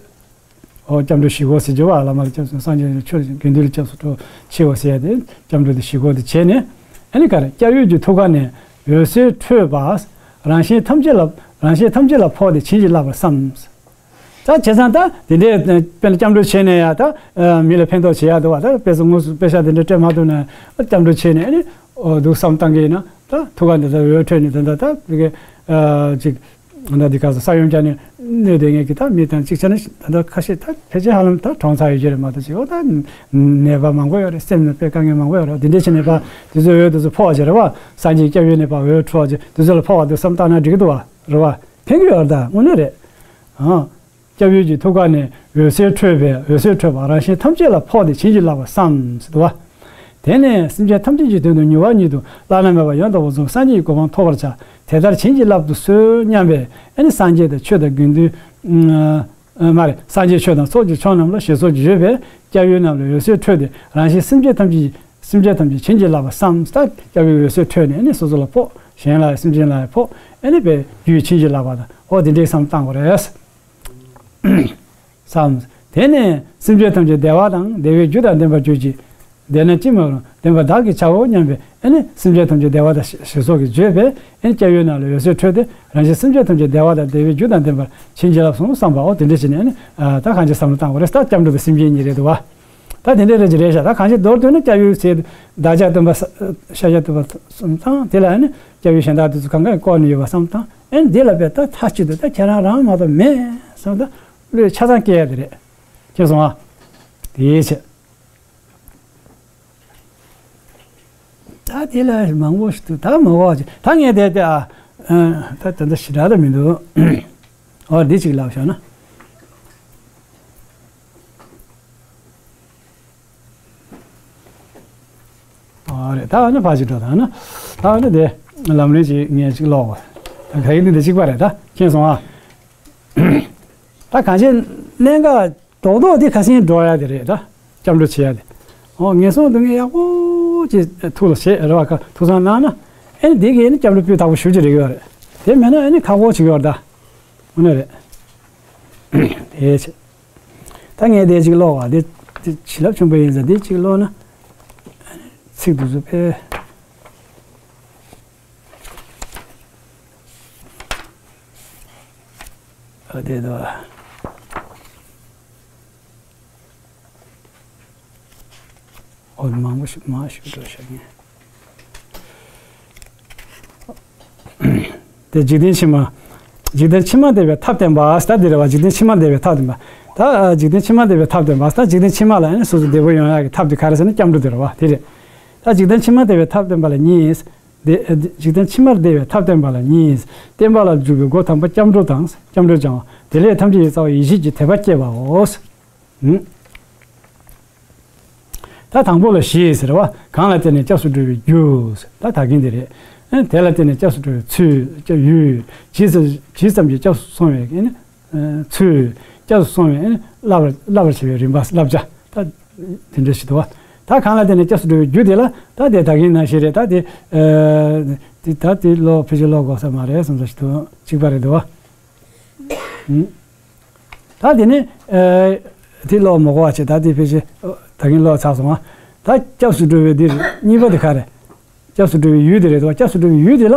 འོ་སྐྱབས་འགྲོ་བཞི་སྐོར་ཟེར་རྒྱུ་བ། བླ་མ་ལ་སྐྱབས་སུ་སངས་རྒྱས་ཆོས་དགེ་འདུན་ལ་སྐྱབས་སུ་འགྲོ་ཆེ་བ་ཟེར་ཡ་དེ་སྐྱབས་འགྲོ་དེ་བཞི་སྐོར་དེ་བྱས་ནས་ཨ་ནི་ག་རེ་སྐྱབས་ཡུལ་གྱི་ཐུགས་ཀ་ནས་འོད་ཟེར་འཕྲོས་པ་རང་གཞན་ཐམས་ཅད་ལ་རང་གཞན་ཐམས་ཅད་ལ་ཕོག་སྟེ་བྱིན་གྱིས་བརླབས་པར་བསམ། ད་བྱས་ཙང་ད་དེ་འདྲའི་དཔེར་ན་སྐྱབས་འགྲོ་བྱས་ནས་ཡ་ད་མི་ལ་ཕན་ཐོགས་བྱེད་ཡ་འདུག་བ། ད་དཔེ་སོ་དངོས་སུ་དཔེ་ཆ་དེ་འདྲ་སྤྲད་མ་ཐུབ་ན་སྐྱབས་འགྲོ་བྱས་ནས་ཨ་ནི་འོ་འདུག་བསམ་བཏང་གི་ཡིན་ན་ད་ཐུགས་ཀ་འདི་ད་འོད་འཕྲོས་ནས་དེ་འདྲ་ད་དེ་ག་ཅིག་ད་འདི་ག་ས་ས་ཡོམ་བྱས་ནས་གནོད་བསྡད་མཁན་གྱི་ད་མི་དང་གཅིག་ཆ་ནས་ད་ལྟ་ཁ་ཤས་ད་ཕལ་ཆེར་ཧ་ལམ་ད་གྲོངས་ཚར་ཡོད་ཀྱི་རེད་མ་གཏོགས་ཅིག་འོ་ད་ནད་པ་མང་པོ་ཡོད་རེད། སེམས་ནད་པའི་དཀའ་ངལ་མང་པོ་ཡོད་རེད། འདི་འདྲས་བྱས་ནས་ད་དེ་ཚོའི་འོད་དེ་ཚོ་ཕོག་བྱས་རེད་བ། སངས་རྒྱས་སྐྱབས་ཡུལ་ནས་ཕར་འོད་འཕྲོ་བྱས་དེ་ཚོ་ལ་ཕོག་པ་དེ་བསམ་བཏང་ན་འགྲིག་གི་འདུག་བ་རེད་བ། ཕན་གྱི་ཡོད་རེད། ད་དངོས་གནས་རེད། ཨང་། སྐྱབས་ཡུལ་གྱི་ཐུགས་ཀ་ནས་འོད་ཟེར་འཕྲོས་པས་འོད་ཟེར་འཕྲོས་པ་རང་གཞན་ཐམས་ཅད་ལ་ཕོག་སྟེ་བྱིན་གྱིས་བརླབས་པར་བསམ་ཟེར་འདུག་བ། དེ་ནས་སེམས་ཅན་ཐམས་ཅད་ཀྱི་དོན་དུ་མྱུར་བ་ཉིད་དུ་བླ་ན་མེད་པ་ཡང་དག་པར་རྫོགས་སངས་རྒྱས་ཀྱི་གོ་འཕང་ཐོབ་པར་བྱ། དེ་ལྟར་བྱིན་གྱིས་བརླབ་ཏུ་གསོལ་སྙམ་པས་ཨ་ནི་སངས་རྒྱས་དང་ཆོས་དང་དགེ་འདུན། ཨ་མ་རེད། སངས་རྒྱས་ཆོས་དང་ཚོགས་ཀྱི་མཆོག་རྣམས་ལ་ཞེས་སོགས་བརྗོད་པས་སྐྱབས་ཡུལ་རྣམས་ལ་འོད་ཟེར་འཕྲོས་ཏེ་རང་གཞན་སེམས་ཅན་ཐམས་ཅད་སེམས་ཅན་ཐམས་ཅད་བྱིན་གྱིས་བརླབས་པར་བསམ། ད་སྐྱབས་ཡུལ་འོད་ཟེར་འཕྲོས་ནས་ཨ་ནི་སོ་སོ་ལ་ཕོག་གཞན་ལ་སེམས་ཅན་ལ་ཕོག་ཨ་ནི་པའི་རྒྱུད་བྱིན་གྱིས་བརླབས་པ་དང་འོ་དེ་འདྲའི་བསམ་བཏང་དགོས་རེད། བསམ། དེ་ནས་སེམས་ཅན་ཐམས་ཅད་བདེ་བ་དང་བདེ་བའི་རྒྱུ་དང་ལྡན་པར་གྱུར་ཅིག་བདེ་ན་ཅི་མ་རུང་བདེན་པ་བདག་གིས་བྱའོ་སྙམ་པའི་ཨ་ནི་སེམས་ཅན་ཐམས་ཅད་བདེ་བ་དང་ཞེས་སོགས་ཀྱིས་བརྗོད་པས་ཨ་ནི་སྐྱབས་ཡུལ་རྣམས་ལ་འོད་ཟེར་འཕྲོས་ཏེ་རང་གཞན་སེམས་ཅན་ཐམས་ཅད་བདེ་བ་དང་བདེ་བའི་རྒྱུ་དང་ལྡན་པར་བྱིན་གྱིས་བརླབས་སོ་བསམ་པའོ། དེ་འདྲ་བྱས་ནས་ཨ་ནི་ད་གང་ཅི་བསམ་བློ་བཏང་བ་རེད། ད་སྐྱབས་འགྲོ་དང་སེམས་བསྐྱེད་གཉིས་རེད་འདུག་བ། ད་དེ་འདྲ་རེད་ཅི་རེད་ཤག་ད་གང་ཅི་མདོར་བསྡུས་ན་སྐྱབས་ཡུལ་ཟེར་བདག་ཅག་སྟོན་པ་ཤཱཀྱ་སྟོན་པ་བསམ་བཏང་དེ་ལ་ཨ་ནི་སྐྱབས་ཡུལ་གཞན་དག་དེ་ཚོ་གང་ག་བསྐོར་ནས་ཡོད་པ་བསམ་བཏང་ཨ་ནི་འདི་ལ་བས་ད་མཐའ་གཅིག་ཏུ་ད་ཁྱེད་རང་རང་མ་གཏོགས་མེད་བསམ་ད། བློས་ཆ་ཚང་སྐྱེ་ཡ་དེ་རེད། ཁྱེད་སོང་ཨ། དེའི་ཆེད། ད་དེ་ལ་མང་པོ་ཞིག་འདུག་ད་མ་གོ་ཅི་ད་ངས་བསྡད་དེ་ཨ། ད་ད་ད་ཞེ་དྲག་ད་མི་འདུག་ཨོ་འདི་གཅིག་ལབ་བཞག་ན། ཨོ་རེད། ད་ཨ་ནི་ཕ་ཅིག་འགྲོ་ད་ན། ད་ཨ་ནི་དེ་ལམ་རིམ་གཅིག་ངས་གཅིག་ཀློག་གོ་ད་ག་ཡིན་འདི་གཅིག་པ་རེད། ད་ཁྱེད་སོང་ཨ། ད་གང་ཅི་གནད་འགག་རྡོག་རྡོག་འདི་ཁ་སང་འགྲོ་ཡ་དེ་རེད་ད། སྐྱབས་འགྲོ་བྱེད་ཡ་དེ། འོ་ངན་སོང་སྡུག་བསྔལ་ཡག་པོ་ཅིག་ཐུགས་ལ་བཞེས་རེ་བ་ཁ་ཐུགས་བསམ་གནང་ན། ཨེ་ནི་འདི་གིས་ཨེ་ནི་སྐྱབས་འགྲོ་སྤུས་དག་པོ་ཞུ་རྒྱུ་རེད་ཡོད་རེད། དེ་མེད་ན་ཨེ་ནི་ཁག་པོ་ཅིག་ཡོད་རེད་ད། དངོས་གནས་རེད། དེ་བྱས། ད་ངས་དེ་གཅིག་ཀློག་བ་དེ་དེ་བྱིན་རླབས་ཆེན་པོ་ཡིན་ཙང་དེ་གཅིག་ཀློག་ན། ཨེ་ནི་ཚིག་འདི་ཚོ་ཕལ། ཨ་དེ་དོ། ཨོ་མང་པོ་ཞིག་མང་ཞིག་འགྲོ་ཤག་ངས། དེ་འཇིག་རྟེན་ཕྱི་མ། འཇིག་རྟེན་ཕྱི་མ་བདེ་བའི་ཐབས་བསྟན་པ་ཟེར་ད་འདི་རེད་བ། འཇིག་རྟེན་ཕྱི་མ་བདེ་བའི་ཐབས་བསྟན་པ། ད་འཇིག་རྟེན་ཕྱི་མ་བདེ་བའི་ཐབས་བསྟན་པ་ཟེར་ད་འཇིག་རྟེན་ཕྱི་མ་ལ་ཨ་ནི་སོ་སོ་བདེ་པོ་ཡོང་ཡག་གི་ཐབས་དེ་ག་རེ་ཟེར་ན་སྐྱབས་འགྲོ་དེ་རེད་བ་དེ་རེད། ད་འཇིག་རྟེན་ཕྱི་མ་བདེ་བའི་ཐབས་བསྟན་པ་ལ་གཉིས། དེ་འཇིག་རྟེན་ཕྱི་མར་བདེ་བའི་ཐབས་བསྟན་པ་ལ་གཉིས། བསྟན་པ་ལ་འཇུག་པའི་སྒོ་དང་པོ་སྐྱབས་འགྲོ་དང་སྐྱབས་འགྲོ་སྦྱང་བ། དེ་ལས་ཐམས་ཅད་ཀྱི་རྩ་བ་ཡེ་ཤེས་ཀྱི་དད་པ་བསྐྱེད་པའོ། ཨུམ། ད་དང་པོ་ལ་ཞེས་ཟེར་བ་གང་ལ་བརྟེན་ནས་སྐྱབས་སུ་འགྲོ་བའི་རྒྱུ། ད་ད་གིན་དེ་རེད། དེ་ལ་བརྟེན་ནས་སྐྱབས་སུ་འགྲོ་བའི་ཚུལ་སྐྱབས་ཡུལ་ཇི་ཙམ་ཇི་ཙམ་གྱིས་སྐྱབས་སུ་སོང་བའི་ཚུལ་སྐྱབས་སུ་སོང་བའི་བསླབ་པར་བསླབ་པར་བྱ་བའི་རིམ་པ་བསླབ་བྱ་ད་དེ་འདྲ་ཞིག་འདུག་བ། ད་གང་ལ་བརྟེན་ནས་སྐྱབས་སུ་འགྲོ་བའི་རྒྱུ་དེ་ལ་ད་དེ་ད་གིན་ནང་བཞིན་རེད། ད་དེ་དེ་ད་དེ་ལོ་ཕལ་ཆེར་ལོ་འགོར་ས་མ་རེད་བསམ་ས་ཞིག་འདུག་གཅིག་པ་རེད་འདུག་བ། ད་དེ་ནི། དེ་ཀློག་མ་དགོས་པ་བྱས། ད་དེ་ཕལ་ཆེར་ད་གིན་ཀློག་ཚར་སོང་ང་། ད་སྐྱབས་སུ་འགྲོ་བའི་འདི་རེད། གཉིས་པ་དེ་ག་རེད། སྐྱབས་སུ་འགྲོ་བའི་ཡུལ་དེ་རེད་དོ། སྐྱབས་སུ་འགྲོ་བའི་ཡུལ་དེ་ལ།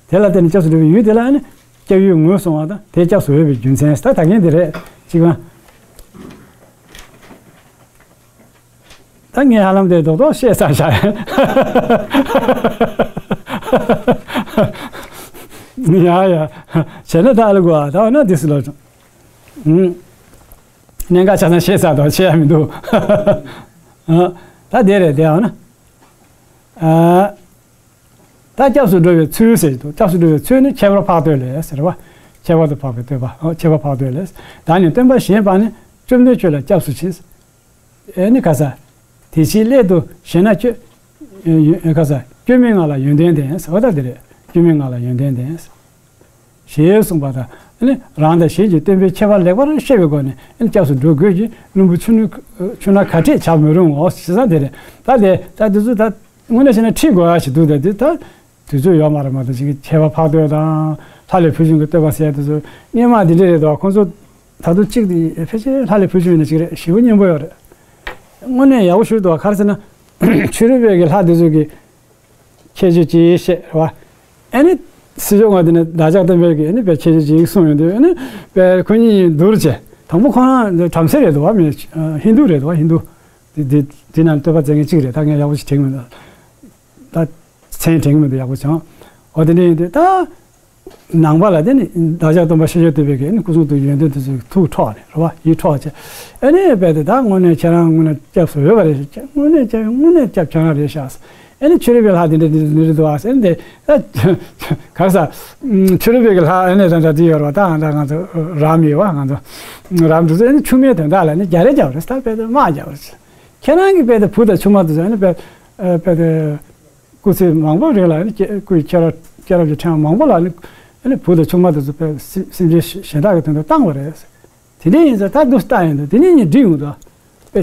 དེ་ལ་བརྟེན་ནས་སྐྱབས་སུ་འགྲོ་བའི་ཡུལ་དེ་ལ་ནི་སྐྱབས་ཡུལ་ངོས་བཟུང་བ་དང་། དེ་སྐྱབས་སུ་འོས་པའི་རྒྱུ་མཚན། ད་ད་གིན་དེ་རེད་གཅིག་པ། ད་ངས་ཧ་ལམ་དེ་རྡོག་རྡོག་བཤད་ཚར་བཞག་ཡ་ཡ། བྱས་ན་ད་ཨ་ལ་གོ་ཨ། ད་འོ་ན་འདི་སུ་ལ་ཨུ། གནད་འགག་ཆ་ཚང་བཤད་ཚར་དང་བཤད་ཡ་མི་འདུག་ཨ། ད་དེ་རེད་དེ། འོ་ན། ཨ། ད་སྐྱབས་སུ་འགྲོ་བའི་ཚུལ་ཟེར་གྱི་འདུག་སྐྱབས་སུ་འགྲོ་བའི་ཚུལ་ནི་ཁྱད་པར་འཕགས་བསྟོད་ལས་ཟེར་བ། ཁྱད་པར་དུ་འཕགས་པའི་བསྟོད་པ། ཨོ། ཁྱད་པར་འཕགས་བསྟོད་ལས། བདག་ནི་སྟོན་པ་གཞན་དཔག་ནས། བཅོམ་ལྡན་ཁྱོད་ལ་སྐྱབས་སུ་མཆི། ཨེ་ནི་ག་ས། དེ་ཕྱིའི་སླད་དུ་གཞན་ན་ཁྱོད། ཨེ་ག་ས། སྐྱོན་མེད་ངང་ལ་ཡོན་ཏན་ལྡན་ཟེར་བ་ད་དེ་རེད། སྐྱོན་མེད་ངང་ལ་ཡོན་ཏན་ལྡན་ཟེར། ཞེས་གསུངས་པ་དང་། ཨ་ནི་རང་དང་གཞན་གྱི་སྟོན་པའི་ཁྱད་པར་ལེགས་པར་ཤེས་པའི་སྒོ་ནས། ཨ་ནི་སྐྱབས་སུ་འགྲོ་དགོས་ཀྱི། བླུན་པོ་ཆུང་ངུ་ཆུང་ན་ག་འདྲས་བྱ་མི་རུང་ངོ་། ཞེ་ས་དེ་རེད། ད་དེ་ད་དེ་ཚོ་ད་དངོས་གནས་བྱས་ན་ཁྲིད་དགོས་ཡ་ཞིག་འདུག་ད་དེ་ད་དུས་ཚོད་ཡོད་མ་རེད་མ་གཏོགས། ཅིག་ཁྱད་པར་འཕགས་བསྟོད་དང་ལྷ་ལས་ཕུལ་བྱུང་གི་བསྟོད་པ་ཟེར་ཡ་དེ་ཚོ་སྔོན་མ་འདི་འདྲས་རེད་དོ། ཁོང་ཚོ་ད་དུང་གཅིག་དེ་ཕལ་ཆེར་ལྷ་ལས་ཕུལ་བྱུང་ཡིན་ན་ཅིག་རེད། ཞེ་པོ་སྙན་པོ་ཡོད་རེད། དངོས་གནས་ཡག་པོ་ཞིག་འདུག་ག་རེ་ཟེར་ན། ཕྱི་རོལ་པའི་གི་ལྷ་དེ་ཚོ་གི་ཁྱད་ཆོས་ཅིག་བཤད་རེད་བ། ཨ་ནི་སྲིད་ཕྱོགས་ང་དེ་ནས་བདག་ཅག་སྟོན་པའི་གི་ཨ་ནི་དཔེ་ཁྱད་ཆོས་ཅིག་གསུངས་ཡོང་དུས། ཨ་ནི་དཔེ་ཁོ་གཉིས་བསྡུར་བྱས། དང་པོ་ཁོ་རང་བྲམ་ཟེ་རེད་འདུག་བ། མི་ཧིན་རྡུ་རེད་འདུག་བ། ཧིན་རྡུ། དེ་དེ་དེ་ནང་བསྟོད་པ་མཛད་མཁན་གཅིག་རེད། ད་ངས་ཡག་པོ་ཞིག་དྲན་གི་མི་འདུག་ད་མཚན་དྲན་གི་མི་འདུག་ཡག་པོ་བྱུང་། འོ་དེ་འདྲ་ཡིན་དུས་ད། ནང་པ་ལ་དེ་ནི་བདག་ཅག་སྟོན་པ་ཤཱཀྱ་ཐུབ་པའི་གི་ཨ་ནི་སྐུ་གསུང་ཐུགས་ཡོན་ཏན་དེ་ཚོའི་ཐུགས་འཕྲོག་ནས་རེད་བ། ཡིད་འཕྲོག་བྱས། ཨ་ནི་རྦད་དེ་ད་དངོས་གནས་ཁྱེད་རང་དངོས་གནས་སྐྱབས་སུ་འོས་པ་རེད་ཤག་དངོས་གནས་སྐྱབས་དངོས་གནས་སྐྱབས་ཁྱེད་རང་རེད་ཤག་ཨ་ནི་ཕྱི་རོལ་པའི་ལྷ་དེ་འདྲ་དེ་འདྲ་རེད་འདུག་ཨ་ཟེར་ནས་དེ། ད་ག་རེ་ཟ། ཕྱི་རོལ་པའི་གི་ལྷ་ཨ་ནི་ད་ད་དེ་ཡོད་རེད་བ། ད་ད་ང་ཚོ་རམ་ཡོད་བ། ང་ཚོ་རམ་དེ་ཚོ་ཨ་ནི་ཆུང་མའི་དོན་དག་ལ་ནི་རྒྱག་རེས་རྒྱག་པ་རེད། ད་རྦད་དེ་དམག་རྒྱག་པ་རེད། ཁྱེད་རང་གི་རྦད་དེ་བུ་དང་ཆུང་མ་དེ་ཚོ་ཨ་ནི་རྦད་རྦད་དེ། སྐུ་ཚེ་མང་པོ་རིང་ལ་ནི་སྐྱེ་སྐུའི་སྐྱེས་རབས་སྐྱེས་རབས་ཀྱི་ཕྲེང་བ་མང་པོ་ལ་ནི་ཨ་ནི་བུ་དང་ཆུང་མ་དེ་ཚོ་དཔེ་སེམས་སེམས་ཅན་གཞན་དག་གི་དོན་དུ་བཏང་བ་རེད། དེ་འདྲ་ཡིན་ཙང་ད་འདུག་ལྟ་ཡིན་དུས་དེ་ནས་ནི་འགྲིག་ཡོང་དུས་དཔེ་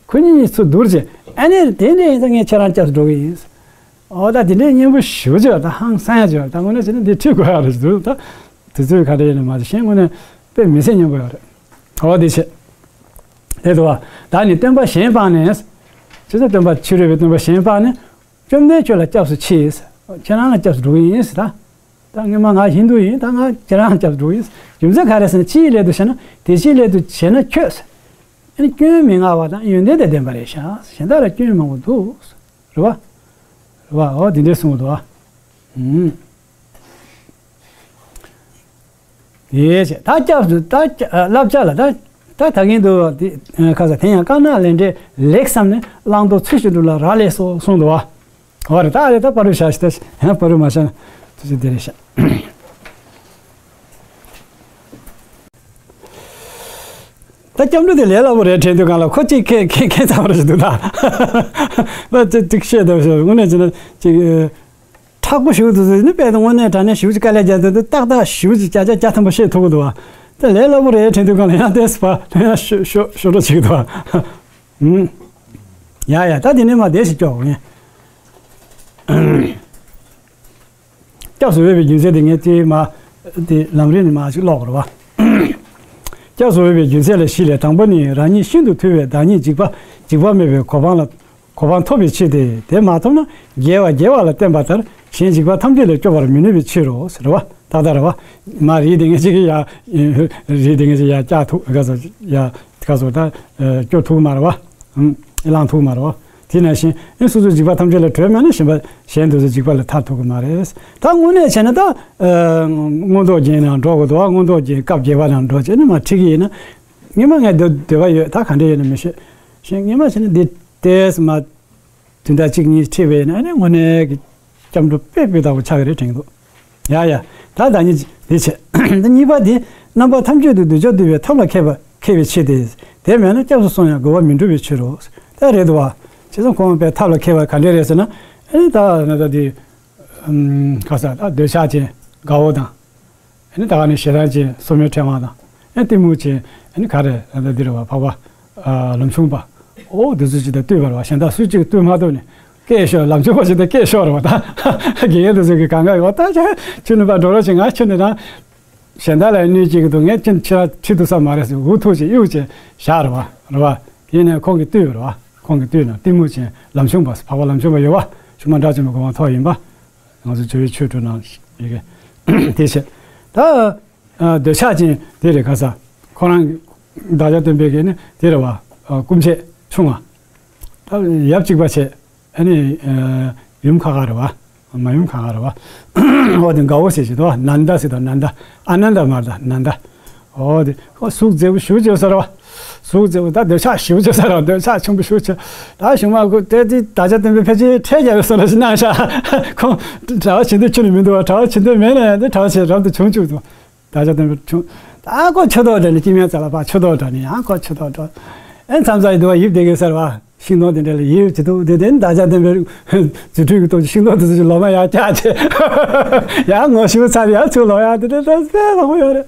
ཁོ་གཉིས་གཉིས་ཚུར་བསྡུར་བྱས། ཨ་ནི་དེ་འདྲ་ཡིན་ཙང་ངས་ཁྱེད་རང་སྐྱབས་སུ་འགྲོ་གི་ཡིན། འོ་ད་དེ་འདྲའི་སྙན་པོ་ཞེ་པོ་ཅིག་ཡོད། ད་ཧང་སང་ཡ་ཅིག་ཡོད། ད་དངོས་གནས་བྱས་ན་འདི་ཁྲིད་དགོས་ཡ་རེད་འདུག་ད་དུས་ཚོད་ག་འདྲ་ཡིན་ན་མ་གཞི་གཞན་དངོས་གནས་དཔེ་མི་ཚེ་སྙན་པོ་ཡོད་རེད། འོ་དེ་བྱས། དེ་དུ་བ། བདག་ནི་སྟོན་པ་གཞན་སྤངས་ནས། ཅི་ཙམ་སྟོན་པ་ཕྱི་རོལ་པའི་སྟོན་པ་གཞན་སྤངས་ནས། བཅོམ་ལྡན་ཁྱོད་ལ་སྐྱབས་སུ་མཆི། ཁྱེད་རང་ལ་སྐྱབས་སུ་འགྲོ་གི་ཡིན་ཟེར་ད། ད་སྔོན་མ་ང་ཧིན་རྡུ་ཡིན། ད་ང་ཁྱེད་རང་ལ་སྐྱབས་སུ་འགྲོ་གི་ཡིན། རྒྱུ་མཚན་ག་རེ་ཟེར་ན། ཕྱིའི་སླད་དུ་བྱས་ན། དེ་ཕྱིའི་སླད་དུ་བྱས་ན་ཁྱོད། ཨ་ནི་སྐྱོན་མི་མངའ་བ་དང་ཡོན་ཏན་དང་ལྡན་པ་རེད་ཤག་གཞན་དག་ལ་སྐྱོན་མང་པོ་འདུག་རེད་བ། རེད་བ། འོ་དེ་འདྲས་གསུངས་འདུག་ཨ། ཨུམ། དེ་བྱས་ད་སྐྱབས་སུ་ད་བསླབ་བྱ་ལ་ད་ད་ད་གིན་དུ་དེ་ཁ་ས་དེ་ཡང་དཀར་ནག་ལས་འབྲས་ལེགས་བསམས་ནས། བླང་དོར་ཚུལ་བཞིན་སྒྲུབ་ལ་རག་ལས་སོ་གསུངས་འདུག་བ། འོ་རེད། ད་རེད། ད་བར་དུ་བཞག་ཞིག་ད་ཡང་བར་དུ་མ་བཞག་ན་དུས་ཚོད་འདི་རེད་ཤག་ད་སྐྱབས་འགྲོ་དེ་ལས་སླ་པོ་རེད་དྲན་དུས་སྒང་ལ་ཁོ་གཅིག་ཁེ་ཁེ་ཁེ་ཚ་བ་རེ་ཞིག་འདུག་ད། ད་ཅིག་ཅིག་བཤད་ཐུབ་ཤག་དངོས་གནས་བྱས་ན་ཅིག་མཁྲེགས་པོ་ཞིག་འདུག་ཟེར་ནི་དཔེ་ད་དངོས་གནས་དྲང་གནས་ཞིབ་ཅིག་དཀའ་ལས་རྒྱག་དུས་ཏག་ཏག་ཞིབ་ཅིག་བརྒྱ་ཆ་བརྒྱ་ཐམ་པ་བཤད་ཐུབ་ཀྱི་འདུག་བ། ད་ལས་སླ་པོ་རེད་དྲན་དུས་སྒང་ལ་ཡང་ཏོག་ཙམ་ཡང་ཤོ་ཤོ་འགྲོ་བྱེད་ཀྱི་འདུག་བ། ཡ་ཡ། ད་དེ་ནས་མ་བསྡད་ཞིག་སྐྱོག་ངས། སྐྱབས་སུ་འོས་པའི་རྒྱུ་མཚན་དེ་ངས་དེ་མ་དེ་ལམ་རིམ་ནས་མ་ཞིག་ཀློག་རོགས། སྐྱབས་སུ་འོས་པའི་རྒྱུ་མཚན་ལ་བཞི་ལས། དང་པོ་ནི། རང་ཉིད་ཤིན་ཏུ་ཐུལ་བའི་བདག་ཉིད་འཇིགས་པ་འཇིགས་པ་མེད་པའི་གོ་འཕང་ལ་གོ་འཕང་ཐོབ་པའི་ཕྱིར་ཏེ། དེ་མ་ཐོབ་ན་རྒྱལ་བ་རྒྱལ་བ་ལ་བསྟན་པ་ལྟར་གཞན་འཇིགས་པ་ཐམས་ཅད་ལས་སྐྱོབ་པར་མི་ནུས་པའི་ཕྱིར་རོ། ཟེར་བ་ཏག་ཏག་རེད་བ། མ་རིག་དེ་ངས་ཅིག་གི་ཡ་རིག་དེ་ངས་ཅིག་ཡ་བཀྱག་ཐུག་ག་ཟེར་ཡ་ག་ཟེར་ད་སྐྱོབ་ཐུབ་མ་རེད་བ། ཨེ་བླང་ཐུབ་མ་རེད་བ། དེ་ནང་བཞིན་ཨེ་སོ་སོའི་འཇིགས་པ་ཐམས་ཅད་ལས་གྲོལ་མེད་ན་གཞན་པ་གཞན་དེ་ཚོའི་འཇིགས་པ་ལས་ཐར་ཐུབ་ཀྱི་མ་རེད། ད་དངོས་གནས་བྱས་ན་ད་མངོན་རྟོགས་རྒྱན་ནང་འགྲོ་དགོས་འདུག་བ། མངོན་རྟོགས་རྒྱན་སྐབས་བརྒྱད་པ་ནང་འགྲོ་བྱས་ནས་མ་ཁྲིད་ཀྱི་ཡིན་ན། ངས་མ་ངས་འདོད་འདོད་པ་ཡོད། ད་ག་འདྲ་ཡོད་ན་མི་ཤེས། ཞེས་ངས་མ་བྱས་ན་འདི་ལྟས་མ། དོན་དག་གཅིག་གཉིས་ཁྲིད་པས་ན་ཨ་ནི་དངོས་གནས་ཀྱི་སྐྱབས་འགྲོ་དཔེ་སྤུས་དག་པོ་ཆགས་ཀྱི་རེད་དྲན་གྱི་འདུག་ཡ་ཡ། ད་ད་ཉིད་འདི་བྱས། ད་གཉིས་པ་འདི་རྣམ་པ་ཐམས་ཅད་དུ་གདུལ་བྱ་འདུལ་བའི་ཐབས་ལ་མཁས་པ་མཁས་པའི་ཕྱིར་ཏེ། དེ་མེད་ན་སྐྱབས་སུ་སོང་ཡང་རྒོལ་བ་མི་འགྲུབ་པའི་ཕྱིར་རོ། ད་རེད་འདུག་བ། བྱས་ཙང་ཁོང་དཔེ་ཐབས་ལ་མཁས་པ་ག་འདྲས་རེད་ཟེར་ན། ཨ་ནི་ད་ད་ད་འདི་ཁ་ས་ད་འདོད་ཆགས་ཅན་དགའ་བོ་དང་། ཨ་ནི་ད་ག་ནི་ཞེ་སྡང་ཅན་སོར་མོའི་ཕྲེང་བ་དང་། ཨ་ནི་གཏི་མུག་ཅན་ཨ་ནི་ག་རེ་ད་ལྟ་འདི་རེད་བ། འཕགས་པ་ལམ་ཆུང་པ། ཨོ་དེ་ཚོ་ཅིག་དང་ལྟོས་པར་བ། གཞན་དག་སུ་གཅིག་ལྟོས་མ་ཐུབ་ནས་སྐད་ཤོར། ལམ་ཆུང་པ་ཞིག་དང་སྐད་ཤོར་བ་དང་། དགེ་རྒན་དེ་ཚོ་གི་གང་ག་ཡོད་ད་ཆ་ཁྱོད་ནི་པ་འགྲོ་རོགས་བྱེད། ང་ཁྱོད་ནི་རང་ གཞན་དག་ལ་གནོད་སྐྱེལ་གྱི་འདུག་ངས་ཁྱེད་ཁྱེད་རང་ཁྲིད་དུ་ས་མ་རེད་ཟེར། འུ་ཐུག་ཅིག་གཡུག་ཅིག་བཞག་རེད་བ། རེད་བ། དེ་ནས་ཁོང་གིས་བཏུལ་བ་རེད་བ། ཁོང་གིས་བཏུལ་ན་གཏི་མུག་ཅན་ལམ་ཆུང་བ་འཕགས་པ་ལམ་ཆུང་བ་ཡོད་བ། ཆུང་མ་འདྲ་ཆེན་པོ་གོ་འཕང་ཐོབ་ཡིན་པ། ང་ཚོ་ཇོ་བོའི་ཆོས་དྲུག་ནང་ཡི་གེ་དེ་བྱས། ད་ཨ་འདོད་ཆགས་ཅན་དེ་རེད། ག་ས་ཁོ་རང་བདག་ཅག་སྟོན་པའི་གི་ནི་དེ་རེད་བ། ཨ་སྐུ་མཆེད་ཆུང་བ། ད་ཡབ་གཅིག་པ་བྱས། ཨ་ནི་ཨ་ཡུམ་ཁ་ཁ་རེད་བ། མ་ཡུམ་ཁ་ཁ་རེད་བ། འོ་དེ་དགའ་བོ་ཟེར་གྱི་འདུག་བ། ནན་ད་ཟེར་དང་། ནན་ད། ཨ་ནན་ད་མ་རེད་ད། ནན་ད། འོ་དེ་ཁོ་གཟུགས་མཛེས་པོ་ཞེ་པོ་ཅིག་ཡོད་ས་རེད་བ། གཟུགས་མཛེས་པོ། ད་འདོད་ཆགས་ཞེ་པོ་ཅིག་ཡོད་ས་རེད་བ། འདོད་ཆགས་ཆེན་པོ་ཞེ་པོ་ཅིག་ད་གཞུག་མ་ཁོ་དེ་དེ་བདག་ཅག་སྟོན་པའི་ཕལ་ཆེར་ཁྲལ་རྒྱག་ཡོད་ས་རེད་ཞེས་གནང་ཤག་ཁོ་གྲྭ་བ་བྱེད་འདོད་ཁྱོན་ནས་མི་འདུག་བ། གྲྭ་བ་བྱེད་འདོད་མེད་ན་ཡང་དེ་གྲྭ་བ་བྱེད་རབ་ཏུ་བྱུང་བཅུག་འདུག་བདག་ཅག་སྟོན་པའི་ཆུང་། ད་ཁོ་ཆུ་ཐོག་འདྲ་ནས་སྐྱེ་དམན་རྩ་ལ་ཕར་ཆུ་ཐོག་འདྲ་ནས་ཡང་ཁོ་ཆུ་ཐོག་འགྲོ། ཨེ་མཚམས་མཚམས་ཡིན་འདུག་བ། ཡིབ་བསྡད་ཀྱི་ཡོད་ས་རེད་བ། ཤིང་སྡོང་དེ་འདྲ་ལ་ཡིབ་ཅིག་འདུག་དེ་དེ་ནི་བདག་ཅག་སྟོན་པའི་རྫུ་འཕྲུལ་གྱི་སྟོབས་ཀྱིས་ཤིང་སྡོང་དེ་ཚོ་ཅིག་ལོ་མ་ཡར་བཀྱགས་བྱས། ཡར་ངོ་ཤུགས་ཚ་ཡར་ཚུར་ལོག་ཡ་དེ་འདྲ་འདྲ་དཔེ་མང་པོ་ཡོད་རེད།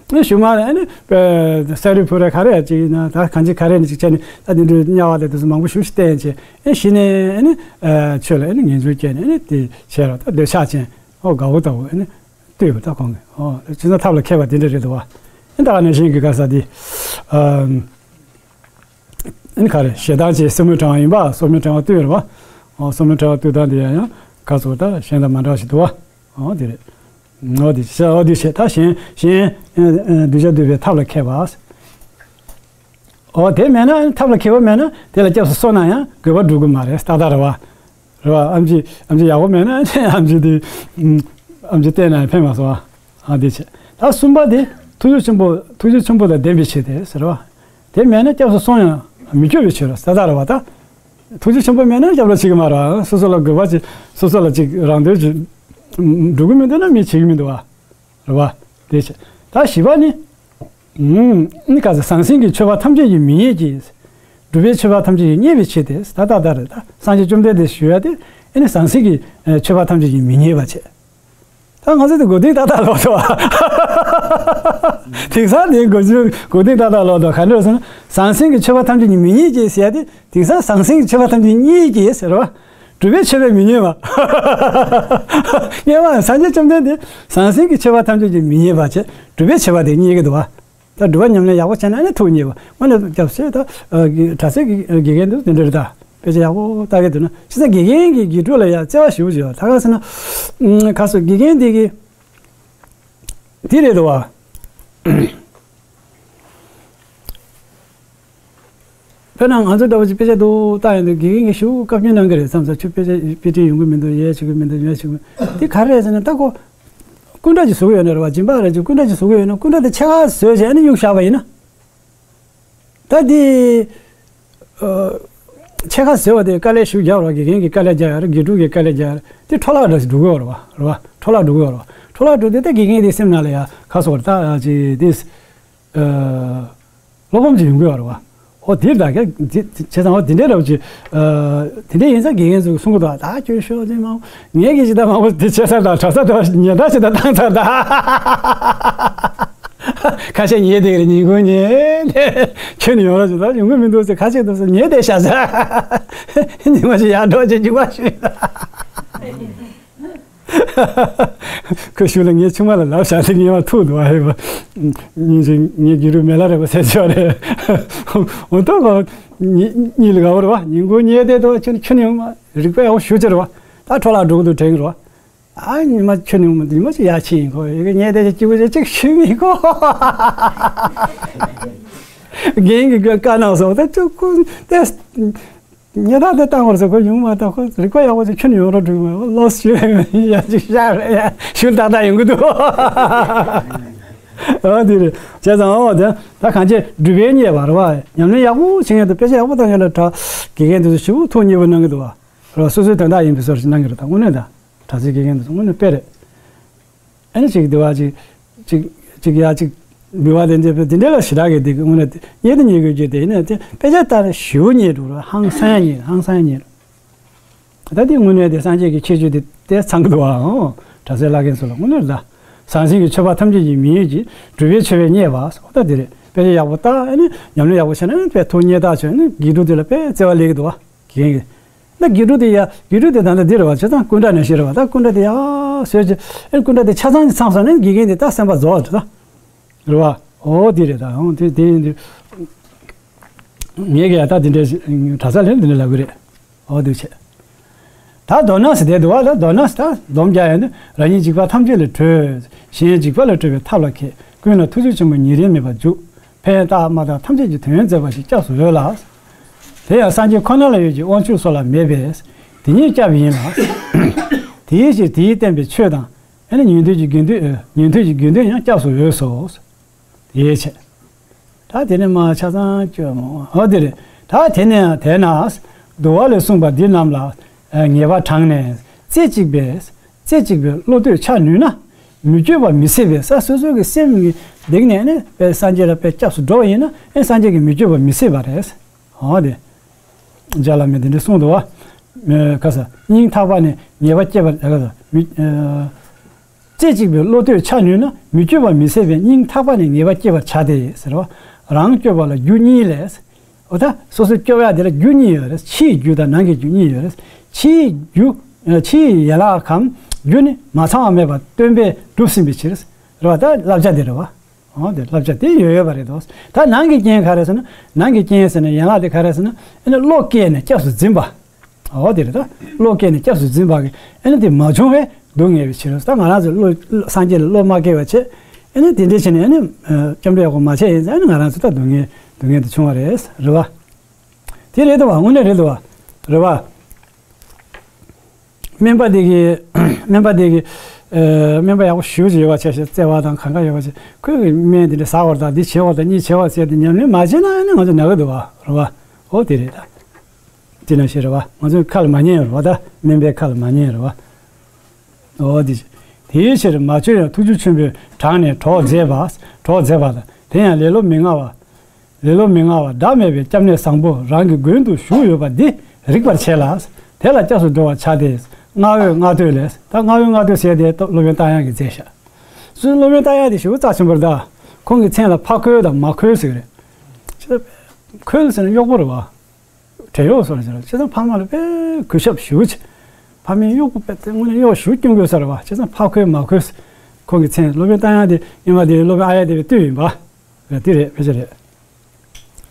ཨེ་གཞུག་མ་ལ་ཨེ་ནི་ས་རུ་ཕུ་ར་ག་རེ་ཡ་ཅིག་ཡིན་ན། ད་གང་ཅི་ག་རེ་ནི་ཅིག་བྱས་ནས་ད་དེ་འདྲའི་དམྱལ་བ་དེ་དེ་ཚོ་མང་པོ་ཞེ་པོ་ཅིག་བསྟན་བྱས། ཨེ་གཞི་ནས་ཨེ་ནི་ཆོས་ལ་ཨེ་ནི་ངེས་འབྱུང་སྐྱེས་ནས་ཨེ་ནི་དེ་བྱས་ར། ད་འདོད་ཆགས་ཅན་ཨོ་དགའ་བོ་ལྟ་བུ་ཨེ་ནི་ལྟོས་པ་ད་ཁོང་གིས། ཨོ་ཅི་ན་ཐབས་ལ་མཁས་པ་དེ་འདྲ་རེད་འདུག་བ། ཨེ་ད་ག་ནང་བཞིན་གྱི་ག་ས་དེ། ཨམ། ཨེ་ནི་ག་རེ་ཞེ་སྡང་བྱས་སོར་མོས་དྲང་བ་ཡིན་པ། སོར་མོས་དྲང་བ་ལྟོས་རེད་བ། ཨོ་སོར་མོས་དྲང་བ་ལྟོས་སྟངས་དེ་ཡང་ཡང་ག་ཚོད་ད་གཞན་དང་མ་འདྲ་བ་ཞིག་འདུག་བ། ཨོ་དེ་རེད། ཨོ་དེ་བྱས། ཨོ་དེ་བྱས། ད་གཞན་གཞན་ཨེ་ཨེ་གདུལ་བྱ་འདུལ་བའི་ཐབས་ལ་མཁས་པ། ཨོ་དེ་མེད་ན། ཐབས་ལ་མཁས་པ་མེད་ན་དེ་ལ་སྐྱབས་སུ་སོང་ན་ཡང་དགོས་པ་འགྲུབ་ཀྱི་མ་རེད། ཏག་ཏག་རེད་བ། རེད་བ། ཨེམ་ཆི་ཨེམ་ཆི་ཡག་པོ་མེད་ན་ཨེམ་ཆི་དེ་ཨེམ་ཆི་བལྟས་ན་ཡང་ཕན་མ་སོང་བ། ཨ་དེ་བྱས། ད་གསུམ་པ་དེ་ཐུགས་རྗེ་ཆེན་པོ། ཐུགས་རྗེ་ཆེན་པོ་དང་ལྡན་པའི་ཕྱིར་ཏེ་ཟེར་བ། དེ་མེད་ན་སྐྱབས་སུ་སོང་ཡང་མི་སྐྱོབ་པའི་ཕྱིར་ཏག་ཏག་རེད་བ། ད་ཐུགས་རྗེ་ཆེན་པོ་མེད་ན་སྐྱབས་ལ་བྱེད་ཀྱི་མ་རེད། སོ་སོ་ལ་དགོས་པ་ཅིག་སོ་སོ་ལ་ཅིག་རང་འདོད་ཅིག་འགྲུབ་ཀྱི་མི་འདུག་ན་མི་བྱེད་ཀྱི་མི་འདུག་བ། རེད་བ། དེ་བྱས། ད་བཞི་པ་ནི། ཨུམ། ནི་ག་ཟེར། ཟང་ཟིང་གི་མཆོད་པ་ཐམས་ཅད་ཀྱིས་མི་མཉེས་ཀྱི། སྒྲུབ་པའི་མཆོད་པ་ཐམས་ཅད་ཀྱིས་མཉེས་པའི་ཕྱིར་ཏེ། ད་ད་ད་རེད། ད་སངས་རྒྱས་བཅོམ་ལྡན་འདས་ཞུ་ཡ་དེ་ཨེ་ནི་ཟང་ཟིང་གི་ཨེ་མཆོད་པ་ཐམས་ཅད་ཀྱིས་མི་མཉེས་པ་བྱས། ད་ང་ཚོ་དེ་མགོ་རྟིང་ཏག་ཏག་ལོག་འདུག་བ། དེང་སང་དེ་མགོ་མགོ་རྟིང་ཏག་ཏག་ལོག་འདུག་ག་འདྲ་ཟེར་ན། ཟང་ཟིང་གི་མཆོད་པ་ཐམས་ཅད་ཀྱིས་མི་མཉེས་ཀྱི་ཟེར་ཡ་དེ། དེང་སང་ཟང་ཟིང་གི་མཆོད་པ་ཐམས་ཅད་མཉེས་ཀྱི་ཟེར་བ། སྒྲུབ་པའི་མཆོད་པས་མི་མཉེས་པ། མཉེས་པ། སངས་རྒྱས་བཅོམ་ལྡན་འདས་ཟང་ཟིང་གི་མཆོད་པ་ཐམས་ཅད་ཀྱིས་མི་མཉེས་པ་བྱས། སྒྲུབ་པའི་མཆོད་པ་དེ་མཉེས་ཀྱི་འདུག་བ། ད་སྒྲུབ་པ་ཉམས་ལེན་ཡག་པོ་བྱས་ན་ཨ་ནི་ཐུགས་མཉེས་པ། དངོས་གནས་སྐྱབས་སུ་ད་གྲྭ་སའི་དགེ་རྒན་འདུག་དེ་འདྲ་རེད། ད་དཔེ་ཆ་ཡག་པོ་ལྟ་གི་འདུག་ན། བྱས་ཙང་དགེ་རྒན་གྱིས་དགེ་ཕྲུག་ལ་ཡ་བརྩེ་བ་ཞེ་པོ་ཅིག་ཡོད། ད་ག་ཟེར་ན། ཁ་སོ་དགེ་རྒན་དེ་གིས་དེ་རེད་འདུག་བ། དཔེར་ན་ང་ཚོ་འདྲ་བོ་ཅིག་དཔེ་ཆ་འདུག་ལྟ་ཡོང་དུས་དགེ་རྒན་གྱིས་ཞེ་པོ་བཀའ་བཀྱོན་གནང་གི་རེད་བསམ་ས། ཁྱོད་དཔེ་ཆ་དཔེ་ཁྲིད་ཡོང་གི་མི་འདུག་ཡས་བྱེད་ཀྱི་མི་འདུག་ཡས་བྱེད་ཀྱི་མི་འདུག་དེ་ག་རེ་རེད་ཟེར་ན། ད་ཁོ་སྐུ་འདྲ་ཅིག་བཟོ་གི་ཡོད་ན་རེད་བ། སྦྱིན་པ་རེད་ཅིག་སྐུ་འདྲ་ཅིག་བཟོ་གི་ཡོད་ན། སྐུ་འདྲ་དེ་ཕྱེད་ཀ་བཟོས་བྱས་ཨ་ནི་གཡུག་བཞག་པ་ཡིན་ན། ད་དེ་ཨ་ཕྱེད་ཀ་བཟོས་པ་དེ་དཀའ་ལས་ཞེ་པོ་རྒྱག་རོགས། དགེ་རྒན་གྱིས་དཀའ་ལས་རྒྱག་ཡ་རེད། དགེ་ཕྲུག་གིས་དཀའ་ལས་རྒྱག་ཡ་རེད། དེ་འཕྲོ་བརླག་འདྲ་ཞིག་འགྲོ་གི་ཡོད་རེད་བ། རེད་བ། འཕྲོ་བརླག་འགྲོ་གི་ཡོད་རེད་བ། འཕྲོ་བརླག་འགྲོ་དུས་ད་དགེ་རྒན་དེ་སེམས་ནང་ལ་ཡ་ཁ་སོ་རེད། ད་ཅིག་དེ་ཨ། བློ་ཕམ་ཅིག་ཡོང་གི་ཡོད་རེད་བ། ཨོ་དེ་ད་ག་དེ་བྱས་ཙང་། ཨོ་དེ་འདྲའི་རབ་ཅིག་ཨ་དེ་འདྲའི་ཡིན་ཙང་དགེ་རྒན་ཚོས་གསུང་གི་འདུག་ད་ཁྱོད་ཤོག་དེ་མང་པོ་ངས་ཀྱི་ཇི་ལྟར་མང་པོ་དེ་བྱས་ཚར་དང་། གྲྭ་ས་དེ་བ་ཉེན་བརྡ་ཞིག་ད་བཏང་ཚར་ད། ཁ་ཤས་ཉལ་བསྡད་རེད། ཉིན་གུང་ཉལ་ནས་ཁྱོད་ནི་ཡོང་རོགས་ཞུ་ད། ཡོང་གི་མི་འདུག་ཟེར། ཁ་ཤས་འདུག་ཟེར། ཉལ་བསྡད་ཤག་ཟེར། ཉི་མ་ཞིག་ཡར་འགྲོ་ཅིག་འཇུག་པ་ཞུ། ཁོས་ཞུ་ལ་ངའི་ཆུང་མ་ལ་ལབ་བཞག་སྟེ་ངས་མ་ཐུག་འདུག་ཨ་ཧེ་བ། སྙིང་རྗེ། ངའི་རྒྱུད་རུ་མེ་ལ་རེད་པ་ཟེར་ཆོག་རེད། འོ་ད་ག་གཉིད་གཉིད་ལ་ག་བ་རེད་བ། ཉིན་གུང་ཉལ་བསྡད་འདུག་ཁྱོད་ཁྱོད་ནི་ཡོང་མ་རིག་པ་ཡག་པོ་ཞུ་ཅི་རེད་བ། ད་འཕྲོ་བརླག་འགྲོ་གི་འདུག་དྲན་གི་རེད་བ། ཨ་ཉི་མ་ཁྱོད་ནི་ཡོང་མ་ཉི་མ་ཅིག་ཡར་ཕྱིན་ཡིན་ཁོ་ཡི་གེ་ཉལ་བསྡད་ཅིག་སྐྱིད་པོ་ཅིག་ཅིག་ཞུས་མིན་ཁོ། རྒན་གྱིས་བཀའ་གནང་སོང་། ད་ཅུ་ཁོ་ད། ཉེ་ད་དེ་བཏང་བར་ཟེར། ཁོ་ཡོང་མ་ཐག་ཁོ་རིག་པ་ཡག་པོ་ཅིག་ཁྱོད་ཡོང་རོགས་འགྲིག་མ་ལོས་ཞུ་ཡ་ཅིག་ཤར་ཡ་ཞུ་ཏག་ཏག་ཡོང་གི་འདུག་ཨ་འདི་རེད། བྱས་ཙང་ཨོ་དེ་ད་གང་ཅི་སྒྲུབ་པའི་རྙེད་པ་རེད་བ། ཉམས་ལེན་ཡག་པོ་བྱེད་མཁན་དང་དཔེ་ཆ་ཡག་པོ་བལྟ་མཁན་ལ་གྲྭ་དགེ་རྒན་དེ་ཚོ་ཞེ་པོ་ཐུགས་མཉེས་པོ་གནང་གི་འདུག་བ། རེད་བ། སོ་སོའི་དོན་དག་ཡིན་པའི་བཟོ་འདྲ་ཞིག་གནང་གི་རེད། ད་དངོས་གནས་ད་གྲྭ་ཚོའི་དགེ་རྒན་དེ་ཚོ་དངོས་གནས་དཔེ་རེད། ཨ་ནི་ཅིག་འདི་བ་ཅིག་ཅིག་ཅིག་ཡ་ཅིག་འབུལ་བ་དེ་འདྲ་དེ་འདྲ་ལ་ཞེ་དྲག་གི་དེ་དངོས་གནས་རྙེད་དུ་རྙེད་དགོས་རྒྱུ་དེ་ཡིན་ན། དེ་དཔེ་ཆ་ལྟ་ན་ཞེ་པོ་རྙེད་འགྲོ་ར། ཧང་སང་ཡ་རྙེད། ཧང་སང་ཡ་རྙེད། ད་དེ་དངོས་གནས་དེ་སངས་རྒྱས་ཀྱི་ཁྱད་ཆོས་དེ་དེ་ཚང་གི་འདུག་ཨ། ཨོ་གྲྭ་སའི་བླ་རྒན་ཚོ་ལ་དངོས་གནས་ལ། ཟང་ཟིང་གི་མཆོད་པ་ཐམས་ཅད་ཀྱིས་མི་མཉེས་ཀྱི། སྒྲུབ་པའི་མཆོད་པས་མཉེས་པ་སོགས་ད་དེ་རེད། དཔེ་ཆ་ཡག་པོ་ལྟ། ཨ་ནི་ཉམས་ལེན་ཡག་པོ་བྱས་ན་ཨ་ནི་དཔེ་ཐུགས་མཉེས་ཐག་ཆོད། ཨ་ནི་དགེ་ཕྲུག་དེ་ལ་དཔེ་བརྩེ་བ་སླེབས་ཀྱི་འདུག་བ། དགེ་རྒན་གྱིས། ད་དགེ་ཕྲུག་དེ་ཡ་དགེ་ཕྲུག་དེ་ད་ལྟ་འདི་རེད་བ། བྱས་ཙང་སྐུ་འདྲ་ནང་བཞིན་རེད་བ། ད་སྐུ་འདྲ་དེ་ཡ། ཟེར་གྱི། ཨེ་སྐུ་འདྲ་དེ་ཆ་ཚང་ཞིག་ཚང་སོང་ན་དགེ་རྒན་དེ་ད་སེམས་པ་རྫོགས་འགྲོ་ད། རེད་བ། འོ་དེ་རེད་ད། འོ་དེ་དེ་ཡིན་དུས། ངས་ཀྱི་ཡ་ད་དེ་འདྲའི་གྲྭ་ས་ལས་འདི་འདྲ་ལབ་གི་རེད། འོ་དེ་བྱས། ད་དོ་ན་སི་དེ་འདུག་བ། ད་དོ་ན་སི་ད་སྡོམ་རྒྱག་ཡ་ནི། རང་ཉིད་འཇིགས་པ་ཐམས་ཅད་ལས་གྲོལ། གཞན་འཇིགས་པ་ལས་གྲོལ་བའི་ཐབས་ལ་མཁས། ཀུན་ལ་ཐུགས་རྗེ་ཆེན་པོ་ཉེ་རིང་མེད་པར་འཇུག་ཕན་བཏགས་མ་བཏགས་ཐམས་ཅད་ཀྱི་དོན་མཛད་པ་ཞིག་སྐྱབས་སུ་འོས་ལ། དེ་ཡང་སངས་རྒྱས་ཁོ་ན་ལ་ཡོད་ཀྱི་དབང་ཕྱུག་སོགས་ལ་མེད་པས། དེ་ཉིད་སྐྱབས་ཡིན་ལ། དེའི་ཕྱིར་དེས་བསྟན་པའི་ཆོས་དང་། ཨེ་ནི་ཉན་ཐོས་ཀྱི་དགེ་འདུན། ཨེ་ཉན་ཐོས་ཀྱི་དགེ་འདུན་ཡང་སྐྱབས་སུ་འོས་སོ། དེའི་ཕྱིར། ད་དེ་ནས་མ་ཆ་ཚང་བཅོས་མོ། འོ་དེ་རེད། ད་དེ་ནས་དེ་ན་འདུལ་བ་ལས་གསུངས་པ་འདི་རྣམས་ལ་ངེས་པ་དྲངས་ནས། རྩེ་གཅིག་པས། རྩེ་གཅིག་པའི་བློ་གཏོད་བྱ་ནུས་ན། མི་བསྐྱོད་པ་མི་སྲིད་པས། ས་སོ་སོ་གི་སེམས་ཀྱི་གཏིང་ནས་ནི་དཔེ་སངས་རྒྱས་ལ་དཔེ་སྐྱབས་སུ་འགྲོ་བ་ཡིན་ན། ཨེ་སངས་རྒྱས་ཀྱིས་མི་བསྐྱོད་པ་མི་སྲིད་པ་རེད། འོ་དེ། རྗེ་བླ་མས་འདི་འདྲ་གསུངས་འདུག་བ། ཁ་ས་སྙིང་ཐག་པ་ནས་ངེས་པ་སྐྱེས་པར། ཁ་ས་མི། རྩེ་གཅིག་པའི་བློ་གཏོད་བྱ་ནུས་ན། མི་བསྐྱོད་པ་མི་སྲིད་པས། སྙིང་ཐག་པ་ནས་ངེས་པ་སྐྱེ་བར་བྱ་སྟེ་ཟེར་བ། རང་སྐྱོབ་པ་ལ་རྒྱུ་གཉིས་ལས། འོ་ད་སོ་སོ་སྐྱོབ་ཡ་དེ་ལ་རྒྱུ་གཉིས་ཡོད་རེད། ཕྱིའི་རྒྱུ་དང་ནང་གི་རྒྱུ་གཉིས་ཡོད་རེད། ཕྱིའི་རྒྱུ། ཕྱིའི་ཡན་ལག་གམ་རྒྱུ་ནི་མ་ཚང་བ་མེད་པར་སྟོན་པས་གྲུབ་ཟིན་པའི་ཕྱིར། རེད་བ། ད་བསླབ་བྱ་དེ་རེད་བ། འོ་དེ་བསླབ་བྱ་དེ་ཡོད་ཡོད་པ་རེད་དོ། ད་ནང་གི་རྐྱེན་ག་རེ་ཟེར་ན། ནང་གི་རྐྱེན་ཟེར་ན་ཡན་ལག་དེ་ག་རེ་ཟེར་ན། ཨེ་ནི་བློ་བསྐྱེད་ནས་སྐྱབས་སུ་འཛིན་པ། འོ་དེ་རེད་ད། བློ་བསྐྱེད་ནས་སྐྱབས་སུ་འཛིན་པ་གི། ཨེ་ནི་དེ་མ་བྱུང་བས་སྡུག་བསྔལ་བའི་ཕྱིར། ད་ང་རང་ཚོ་བློ་སངས་རྒྱས་ལ་བློ་མ་བསྐྱེད་པ་བྱས། ཨེ་ནི་དེ་འདྲ་བྱས་ནས་ཨེ་ནི་སྐྱབས་འགྲོ་ཡག་པོ་མ་བྱས་ཡིན་ཙང་། ཨེ་ནི་ང་རང་ཚོ་ད་སྡུག་བསྔལ་སྡུག་བསྔལ་དེ་བྱུང་བ་རེད། རེད་བ། དེ་རེད་དོ་བ། དངོས་གནས་རེད་དོ་བ། རེད་བ། སྨན་པ་དེ་གི། སྨན་པ་དེ་གི། ཨ། སྨན་པ་ཡག་པོ་ཞེ་པོ་ཅིག་ཡོད་པ་བྱས་ཤིག་བརྩེ་བ་དང་གང་ག་ཡོད་པ་བྱས། ཁོས་གི་སྨན་དེ་འདྲ་ཟ་དགོས་རེད་ད། འདི་བྱེད་དགོས་རེད་ད། གཉིས་བྱེད་དགོས་རེད་ཟེར་ཏེ་ཉམས་ལེན་མ་བྱས་ན་ཨ་ནི་ང་ཚོ་ན་གི་འདུག་བ། རེད་བ། འོ་དེ་རེད་ད། དེ་ནང་བཞིན་རེད་བ། ང་ཚོའི་ཁ་ལ་མ་ཉན་རེད་བ། ད་སྨན་པའི་ཁ་ལ་མ་ཉན་རེད་བ། འོ་དེ། དེའི་ཕྱིར་མ་བཅོས་ཡང་ཐུགས་རྗེ་ཆེན་པོས་དྲངས་ནས་གྲོགས་མཛད་པ། གྲོགས་མཛད་པ་དང་། དེ་ཡང་ལེ་ལོ་མི་མངའ་བ། ལེ་ལོ་མི་མངའ་བ་སྒྲ་མེད་པའི་སྐྱབས་གནས་བཟང་པོ་རང་གི་མགོན་དུ་བཞུགས་ཡོད་པ་འདི་རིག་པར་བྱས་ལ། དེ་ལ་སྐྱབས་སུ་འགྲོ་བར་བྱ་སྟེ། བསྔགས་འོས་བསྔགས་བསྟོད་ལས། ད་བསྔགས་འོས་བསྔགས་བསྟོད་ཟེར་དེ་སློབ་དཔོན་རྟ་དབྱངས་ཀྱིས་མཛད་ཤག་སློབ་དཔོན་རྟ་དབྱངས་དེ་ཞེ་པོ་རྩ་ཆེན་པོ་རེད་ད། ཁོང་གི་མཚན་ལ་ཕ་ཁོལ་དང་མ་ཁོལ་ཟེར་གི་རེད། ཁོལ་ཟེར་ན་གཡོག་པོ་རེད་བ། བྲན་གཡོག་སོགས་ལ་ཟེར་བ། བྱས་ཙང་ཕ་མ་ལ་དཔེ་གུས་ཞབས་ཞེ་པོ་བྱེད། ཕ་མའི་གཡོག་པོ་དཔེ་དེ་དངོས་གནས་གཡོག་ཞེ་པོ་སྐྱོན་དགོས་ས་རེད་བ། བྱས་ཙང་ཕ་ཁོལ་མ་ཁོལ། ཁོང་གི་མཚན། སློབ་དཔོན་རྟ་དབྱངས་དེ་སྔོན་མ་དེ་སློབ་དཔོན་ཨཱརྱ་དེ་བའི་སྟོད་ཡིན་པ། དེ་རེད། ཕལ་ཆེར་རེད།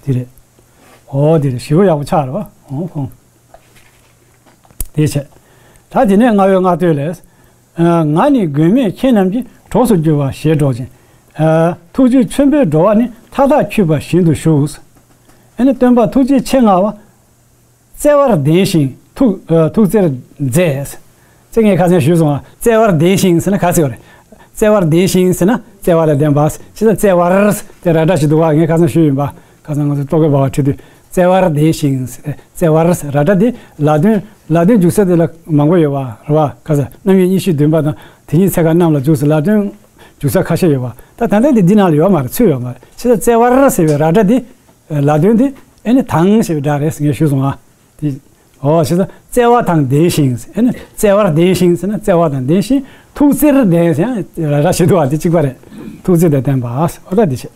དེ་རེད། འོ་དེ་རེད། ཞེ་པོ་ཡག་པོ་ཆགས་རེད་བ། འོ་ཁོང་། དེ་བྱས། ད་དེ་ནས་བསྔགས་འོས་བསྔགས་བསྟོད་ལས། ང་ནི་མགོན་མེད་ཁྱེད་རྣམས་ཀྱི་གྲོགས་སུ་འགྱུར་བ་ཞེས་སྒྲོག་ཅིང་། ཐུགས་རྗེ་ཆེན་པོས་འགྲོ་བ་ནི་མཐའ་དག་འཁྱུད་པ་བཞིན་དུ་བཞུགས། ཨ་ནི་སྟོན་པ་ཐུགས་རྗེ་ཆེ་མངའ་བ། བརྩེ་བར་ལྡན་ཞིང་ཐུགས། ཨ། ཐུགས་བརྩེར་མཛད། ཅེས་ངས་ཁ་སང་ཞུས་སོང་ང་། བརྩེ་བར་ལྡན་ཞིང་ཟེར་ན་ག་ཟེར་བ་རེད། བརྩེ་བར་ལྡན་ཞིང་ཟེར་ན་བརྩེ་བ་ལ་ལྡན་པ། ཅི་ལྟར་བརྩེ་བར་དེ་ར་སྒྲ་ཞིག་འདུག་བ། ངས་ཁ་སང་ཞུས་ཡིན་པ། ཁ་སང་ང་ཚོ་ལྟོ་གོས་འབག་པ་ཁྲིད་དུས་བརྩེ་བར་ལྡན་ཞིང་། བརྩེ་བར་ར་སྒྲ་དེ་ལ་དོན། ལ་དོན་འཇུག་ས་དེ་ལ་མང་པོ་ཡོད་བ་རེད་བ། ཁ་སང་རྣམ་དབྱེ་གཉིས་བཞི་བདུན་པ་དང་དེ་ཉིད་ཚེ་ཁ་རྣམས་ལ་འཇུག་ཟེར་ལ་དོན་འཇུག་ས་ཁ་ཤས་ཡོད་བ། ད་ད་ལྟ་དེ་འདི་ནང་ལ་ཡོད་མ་རེད། ཚུད་ཡོད་མ་རེད། ཅི་ལྟར་བརྩེ་བར་ཟེར་བའི་ར་སྒྲ་དེ། ལ་དོན་དེ་ཨེ་ནི་དང་ཞེས་པའི་སྒྲ་རེད་ཟེར་ངས་ཞུས་སོང་ང་། དེ། འོ་ཞེས་སོ། བརྩེ་བ་དང་ལྡན་ཞིང་། ཨེ་ནི་བརྩེ་བར་ལྡན་ཞིང་ཟེར་ན་བརྩེ་བ་དང་ལྡན་ཞིང་ཐུགས་བརྩེར་ལྡན་ཟེར་ཡང་ར་ར་ཞིག་འདུག་བ། དེ་གཅིག་པ་རེད། ཐུགས་བརྩེ་དང་ལྡན་པ། འོ་ད་འདི་བྱས།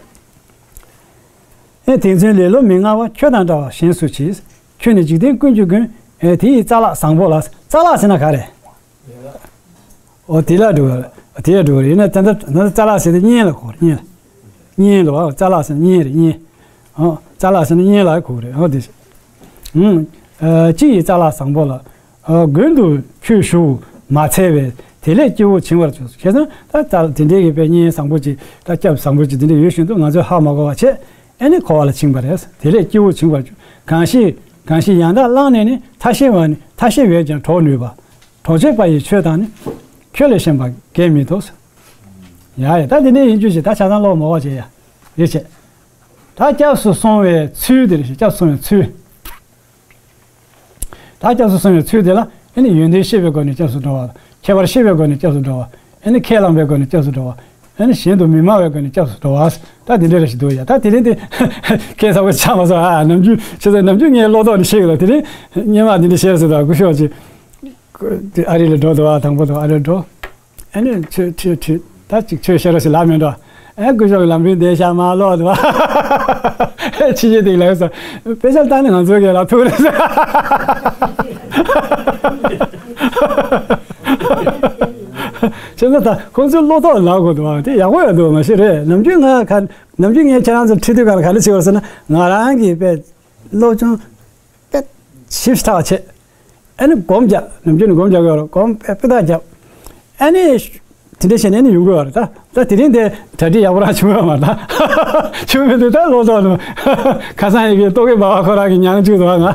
ཨེ་དེང་ཚུན་ལེ་ལོ་མི་མངའ་བ། ཁྱོད་དང་འདྲ་བ་གཞན་སུ་མཆིས། ཁྱོད་ནི་འཇིག་རྟེན་ཀུན་གྱི་མགོན། ཨེ་དེ་ཡི་རྩ་ལག་བཟང་པོ་ལ། རྩ་ལག་ཟེར་ན་ག་རེ། འོ་དེ་ལ་འགྲོ་བ་རེད། དེ་ལ་འགྲོ་བ་རེད། ཡིན་ན་ད་ལྟ་ད་ལྟ་རྩ་ལག་ཟེར་དེ་གཉེན་ལ་གོ་རེད། གཉེན་ལ། གཉེན་ལ་བ། རྩ་ལག་ཟེར་ན་གཉེན་རེད། གཉེན། ཨོ། རྩ་ལག་ཟེར་ན་གཉེན་ལ་གོ་རེད། ཨོ་དེ། ཨུམ། ཨ། སྤྱི་ཡི་རྩ་ལག་བཟང་པོ་ལ། ཨ། མགོན་དུ་ཁྱོད་བཞུགས་མ་འཚལ་བས། དེ་ལས་སྐྱེ་བོ་བྱིང་བར་གྱུར། བྱས་ཙང་ད་ད་དེ་འདྲའི་གི་དཔེ་གཉེན་བཟང་པོ་ཅིག་ད་སྐྱབས་བཟང་པོ་ཅིག་དེ་འདྲ་ཡོད་བཞིན་དུ་ང་ཚོས་ཧ་མ་གོ་བ་བྱས། ཨེ་ནི་འཁོར་བ་ལ་བྱིང་བ་རེད། དེ་ལས་སྐྱེ་བོ་བྱིང་བར་གྱུར། གང་ཞིག་གང་ཞིག་ཡང་དག་བླངས་ནས་ནི། ཐ་ཤལ་བ་ནི། ཐ་ཤལ་བས་ཀྱང་གྲོགས་ནུས་པ། གྲོགས་བྱེད་པ་ཡི་ཆོས་དང་ནི། ཁྱོད་ལས་གཞན་པ་གལ་མི་ཐོབ། ཡ་ཡ། ད་དེ་འདྲའི་ཡིན་རྒྱུ་ཞིག་ད་ཆ་ཚང་ཀློག་མ་བ་བྱས་ཡ། རེད་བྱས། ད་སྐྱབས་སུ་སོང་བའི་ཚུལ་དེ་རེད་ཤག་སྐྱབས་སུ་སོང་བའི་ཚུལ། ད་སྐྱབས་སུ་སོང་བའི་ཚུལ་དེ་ལ་ཨེ་ནི་ཡོན་ཏན་ཤེས་པའི་སྒོ་ནས་སྐྱབས་སུ་འགྲོ་བ་དང་། ཁྱད་པར་ཤེས་པའི་སྒོ་ནས་སྐྱབས་སུ་འགྲོ་བ། ཨེ་ནི་ཁས་བླངས་པའི་སྒོ་ནས་སྐྱབས་སུ་འགྲོ་བ། ཨེ་ནི་གཞན་དུ་མི་སྨྲ་བའི་སྒོ་ནས་སྐྱབས་སུ་འགྲོ་བ། ད་དེ་འདྲ་རེ་ཞིག་འདུག་ཡ། ད་དེ་རིང་དེ་ཁས་བླངས་པ་ཆགས་མ་སོང་། ཨ། ནམ་རྒྱུན་ཁྱེད་ཚོ་ནམ་རྒྱུན་ངའི་བློ་ཐོག་ནས་བཤད་གི་ལ། དེ་རིང་སྔོན་མ་དེ་འདྲ་བཤད་སྲིད་དང་སྐུ་ཞབས་ཀྱིས། དེ་ཨ་རི་ལ་འགྲོ་འདུག་བ། དང་པོ་དུ་ཨ་རི་འགྲོ། ཨ་ནི་ཆོས་ཆོས་ཆོས་ད་ཅིག་ཆོས་བཤད་རོགས་ཞེས་ལབ་མི་འགྲོ། ཨ། སྐུ་ཞབས་ལམ་རིམ་བསྡད་ཤག་མ་ལོག་འདུག་བ། ཕྱི་རྒྱལ་དེ་ལ་ཡོད་ས། དཔེ་ཆ་བལྟས་ནས་ང་ཚོ་གི་ལ་ཐུག་རེད་ས། བྱས་ཙང་ད་ཁོང་ཚོའི་བློ་ཐོག་ལབ་དགོས་འདུག་བ། དེ་ཡག་པོ་ཡོད་འདུག་མ་གཞི་རེད། ནམ་རྒྱུན་ང་ག་ནམ་རྒྱུན་ངས་ཁྱེད་རང་ཚོ་ཁྲིད་དུས་ག་ལ་ག་རེ་བྱེད་དགོས་ཟེར་ན། ང་རང་གིས་དཔེ་སློབ་སྦྱོང་དཔེ་ཞིབ་ཐག་བྱས། ཨ་ནི་སྒོམ་རྒྱག་ནམ་རྒྱུན་ནས་སྒོམ་རྒྱག་གི་ཡོད་རེད། སྒོམ་དཔེ་དཔེ་ཐག་རྒྱབ། ཨ་ནི་དེ་འདྲ་བྱས་ནས་ནི་ཡོང་གི་ཡོད་རེད། ད་ད་དེ་རིང་དེ་གྲ་སྒྲིག་ཡག་པོ་རང་བྱུང་ཡོད་མ་རེད། ད་བྱུང་མི་འདུག་ད་ལོག་ཐོག་ནས་ཁ་སང་ཡི་གེ་རྟོག་གེ་འབར་བ་ཁོ་རང་གིས་ཉང་བཅུག་འདུག་ང་།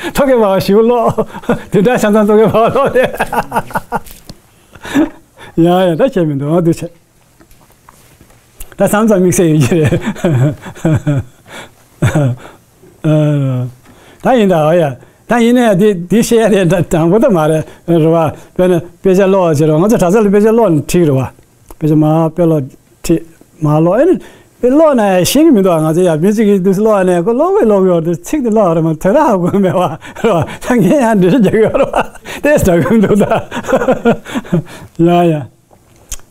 རྟོག་གེ་འབར་བ་ཞིག་ལོག་དེ་འདྲ་ཆ་ཚང་རྟོག་གེ་འབར་བ་ལོག་དེ། ཡ་ཡ་ད་བྱས་མི་འདུག་ཨ་འདུག་བྱས། ད་མཚམས་མཚམས་དམིགས་བསལ་ཡོད་ཀྱི་རེད། ཨ། ད་ཡིན་ད། ཨ་ཡ། ད་ཡིན་ནའི་འདི་འདི་བཤད་ཡ་དེ་དྲང་པོ་ད་མ་རེད། རེད་བ། དཔེར་ན་དཔེ་ཆ་ཀློག་བྱེད་རོགས། ང་ཚོ་གྲྭ་ས་ལ་དཔེ་ཆ་ཀློག་ནས་ཁྲིད་རེད་བ། དཔེ་ཆ་མར་དཔེ་ཀློག་ཁྲིད་མར་ཀློག་ཨེ་ནི་དཔེ་ཀློག་ན་ཡང་ཤེས་ཀྱི་མི་འདུག་ང་ཚོ་ཡ་མི་གཅིག་གིས་དུས་སུ་ཀློག་ནས་ཁོ་ཀློག་གི་ཀློག་གི་ཡོད་དུས་ཚིག་དེ་ཀློག་རེད་མ་དོན་དག་ཧ་གོ་མེད་བ། རེད་བ། ད་ངས་ཡང་འགྲེལ་བཤད་རྒྱག་གི་ཡོད་རེད་བ། དེ་འདྲ་གི་མི་འདུག་ད། ཡ་ཡ།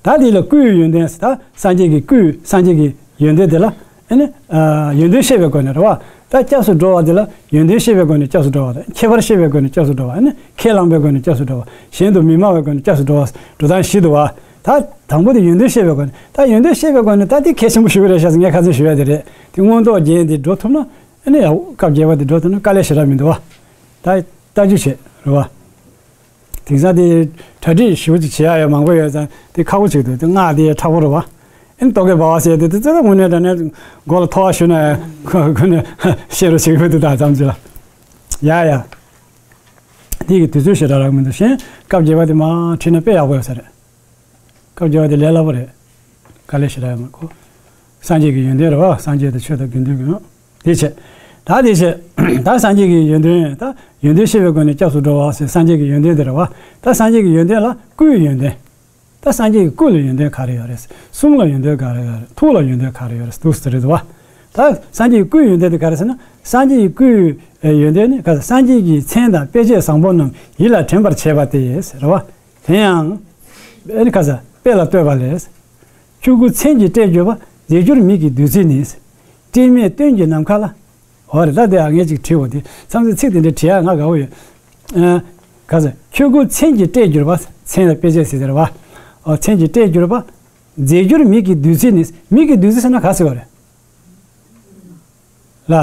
ད་འདི་ལ་སྐུའི་ཡོན་ཏན་ཟེར། ད་སངས་རྒྱས་ཀྱི་སྐུ། སངས་རྒྱས་ཀྱི་ཡོན་ཏན་དེ་ལ་ཨ་ནི་ཨ་ཡོན་ཏན་ཤེས་པའི་སྒོ་ནས་རེད་བ། ད་སྐྱབས་སུ་འགྲོ་བ་དེ་ལ་ཡོན་ཏན་ཤེས་པའི་སྒོ་ནས་སྐྱབས་སུ་འགྲོ་བ་དང་། ཁྱད་པར་ཤེས་པའི་སྒོ་ནས་སྐྱབས་སུ་འགྲོ་བ། ཨ་ནི་ཁས་བླངས་པའི་སྒོ་ནས་སྐྱབས་སུ་འགྲོ་བ། གཞན་དུ་མི་སྨྲ་བའི་སྒོ་ནས་སྐྱབས་སུ་འགྲོ་བ། འགྲོ་སྟངས་བཞི་འདུག་བ། ད་དང་པོ་དེ་ཡོན་ཏན་ཤེས་པའི་སྒོ་ནས། ད་ཡོན་ཏན་ཤེས་པའི་སྒོ་ནས་ད་དེ་གལ་ཆེན་པོ་ཞུ་གི་རེད་ཤག་ཟེར་ངས་ཁ་སང་ཞུ་ཡ་དེ་རེད། དེ་མངོན་རྟོགས་རྒྱན་དེ་འགྲོ་ཐུབ་ན། ཨ་ནི་ཡ་སྐབས་བརྒྱད་པ་དེ་འགྲོ་ཐུབ་ན་དཀའ་ལས་ཞེ་དྲག་མི་འདུག་བ། ད་ལྟ་རྒྱུ་བྱེད་རེད་བ། དེང་སང་དེ་གྲ་སྒྲིག་ཞེ་པོ་ཅིག་བྱེད་ཡ་ཡོད་མང་པོ་ཡོད་ཙང་དེ་ཁག་པོ་ཅིག་འདུག་དེ་སྔགས་དེ་ཡ་མཁྲེགས་པོ་རེད་བ། ཨེ་རྟོག་གེ་འབར་བ་ཟེར་དེ་དེ་ཙི་ཙི་དངོས་གནས་དྲང་གནས་མགོ་ལ་ཐོ་བ་གཞུས་ན་ཁོ་ཁོ་ནས་བཤད་རོགས་བྱེད་ཀྱི་འདུག་ད་ཙམ་ཅིག་ལ། ཡ་ཡ། དེ་གི་དུས་ཚོད་ཞེ་དྲག་རག་མི་འདུག་གཞན་སྐབས་བརྒྱད་པ་དེ་མར་ཁྲིད་ན་དཔེ་ཡག་པོ་ཡོད་ས་རེད། སྐབས་བརྒྱད་པ་དེ་ལས་སླ་པོ་རེད། དཀའ་ལས་ཞེ་དྲག་ཡོད་མ་རེད་ཁོ། སངས་རྒྱས་ཀྱི་ཡོན་ཏན་རེད་བ། སངས་རྒྱས་དང་ཆོས་དང་དགེ་འདུན་གྱི། དེ་བྱས། ད་དེ་བྱས། ད་སངས་རྒྱས་ཀྱི་ཡོན་ཏན། ད་ཡོན་ཏན་ཤེས་པའི་སྒོ་ནས་སྐྱབས་སུ་འགྲོ་བ་ཟེར། སངས་རྒྱས་ཀྱི་ཡོན་ཏན་དེ་རེད་བ། ད་སངས་རྒྱས་ཀྱི་ཡོན་ཏན་ལ་སྐུའི་ཡོན་ཏན། ད་སངས་རྒྱས་ཀྱི་སྐུ་ལ་ཡོན་ཏན་ག་རེ་ཡོད་རེད། གསུང་ལ་ཡོན་ཏན་ག་རེ་ཡོད་རེད། ཐུགས་ལ་ཡོན་ཏན་ག་རེ་ཡོད་རེད། འདུག་ཟེར་རེད་བ། ད་སངས་རྒྱས་ཀྱི་སྐུའི་ཡོན་ཏན་དེ་ག་རེ་ཟེར་ན། སངས་རྒྱས་ཀྱི་སྐུའི་ཡོན་ཏན་ནི་ག་རེ། སངས་རྒྱས་ཀྱི་མཚན་དང་དཔེ་བྱད་བཟང་པོ་རྣམས་ཡིད་ལ་དྲན་པར་བྱེད་པ་སྟེ་ཟེར་བ། དེ་ཡང་། ཨེ་ནི་ག་རེ་ཟེར། དཔེ་ལ་ལྟོས་པ་ལས། ཆོས་སྐུ་མཚན་གྱི་སྤྲས་གྱུར་པ། མཛེས་གྱུར་མིག་གི་བདུད་རྩི་ནི། སྤྲིན་མེད་སྟོན་གྱི་ནམ་མཁའ་ལ། འོ་རེད། ད་དེ་ཨ་ངས་ཅིག་བྲིས་འོ། དེ་མཚམས་མཚམས་ཚིག་དེ་འདྲ་བྲིས་ཡ་ང་དགའ་བོ་ཡོད། ཨ། ག་ཟེར། ཆོས་སྐུ་མཚན་གྱི་སྤྲས་གྱུར་པ། མཚན་ལ་དཔེ་བྱད་ཟེར་ཟེར་བ། འོ་མཚན་གྱི་སྤྲས་གྱུར་པ། མཛེས་གྱུར་མིག་གི་བདུད་རྩི་ནི། མིག་གི་བདུད་རྩི་ཟེར་ན་ག་ཟེར་བ་རེད། ལ།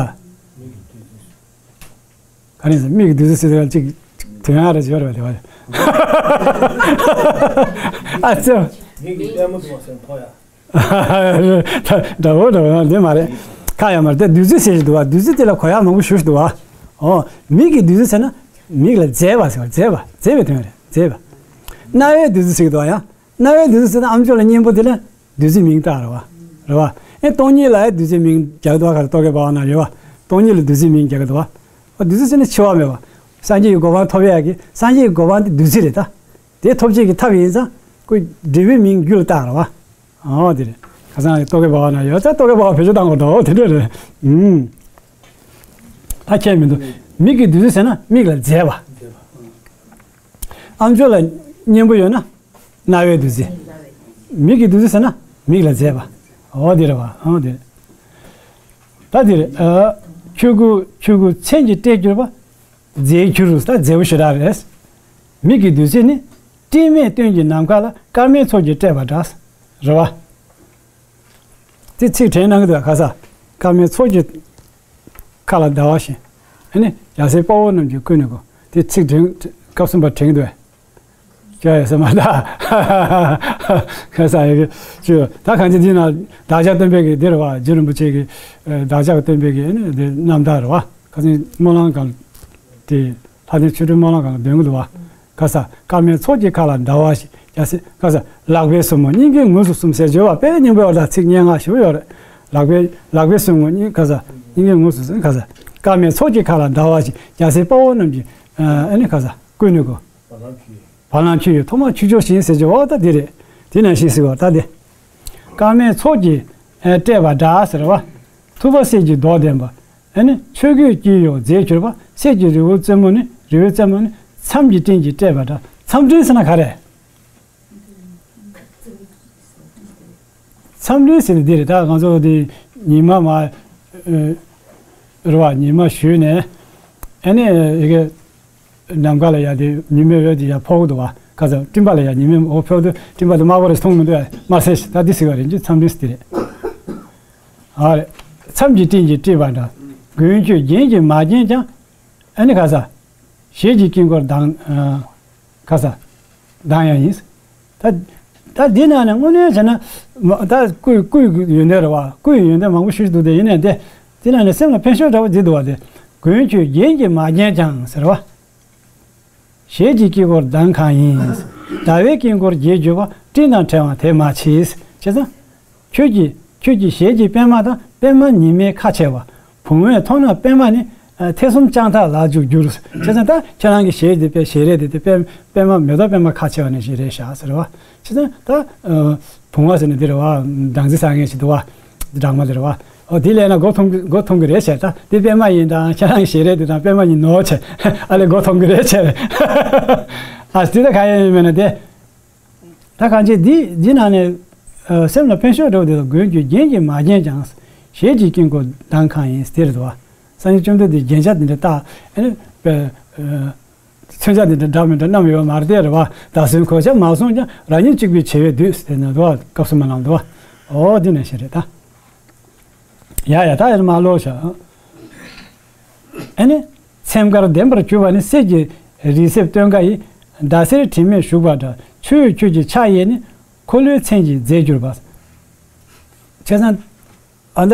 ག་རེ་ཟེར། མིག་གི་བདུད་རྩི་ཟེར་ཏེ་ཅིག་དོན་ཡག་རེ་བརྗོད་རེ་བ་དེ་བ། ཨ་ཙི། མིག་གི་ལྟད་མོ་དུ་མ་ཟེར་མཐོ་ཡ། འདྲ་བོ་འདྲ་བོ་འདི་མ་རེད། ཁ་ཡ་མར་དེ་བདུད་རྩི་ཟེར་ཞིག་འདུག་བ། བདུད་རྩི་དེ་ལ་གོ་ཡག་མང་པོ་ཞེ་པོ་ཞིག་འདུག་བ། ཨོ། མིག་གི་བདུད་རྩི་ཟེར་ན། མིག་ལ་མཛེས་པ་ཟེར་བ། མཛེས་པ། མཛེས་པའི་དོན་རེད། མཛེས་པ། རྣ་བའི་བདུད་རྩི་ཟེར་གྱི་འདུག་བ་ཡ། རྣ་བའི་བདུད་རྩི་ཟེར་ན་ཨ་མཆོག་ལ་སྙན་པོ་དེ་ལ་བདུད་རྩིའི་མིང་བཏགས་རེད་བ། རེད་བ། ཨེ་སྟོང་ཉིད་ལ་ཨེ་བདུད་རྩིའི་མིང་རྒྱག་གི་འདུག་བ། ག་རེ་རྟོག་གེ་འབར་བ་ན་ཡོད་བ། སྟོང་ཉིད་ལ་བདུད་རྩིའི་མིང་རྒྱག་གི་འདུག་བ། ཨ་བདུད་རྩི་ཟེར་ན་འཆི་བ་མེད་བ། སངས་རྒྱས་ཀྱི་གོ་འཕང་ཐོབ་ཡག་གི། སངས་རྒྱས་ཀྱི་གོ་འཕང་དེ་བདུད་རྩི་རེད་ད། དེ་ཐོབ་བྱེད་ཀྱི་ཐབས་ཡིན་ཙང་ཁོས་འབྲས་བུའི་མིང་རྒྱུད་ལ་བཏགས་རེད་བ། ཨོ་དེ་རེད། ཁ་སང་རྟོག་གེ་འབར་བ་ན་ཡོད་ཙང་རྟོག་གེ་འབར་བ་བེད་སྤྱོད་བཏང་དགོས་འདུག་དེ་འདྲ་རེད། ཨུམ། ད་ཁྱད་མི་འདུག་མིག་གི་བདུད་རྩི་ཟེར་ན་མིག་ལ་མཛེས་པ། ཨ་མཆོག་ལ་སྙན་པོ་ཡོད་ན། རྣ་བའི་བདུད་རྩི། མིག་གི་བདུད་རྩི་ཟེར་ན་མིག་ལ་མཛེས་པ། འོ་དེ་རེད་བ། འོ་དེ་རེད། ད་དེ་རེད། ཨ། ཆོས་སྐུ་ཆོས་སྐུ་མཚན་གྱི་སྤྲས་གྱུར་པ། མཛེས་གྱུར་ད་མཛེས་པོ་ཞེ་དྲག་རེད། མིག་གི་བདུད་རྩི་ནི། སྤྲིན་མེད་སྟོན་གྱི་ནམ་མཁའ་ལ་སྐར་མའི་ཚོགས་ཀྱིས་སྤྲས་པ་འདྲ། རེད་བ། དེ་ཚིག་དྲན་གནང་གི་འདུག་ཁ་ས། སྐར་མའི་ཚོགས་ཀྱི་ཁ་ལ་ཟླ་བ་བཞིན། ཨ་ནི་རྒྱལ་སྲས་དཔའ་བོ་རྣམས་ཀྱིས་ཀུན་ནས་བསྒོམས། དེ་ཚིག་དྲན་སྐབས་གསུམ་པ་དྲན་གྱི་འདུག་སྐྱོ་ཡོད་ས་མ་ད། ཁ་ས་ཡོད་གི་ཅུ་ད་གང་ཅི་འདི་ན་བདག་ཅག་སྟོན་པའི་གི་འདི་རེད་བ། རྗེ་རིན་པོ་ཆེ་གི་བདག་ཅག་སྟོན་པའི་གི་ཨ་ནི་འདི་རྣམ་ཐར་རེད་བ། ཁ་སང་སྨོན་ལམ་སྒང་དེ་ལྷ་ལྡན་ཆོ་འཕྲུལ་སྨོན་ལམ་སྒང་འདོན་གི་འདུག་བ། ཁ་ས། སྐར་མའི་ཚོགས་ཀྱི་མཁའ་ལ་ཟླ་བ་བཞིན། རྒྱལ་སྲས་ཁ་ས། ལག་པའི་སྲུ་མོ་སྙིང་གའི་ངོས་སུ་ཟུམ་ཟེར་བརྗོད་པ་དཔེ་སྙིང་པོའི་བར་དག་ཚིག་སྙན་ངག་ཞེ་པོ་ཡོད་རེད། ལག་པའི་ལག་པའི་སྲུ་མོ་སྙིང་ཁ་ས། སྙིང་གའི་ངོས་སུ་ཟུམ་ཁ་ས། སྐར་མའི་ཚོགས་ཀྱི་མཁའ་ལ་ཟླ་བ་བཞིན། རྒྱལ་སྲས་དཔའ་བོ་རྣམས་ཀྱིས་ཨ་ནི་ཁ་ས་ཀུན་ནས་བསྒོམས། བ་ལང་ཁྱེར་ཡོད་ཐོག་མར་ཆོས་སྐྱོང་བཞིན་ཟེར་གྱི་འོ་ད་འདི་རེད། དེ་ནང་བཞིན་ཟེར་བ་ད་འདི། སྐར་མའི་ཚོགས་ཀྱིས་སྤྲས་པ་འདྲ་ཟེར་བ། ཐུབ་པ་གསེར་གྱི་མདོག་ལྡན་པ། ཨ་ནི་ཆོས་གོས་ཀྱིས་ཡང་མཛེས་གྱུར་པ། གསེར་གྱི་རི་བོའི་རྩེ་མོ་ནི། རི་བོའི་རྩེ་མོ་ནི་མཚམས་ཀྱི་སྤྲིན་གྱིས་སྤྲས་པ་འདྲ། མཚམས་སྤྲིན་ཟེར་ན་ག་རེ། མཚམས་སྤྲིན་ཟེར་ནི་འདི་རེད། ད་ང་ཚོ་འདི་ཉི་མ་མ། རེད་བ། ཉི་མ་བཞུད་ནས་ཨ་ནི་ཡི་གེ་ནམ་མཁའ་ལ་ཡ་དེ་ཉི་མའི་འོད་དེ་ཡ་ཕོག་གི་འདུག་བ། ཁ་ཚ་སྤྲིན་པ་ལ་ཡ་ཉི་མའི་འོད་ཕོག་དུས་སྤྲིན་པ་དེ་དམར་པོ་རེ་མཐོང་མི་འདུག་ཨ། དམར་སེར་ཞིག་ད་འདི་ཟེར་བ་རེད། འདི་མཚམས་སྤྲིན་ཟེར་དེ་རེད། ཨ་རེད། མཚམས་ཀྱི་སྤྲིན་གྱིས་དཀྲིས་པ་འདྲ། མགོན་ཁྱོད་རྒྱན་གྱིས་མ་བརྒྱན་ཀྱང་། ཨ་ནི་ཁ་ཚ། ཞལ་གྱི་དཀྱིལ་འཁོར་མདངས། ཨ། ཁ་ཚ། མདངས་ཡང་ཡིན། ད། ད་འདི་ནང་ནས་དངོས་གནས་བྱས་ན། མ། ད་སྐུའི། སྐུའི་ཡོན་ཏན་རེད་བ། སྐུའི་ཡོན་ཏན་མང་པོ་ཞིག་འདུག་སྟེ། ཡིན་ནའི་དེ། འདི་ནང་ནས་སེམས་ལ་ཕན་ཤོས་འདྲ་བོ་འདི་འདུག་བ། དེ། མགོན་ཁྱོད་རྒྱན་གྱིས་མ་བརྒྱན་ཀྱང་ཟེར་བ། ཞལ་གྱི་དཀྱིལ་འཁོར་མདངས་གང་ཡིན། ཟླ་བའི་དཀྱིལ་འཁོར་རྒྱས་གྱུར་པ། སྤྲིན་དང་བྲལ་བ་དེ་མ་མཆིས། བྱས་ཙང་། ཁྱོད་ཀྱི། ཁྱོད་ཀྱི་ཞལ་གྱི་པད་མ་དང་པད་མ་ཉི་མའི་ཁ་ཕྱེ་བ། བུང་བས་མཐོང་ན་པད་མ་ནི། ཨ། ཐེ་ཚོམ་ལྕགས་ཐག་ལ་འཇུག་འགྱུར། བྱས་ཙང་ད་ཁྱེད་རང་གི་ཞལ་དེ་པད། ཞལ་རས་དེ་དེ་པད། པད་མ་མེ་ཏོག་པད་མ་ཁ་ཕྱེ་བ་ནང་བཞིན་རེད་ཤག་ཟེར་བ། བྱས་ཙང་ད། ཨ། བུང་བ་ཟེར་ནས་འདི་རེད་བ། སྦྲང་རྩི་ཟ་མཁན་ཞིག་འདུག་བ། སྦྲང་མ་དེ་རེད་བ། ཨོ། དེ་ལས་ན་མགོ་འཐོམ་གི། མགོ་འཐོམ་གི་རེད་བྱས། ད་དེ་པད་མ་ཡིན་དང་ཁྱེད་རང་གི་ཞལ་རས་དེ་དང་པད་མ་གཉིས་ནོར་བྱས། ཨ་ལས་མགོ་འཐོམ་གི་རེད་བྱས། ཨ། དེ་ད་ག་ཡང་ཡིན་མིན་ན་དེ། ད་གང་ཅི་འདི། འདི་ནང་ནས། ཨ། སེམས་ལ་ཕན་ཤོས་འདྲ་བོ་དེ་དང་། མགོན་ཁྱོད་རྒྱན་གྱིས་མ་བརྒྱན་ཀྱང་། ཞལ་གྱི་དཀྱིལ་འཁོར་མདངས་གང་ཡིན། དེ་རེད་དོ། སངས་རྒྱས་བཅོམ་ལྡན་འདས་རྒྱན་ཆ་དེ་འདྲ་བཏགས། ཨ་ནི། པའི། ཨ། མཚོན་ཆ་དེ་འདྲ་འདྲ་མི་འདྲ་བསྣམས་ཡོད་མ་རེད་དེ་རེད་བ། བདག་སེམས་གོ་ཆ་མ་བཟུང་ཀྱང་། རང་ཉིད་གཅིག་པུའི་བྱེ་བས་བསྡུས་ཟེར་ན་དོ། སྐབས་སུ་མ་ལངས་དོ། ཨོ། འདི་ནས་ཞིག་རེད་ད། ཡ་ཡ། ད་ཡར་མར་ཀློག་བྱ། ཨ་ནི། ཚེམས་དཀར་ལྡན་པར་གྱུར་པ་ནི། གསེར་གྱི་རིས་གསེབ་སྟོན་ཀ་ཡི། ཟླ་ཟེར་དྲི་མེད་བཞུགས་པ་འདྲ། ཁྱོད་ཁྱོད་ཀྱི་ཕྱག་གཡས་ནི། འཁོར་ལོའི་མཚན་གྱིས་མཛེས་གྱུར་པ། བྱས་ཙང་། ཨ། ད་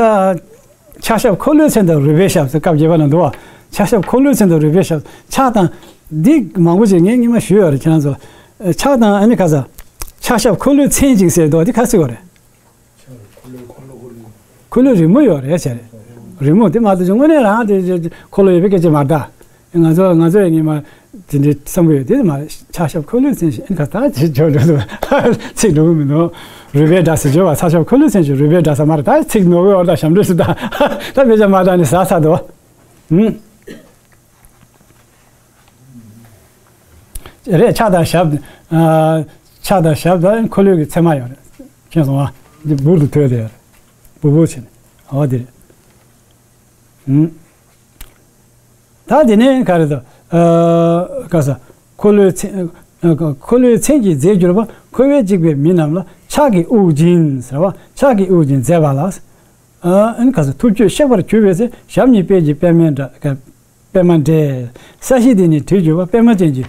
ཕྱག་ཞབས་འཁོར་ལོའི་མཚན་དང་རོལ་པའི་ཞབས་ཟེར་སྐབས་བརྒྱད་པ་ན་འདུག་བ། ཕྱག་ཞབས་འཁོར་ལོའི་མཚན་དང་རོལ་པའི་ཞབས། ཕྱག་དང་། འདི་མང་པོ་ཅིག་ངས་སྔོན་མ་ཞུས་ཡོད་རེད་ཁྱེད་རང་ཚོ། ཕྱག་དང་ཨ་ནི་ཁ་ཚ། ཕྱག་ཞབས་འཁོར་ལོའི་མཚན་གཅིག་ཟེར་འདུག་བ། འདི་ག་ཚོད་ཡོད་རེད། འཁོར་ལོའི་རི་མོ་ཡོད་རེད་བྱས་རེད། རི་མོ་དེ་མ་གཏོགས་ཅིག་དངོས་གནས་རང་དེ་འཁོར་ལོ་ཡོད་པའི་སྐད་ཆ་མ་རེད་ད། ང་ཚོ། ང་ཚོ་ཡི་ཉི་མ་དེ་འདྲའི་བསམ་གྱི་ཡོད་དེ་མ་རེད། ཕྱག་ཞབས་འཁོར་ལོའི་མཚན་ཞེས་ཨེ་ཁ་ད་ཅིག་འཇོག་འགྲོ་འདུག་ཚིག་འགྲོ་གི་མི་འདུག་རོལ་པའི་སྒྲ་ཟེར་བརྗོད་པ། ཕྱག་ཞབས་འཁོར་ལོའི་མཚན་ཞེས་རོལ་པའི་སྒྲ་ཟེར་མ་རེད། ད་ཚིག་ནོར་གི་བར་ད་ཞབས་འདྲེན་ཞུ་ད། ད་དཔེ་ཆ་མ་བལྟས་ནས་ཟ་ཚར་འདུག་ཨུམ། རེད། ཕྱག་དང་ཞབས། ཨ། ཕྱག་དང་ཞབས་དང་འཁོར་ལོའི་གི་མཚན་མ་ཡོད་རེད། མཁྱེན་སོང་ཨ། འདི་འབུར་དུ་ཐོན་དེ་ཡོད་རེད། འབུར་འབུར་བྱས་ནས། འོ་དེ་རེད། ཨུམ། ད་དེ་ནས་ག་རེ་འདུག་ཨ། ག་ས། འཁོར་ལོའི་མཚན། ཨ། འཁོར་ལོའི་མཚན་གྱིས་མཛེས་གྱུར་པ། འཁོར་བས་འཇིགས་པའི་མི་རྣམས་ལ། ཕྱག་གིས་དབུགས་འབྱིན་ཟེར་བ། ཕྱག་གིས་དབུགས་འབྱིན་མཛད་པ་ལ། ཨ། ཨ་ནི་ག་ས། ཐུབ་ཁྱོད་གཤེགས་པར་གྱུར་པའི་ཚེ། ཞབས་གཉིས་དཔལ་གྱི་པདྨའི་འདྲ། པདྨ་འདྲ། ས་གཞི་འདི་ནི་བྲིས་གྱུར་པ། པདྨ་ཅན་གྱི།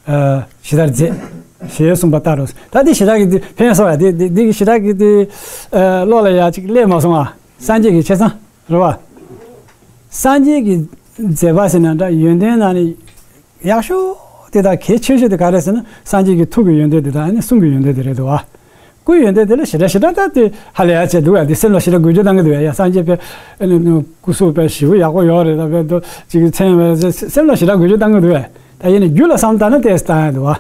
ཨ། ཞི་བདག་མཛད། ཞེས་གསུངས་པ་ལྟར་རོ། ད་འདི་ཞི་བདག་གི་འདི་ཕན་སོང་ཡ། འདི་འདི་འདི་གི་ཞི་བདག་གི་འདི། ཨ། བློ་ལ་ཡ་ཅིག་སླེབས་མ་སོང་ཨ། སངས་རྒྱས་ཀྱི་ཆེ་ཚང་རེད་བ། སངས་རྒྱས་ཀྱི་མཛད་པ་ཟེར་ན་འདྲ། ཡོན་ཏན་ནང་ནས་ཡག་ཤོས་དེ་དང་གལ་ཆེ་ཤོས་དེ་ག་རེ་ཟེར་ན། སངས་རྒྱས་ཀྱི་ཐུགས་ཀྱི་ཡོན་ཏན་དེ་དང་ཨ་ནི་གསུང་གི་ཡོན་ཏན་དེ་རེད་འདུག་བ། སྐུའི་ཡོན་ཏན་དེ་ལ་ཞེ་དྲག་ཞེ་དྲག་ད་དེ་ཧ་ལས་ཡ་བྱས་འདུག་ཡ། དེ་སེམས་ལ་ཞེ་དྲག་འགུལ་སྐྱོད་བཏང་གི་འདུག་ཡ། ཡ། སངས་རྒྱས་པའི་ཨ་ནི་སྐུ་གཟུགས་དཔེ་ཞེ་པོ་ཡག་པོ་ཡོད་རེད། ད་དཔེ་འདུག་ཅིག་མཚན་བས་སེམས་ལ་ཞེ་དྲག་འགུལ་སྐྱོད་བཏང་གི་འདུག་ཡ། ད་ཡིན་ནའི་རྒྱུད་ལ་བསམ་བཏང་ན་ཏོག་ཙམ་བཏང་ཡ་འདུག་བ།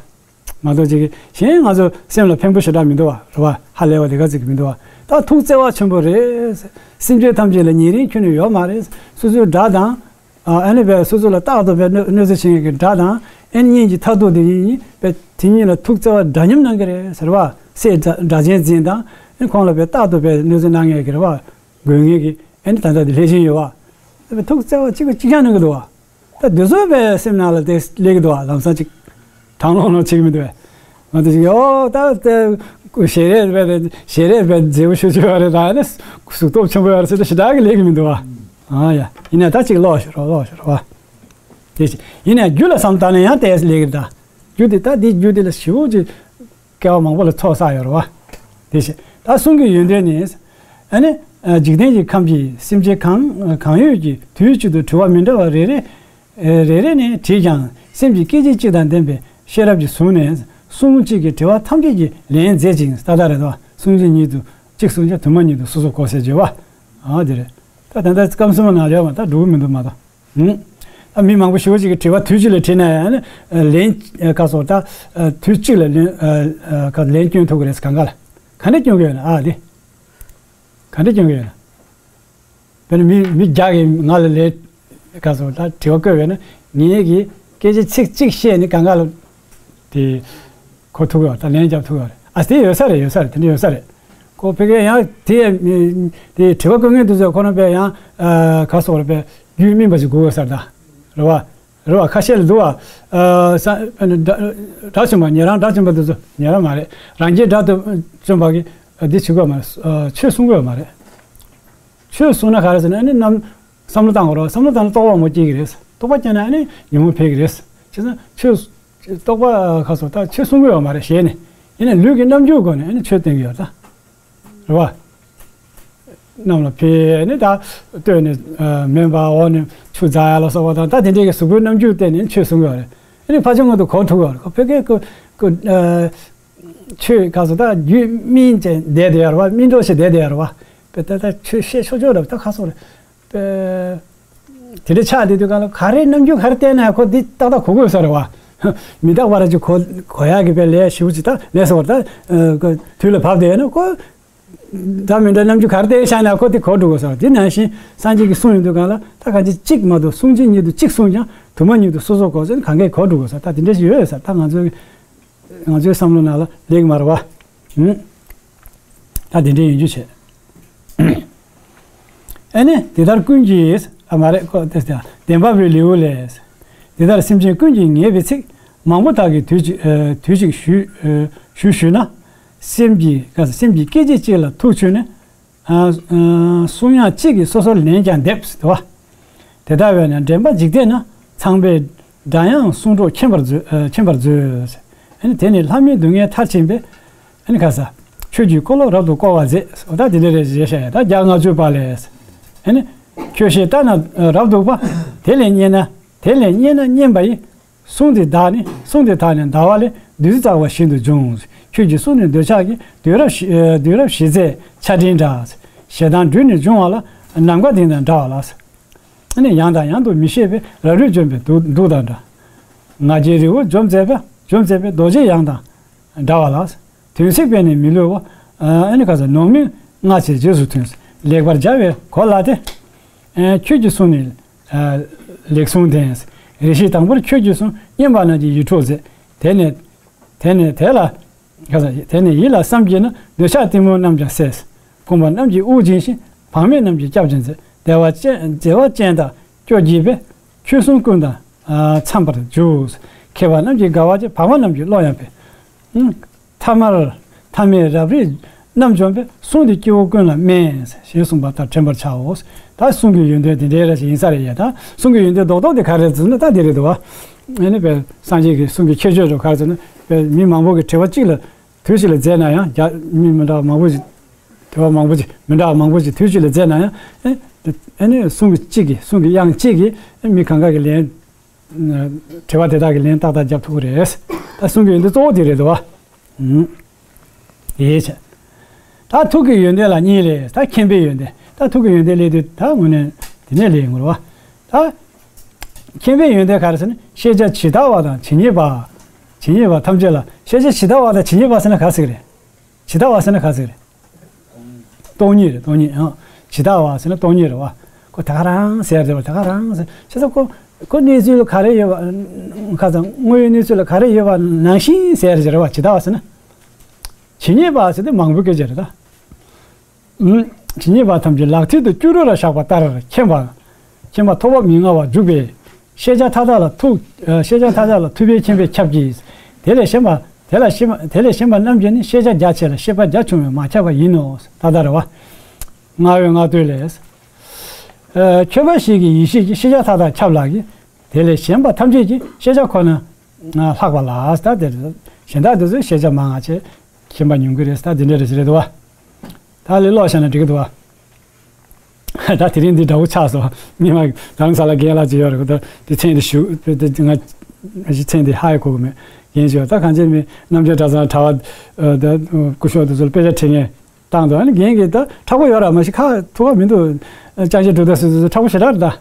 མ་གཏོགས་ཅིག་གཞན་ང་ཚོ་སེམས་ལ་ཕན་པོ་ཞེ་དྲག་མི་འདུག་བ། རེད་བ། ཧ་ལས་པ་དེ་ག་ཚོད་ཀྱི་མི་འདུག་བ། ད་ཐུགས་བརྩེ་བ་ཆེན་པོ་རེད། སེམས་ཅན་ཐམས་ཅད་ལ་ཉེ་རིང་ཁྱོན་ནས་ཡོད་མ་རེད། སོ་སོའི་དགྲ་དང་། ཨ། ཨ་ནི་བས་སོ་སོ་ལ་རྟག་ཏུ་བས་གནོད་གནོད་འཚེ་བྱེད་མཁན་གྱི་དགྲ་དང་། ཨ་ནི་གཉེན་གྱི་མཐར་ཐུག་དེ་གཉིས་བས་དེ་གཉིས་ལ་ཐུགས་བརྩེ་བ་འདྲ་མཉམ་གནང་གི་རེད་ཟེར་བ། སྲས་དགྲ་དགྲ་གཅན་འཛིན་དང་། ཨ་ནི་ཁོང་ལ་བས་རྟག་ཏུ་བས་གནོད་འཚེ་གནང་མཁན་གྱི་རེད་བ། དགོས་ངེས་ཀྱི། ཨ་ནི་ད་ལྟ་དེ་ལྷས་བྱིན་ཡོད་བ། བས་ཐུགས་བརྩེ་བ་གཅིག་པ་གཅིག་རྐྱང་གནང་གི་འདུག་བ། ད་དེ་ཚོ་བས་སེམས་ནང་ལ་དེ་སླེབས་ཀྱི་འདུག་བ། ལམ་སང་ཅིག་དྲང་ལོང་ལོང་བྱེད་ཀྱི་མི་འདུག་བས། ང་ཚོ་ཅིག་ཨོ་ད་དེ་ཞལ་རས་བས་ཞལ་རས་བས་མཛེས་པོ་ཤོད་ཀྱི་ཡོད་རེད། ད་ཨ་ནི་གཟུགས་སྟོབས་ཆེན་པོ་ཡོད་རེད་ཟེར་ཏེ་ཞེ་དྲག་གི་སླེབས་ཀྱི་མི་འདུག་བ། ཨ་ཡ། ཡིན་ནའི་ད་ཅིག་ཀློག་ཤོག་རོགས། ཀློག་ཤོག་རོགས་བ། དེ་ཅི། ཡིན་ནའི་རྒྱུད་ལ་བསམ་བཏང་ན་ཡང་དེ་སླེབས་ཀྱི་རེད་ད། རྒྱུ་དེ་ད་འདི་རྒྱུ་དེ་ལ་ཞེ་པོ་ཅིག་སྐལ་བ་མང་པོ་ལ་ཚོགས་བསགས་ཡོད་རེད་བ། དེ་བཞིན་ད་གསུང་གི་ཡོན་ཏན་ནི། ཨ་ནི། འཇིག་རྟེན་གྱི་ཁམས་ཀྱི་སེམས་ཅན་གང་གང་ཡོད་ཀྱིས་དུས་གཅིག་ཏུ་དྲི་བ་མི་འདྲ་བ་རེ་རེ། རེ་རེ་ནས་དྲིས་ཀྱང་སེམས་ཀྱི་སྐད་ཅིག་གཅིག་དང་ལྡན་པའི་ཤེས་རབ་ཀྱིས་བཟུང་ནས་གསུང་གཅིག་གིས་དྲི་བ་ཐམས་ཅད་ཀྱི་ལན་མཛད་ཅིང་ད་ལྟ་རེད་དོ། གསུང་གཅིག་ཉིད་དུ་གཅིག་གསུང་ཀྱང་དུ་མ་ཉིད་དུ་སོ་སོར་གོ་ཟེར་བརྗོད་པ། ཨ་དེ་རེད། ད་ད་ལྟ་སྐབས་གསུམ་ནང་ལ་ཡོད་པ་ད་འགྲོ་གི་མི་འདུག་མ་གཏོགས། ཨ་མི་མང་པོ་ཞེ་པོ་ཅིག་གིས་དྲི་བ་དུས་གཅིག་ལ་དྲིས་ན་ཡང་ལན་ག་སོགས་ད་དུས་གཅིག་ལ་ལན་ག་ལན་སྐྱོན་ཐུབ་ཀྱི་རེད། གང་ག་ལ་ག་འདྲ་སྐྱོན་གྱི་ཡོད་ན་ཨ་དེ་ག་འདྲ་སྐྱོན་གྱི་ཡོད་ན། དཔེར་ན་མི་མི་བརྒྱ་གིས་ང་ལ་ལན་ག་སོགས་ད་དྲི་བ་བཀོད་པས་ན་ངེད་ཀྱིས་སྐད་ཆ་ཚིག་གཅིག་བཤད་ནས་གང་ག་ལ་དེ་གོ་ཐུབ་ཀྱི་ཡོད། ད་ལན་རྒྱབ་ཐུབ་ཀྱི་ཡོད་རེད། ཨ་དེ་ཡོད་ས་རེད། ཡོད་ས་རེད། དེ་འདྲ་ཡོད་ས་རེད། ཁོ་ཕ་གིར་ཡང་དེ་དེ་དྲི་བ་བཀོད་མཁན་དེ་ཚོས་ཁོ་རང་དཔེ་ཡང་ག་སོགས་རེད། དཔེ་རྒྱུས་སྨིན་པ་ཞིག་དགོས་ས་རེད་ད། རེད་བ། རེད་བ། ཁ་ཤས་ལ་འདུག་བ། ཨ་ས་ཨ་ནི་དགྲ་དགྲ་བཅོམ་པ། ཉན་རང་དགྲ་བཅོམ་པ་དེ་ཚོ། ཉན་རང་མ་རེད། རང་རྒྱལ་དགྲ་དུ་བཅོམ་པ་གིས་འདི་བྱེད་དགོས་མ་རེད། ཨ་ཆོས་གསུང་དགོས་མ་རེད། ཆོས་གསུང་ན་ག་རེ་ཟེར་ན། ཨ་ནི་རྣམ་བསམ་བློ་བཏང་དགོས་རེད། བསམ་བློ་བཏང་ན་རྟོགས་པ་མོ་སྐྱེ་གི་རེད། རྟོགས་པ་སྐྱེས་ན་ཨ་ནི་ཉོན་མོངས་འཕེལ་གི་རེད། བྱས་ཙང་ཆོས་རྟོགས་པ་ཁ་སོ་ད་ཆོས་གསུང་དགོས་ཡོད་མ་རེད། ཞེས་ནས་ཡིན་ན་ལུས་ཀྱི་རྣམ་འགྱུར་སྒོ་ནས་ཨ་ནི་ཆོས་སྟོན་གི་ཡོད་ད། རེད་བ། གནམ་ལ་ཕེབས་ནས་ད་སྟོད་ནས་ཨ་སྨན་པ། འོག་ནས་ཆུ་འཛག་ཡ་ལ་སོགས་པ་དང་། ད་དེ་འདྲའི་གི་གཟུགས་པོའི་རྣམ་འགྱུར་བསྟན་ནས་ཆོས་གསུང་གི་ཡོད་རེད། ཨ་ནི་ཕལ་ཆེར་ངོ་དུ་གོ་ཐུབ་ཡོད་རེད། ཁོ་ཕ་གིའི་ཁོ་ཁོ་ཨ་ཆོས་ག་ཚོད་ད་རྒྱུད་སྨིན་བྱས་བསྡད་དེ་ཡོད་རེད་བ། སྨིན་གྲོགས་བྱས་བསྡད་དེ་ཡོད་རེད་བ། དཔེ་ད་ད་ཆོས་བཤད་ཆོག་ཆོག་རེད། ད་ག་ཚོད་རེད། དེ་འདྲ་ཆགས་བསྡད་དུས་གང་ལ་ག་རེ་རྣམ་འགྱུར་ག་རེ་བསྟན་ན་ཁོ་འདི་ཏག་ཏག་གོ་དགོས་ས་རེད་བ། མི་རྟག་པ་ར་ཅིག་གོ་གོ་ཡག་གི་དཔེ་ལས་ཞིབ་ཅིག་ད་ལས་སོ་བར་ད་དུས་ལ་བབ་བསྡད་ན་ཁོ། འདྲ་མི་འདྲ་རྣམ་འགྱུར་ག་རེ་བསྟན་བཞག་ན་ཁོ་དེ་གོ་འགྲོ་དགོས་ས་རེད། དེ་ནང་བཞིན་སངས་རྒྱས་ཀྱིས་གསུངས་ཡོང་དུས་གང་ལ་ད་གང་ཅི་གཅིག་མ་གཏོགས། གསུང་ཆོས་ཉིད་དུ་གཅིག་གསུངས་ཀྱང་དུ་མ་ཉིད་དུ་སོ་སོ་གོ་ཟེར་ན་གང་གས་གོ་འགྲོ་དགོས་ས། ད་དེ་འདྲ་ཞིག་ཡོད་ས། ད་ང་ཚོའི་ང་ཚོའི་བསམ་བློ་ནང་ལ་སླེབས་ཀྱི་མ་རེད་བ། ཨུམ། ད་དེ་འདྲའི་ཡོང་རྒྱུ་བྱས། ཨ་ནི་དེ་ལྟར་ཀུན་གྱིས། ཨ་མ་རེད། ཁོ་དེ་ལྟར་བདེན་པ་བའི་ལེའུ་ལས། དེ་ལྟར་སེམས་ཅན་ཀུན་གྱིས་ངེས་པའི་ཚིག་མང་པོ་དག་གིས་དུས་གཅིག་ཨ་དུས་གཅིག་ཞུས་ཨ་ཞུས་ཞུས་ན། སེམས་ཀྱི་ག་སེམས་ཀྱི་སྐད་ཅིག་གཅིག་ལ་ཐུགས་ཆུད་ནས། ཨ་ཨ་གསུང་དབྱངས་གཅིག་གིས་སོ་སོར་ལན་ཀྱང་འདེབས་ཟེར་བ། དེ་ལྟ་བས་ན་འདྲེན་པ་འཇིག་རྟེན་ན། ཚངས་པའི་སྒྲ་དབྱངས་གསུང་སྒྲོགས་མཁྱེན་པར་མཛོད། ཨ་མཁྱེན་པར་མཛོད། ཨ་ནི་དེ་ནི་ལྷ་མིའི་སྡུག་བསྔལ་མཐར་ཕྱིན་པས། ཨ་ནི་ག་ས། ཆོས་ཀྱི་འཁོར་ལོ་རབ་ཏུ་བསྐོར་བར་མཛད། འོ་ད་དེ་འདྲ་རེ་རེ་བཤད་ཡ། ད་བརྒྱ་ལྔ་བཅུ་པ་ལས། ཨ་ནི་ཁྱོད་ཞལ་ལྟ་ན་རབ་སྡུག་པ། དེ་ལས་མཉེས་ན། དེ་ལས་མཉེས་ན་མཉེན་པ་ཡི། གསུང་དེ་དག་ནི། གསུང་དེ་དག་ནི་ཟླ་བ་ལས། བདུད་རྩི་བཙག་པ་བཞིན་དུ་འབྱུང་། ཁྱོད་ཀྱི་གསུང་ནི་འདོད་ཆགས་ཀྱི། དུས་རབས་ཞི་ཨ་དུས་རབས་ཞི་མཛད་ཆར་སྤྲིན་འདྲ། ཞེ་སྡང་སྦྲུལ་ནི་འབྱུང་བ་ལ། ནམ་མཁའ་ལྡིང་དང་འདྲ་བ་ལ། ཨ་ནི་ཡང་དང་ཡང་དུ་མི་བཤད་པའི། རབ་རིབ་འཇོམས་པའི་དུག་དུག་དང་འདྲ། ང་རྒྱལ་རི་བོ་འཇོམས་མཛད་པ། འཇོམས་མཛད་པའི་རྡོ་རྗེ་ཡང་དང་འདྲ་བ་ལ། དོན་གཟིགས་པས་ནི་མི་བསླུ་བ། ཨ་ནི་ག་ས་ནོར་མིན་སྔ་ཕྱི་རྗེས་སུ་མཐུན། ལེགས་པར་སྦྱར་བའི་གོ་ལ་སྟེ། ཨ་ཁྱོད་ཀྱི་གསུང་ནི་ཨ་ལེགས་གསུང་ལྡན། རེ་ཞིག་དང་པོར་ཁྱོད་ཀྱི་གསུང་སྙན་པ་རྣམས་ཀྱི་ཡིད་འཕྲོག་མཛད། དེ་ནས་དེ་ནས་དེ་ལ་ག་ས་དེ་ནས་ཡིད་ལ་བསམ་བགྱིས་ན། འདོད་ཆགས་གཏི་མུག་རྣམས་ཀྱང་སེལ། ཕོངས་པ་རྣམས་ཀྱིས་དབུགས་འབྱིན་ཞིང་། བག་མེད་རྣམས་ཀྱིས་སྐྱབས་ཀྱང་མཛད། བདེ་བ་ཅན་བདེ་བ་ཅན་དག་སྐྱོ་བགྱིད་པས། ཁྱོད་གསུང་ཀུན་དང་ཨ་འཚམས་པར་འཇུག། མཁས་པ་རྣམས་ཀྱིས་དགའ་བར་བྱེད། བག་མ་རྣམས་ཀྱིས་བློ་ཡང་འཕེལ། ཨུམ། ཐ་མལ་ཐ་མལ་རབ་རིབ་རྣམ་འཇོམས་པའི། གསུང་དེ་སྐྱེ་བོ་ཀུན་ལ་སྨན། ཞེས་གསུངས་པ་ལྟར་དྲན་པར་བྱའོ། ད་གསུང་གི་ཡོན་ཏན་དེ་འདྲའི་ར་ཞིག་ཡིན་ས་རེད་ཡ། ད་གསུང་གི་ཡོན་ཏན་རྡོག་རྡོག་དེ་ག་རེ་རེད་ཟེར་ན་ད་འདི་རེད་འདུག་བ། ཨ་ནི་དཔེ་སངས་རྒྱས་ཀྱི་གསུང་གི་ཁྱད་ཆོས་འདྲ་ག་རེ་ཟེར་ན། དཔེ་མི་མང་པོ་གི་དྲི་བ་གཅིག་ལ་དུས་གཅིག་ལ་མཛད་ན་ཡང་རྒྱ་མི་མི་འདྲ་བ་མང་པོ་ཞིག་དྲི་བ་མང་པོ་ཅིག་མི་འདྲ་བ་མང་པོ་ཅིག་དུས་གཅིག་ལ་མཛད་ན་ཡང་། ཨེ་ཨ་ནི་གསུང་གི་གཅིག་གིས་གསུང་གི་དབྱངས་གཅིག་གིས་ཨེ་མི་གང་ག་གི་ལན། དྲི་བ་དེ་དག་གི་ལན་ཏག་ཏག་རྒྱབ་ཐུབ་ཀྱི་རེད། ད་གསུང་གི་ཡོན་ཏན་གཙོ་བོ་དེ་རེད་འདུག་བ། ཨུམ། དེའི་ཕྱིར། ད་ཐུགས་ཀྱི་ཡོན་ཏན་ལ་གཉིས་ལས། ད་མཁྱེན་པའི་ཡོན་ཏན། ད་ཐུགས་ཀྱི་ཡོན་ཏན་སླེབས་དུས་ད་དངོས་གནས་དེ་ནས་སླེབས་ཡོང་གི་རེད་བ། ད་མཁྱེན་པའི་ཡོན་ཏན་ག་རེ་ཟེར་ན། ཤེས་བྱ་ཇི་ལྟ་བ་དང་ཇི་སྙེད་པ། ཇི་སྙེད་པ་ཐམས་ཅད་ལ། ཤེས་བྱ་ཇི་ལྟ་བ་དང་ཇི་སྙེད་པ་ཟེར་ན་ག་ཟེར་གི་རེད། ཇི་ལྟ་བ་ཟེར་ན་ག་ཟེར་གི་རེད། སྟོང་ཉིད་རེད། སྟོང་ཉིད། ཨང་། ཇི་ལྟ་བ་ཟེར་ན་སྟོང་ཉིད་རེད་བ། ཁོ་ད་ག་རང་ཟེར་རེད་བ། ད་ག་རང་ཟེར། བྱས་ཙང་ཁོ་ཁོ་གནས་ཚུལ་ལ་ག་རེ་ཡོད་པ། ཁ་སང་དངོས་ཡོད་གནས་ཚུལ་ལ་ག་རེ་ཡོད་པ་ནང་བཞིན་ཟེར་རེད་བ། ཇི་ལྟ་བ་ཟེར་ན། ཇི་སྙེད་པ་ཟེར་དེ་མང་པོའི་སྐད་ཆ་རེད་ད། ཨུམ། ཇི་སྙེད་པ་ཐམས་ཅད་ལག་མཐིལ་དུ་སྐྱུ་རུ་ར་བཞག་པ་ལྟར་མཁྱེན་པ། མཁྱེན་པ་ཐོགས་པ་མི་མངའ་བར་འཇུག་པའི། ཤེས་བྱ་མཐའ་དག་ལ་ཐུག་ཨ་ཤེས་བྱ་མཐའ་དག་ལ་ཐུག་པའི་མཁྱེན་པས་ཁྱབ་ཀྱི། དེ་ལས་གཞན་པ་དེ་ལ་གཞན་པ་དེ་ལས་གཞན་པ་རྣམས་ཀྱིས་ནི་ཤེས་བྱ་རྒྱ་ཆེ་ལ་ཤེས་པ་རྒྱ་ཆུང་བས་མ་ཁྱབ་པ་ཡིན་ནོ། ད་ལྟ་རེད་བ། སྔགས་འོད་ལྔ་བསྟོད་ལས། ཨ་ཁྱོད་འབའ་ཞིག་གི་ཡེ་ཤེས་ཀྱིས་ཤེས་བྱ་མཐའ་དག་ཁྱབ་ལགས་ཀྱི། དེ་ལས་གཞན་པ་ཐམས་ཅད་ཀྱིས་ཤེས་བྱ་ཁོ་ན་ལྷག་པ་ལ། ད་དེ་རེད། གཞན་དག་དེ་ཚོས་ཤེས་བྱ་མང་ང་ཆེ་མཁྱེན་པ་ཉུང་གི་རེད། ད་དེ་འདྲ་རེད་ཟེར་རེད་དོ། ད་ལས་ཀློག་བྱས་ན་འགྲིག་གི་འདུག་བ། ད་དེ་རིང་འདི་འདྲ་བོ་ཆགས་སོང་། སྔོན་མ་རྡ་རམ་ས་ལ་རྒན་ལགས་ཅིག་ཡོད་རེད། ད་དེ་མཚན་དེ་ཞུ་དེ་དེ་ང་ང་ཅིག་མཚན་དེ་ཧ་ཡང་གོ་གི་མེད། རྒན་ཅིག་ཡོད། ད་གང་ཅི་མིན་རྣམ་རྒྱལ་གྲྭ་ཚང་གྲྭ་བ་ད་སྐུ་ཞབས་དེ་ཚོ་ལ་དཔེ་ཆ་ཁྲིད་མཁན་བཏང་འདུག་ཨ་ནི་རྒན་གྱིས་ད་མཁྲེགས་པོ་ཡོད་ར་མ་གཞི་ཁ་ཐུག་ག་མི་འདུག་ཅང་ཅེ་གྲུབ་ད་སོ་སོ་མཁྲེགས་པོ་ཞེ་དྲག་རེད་ད།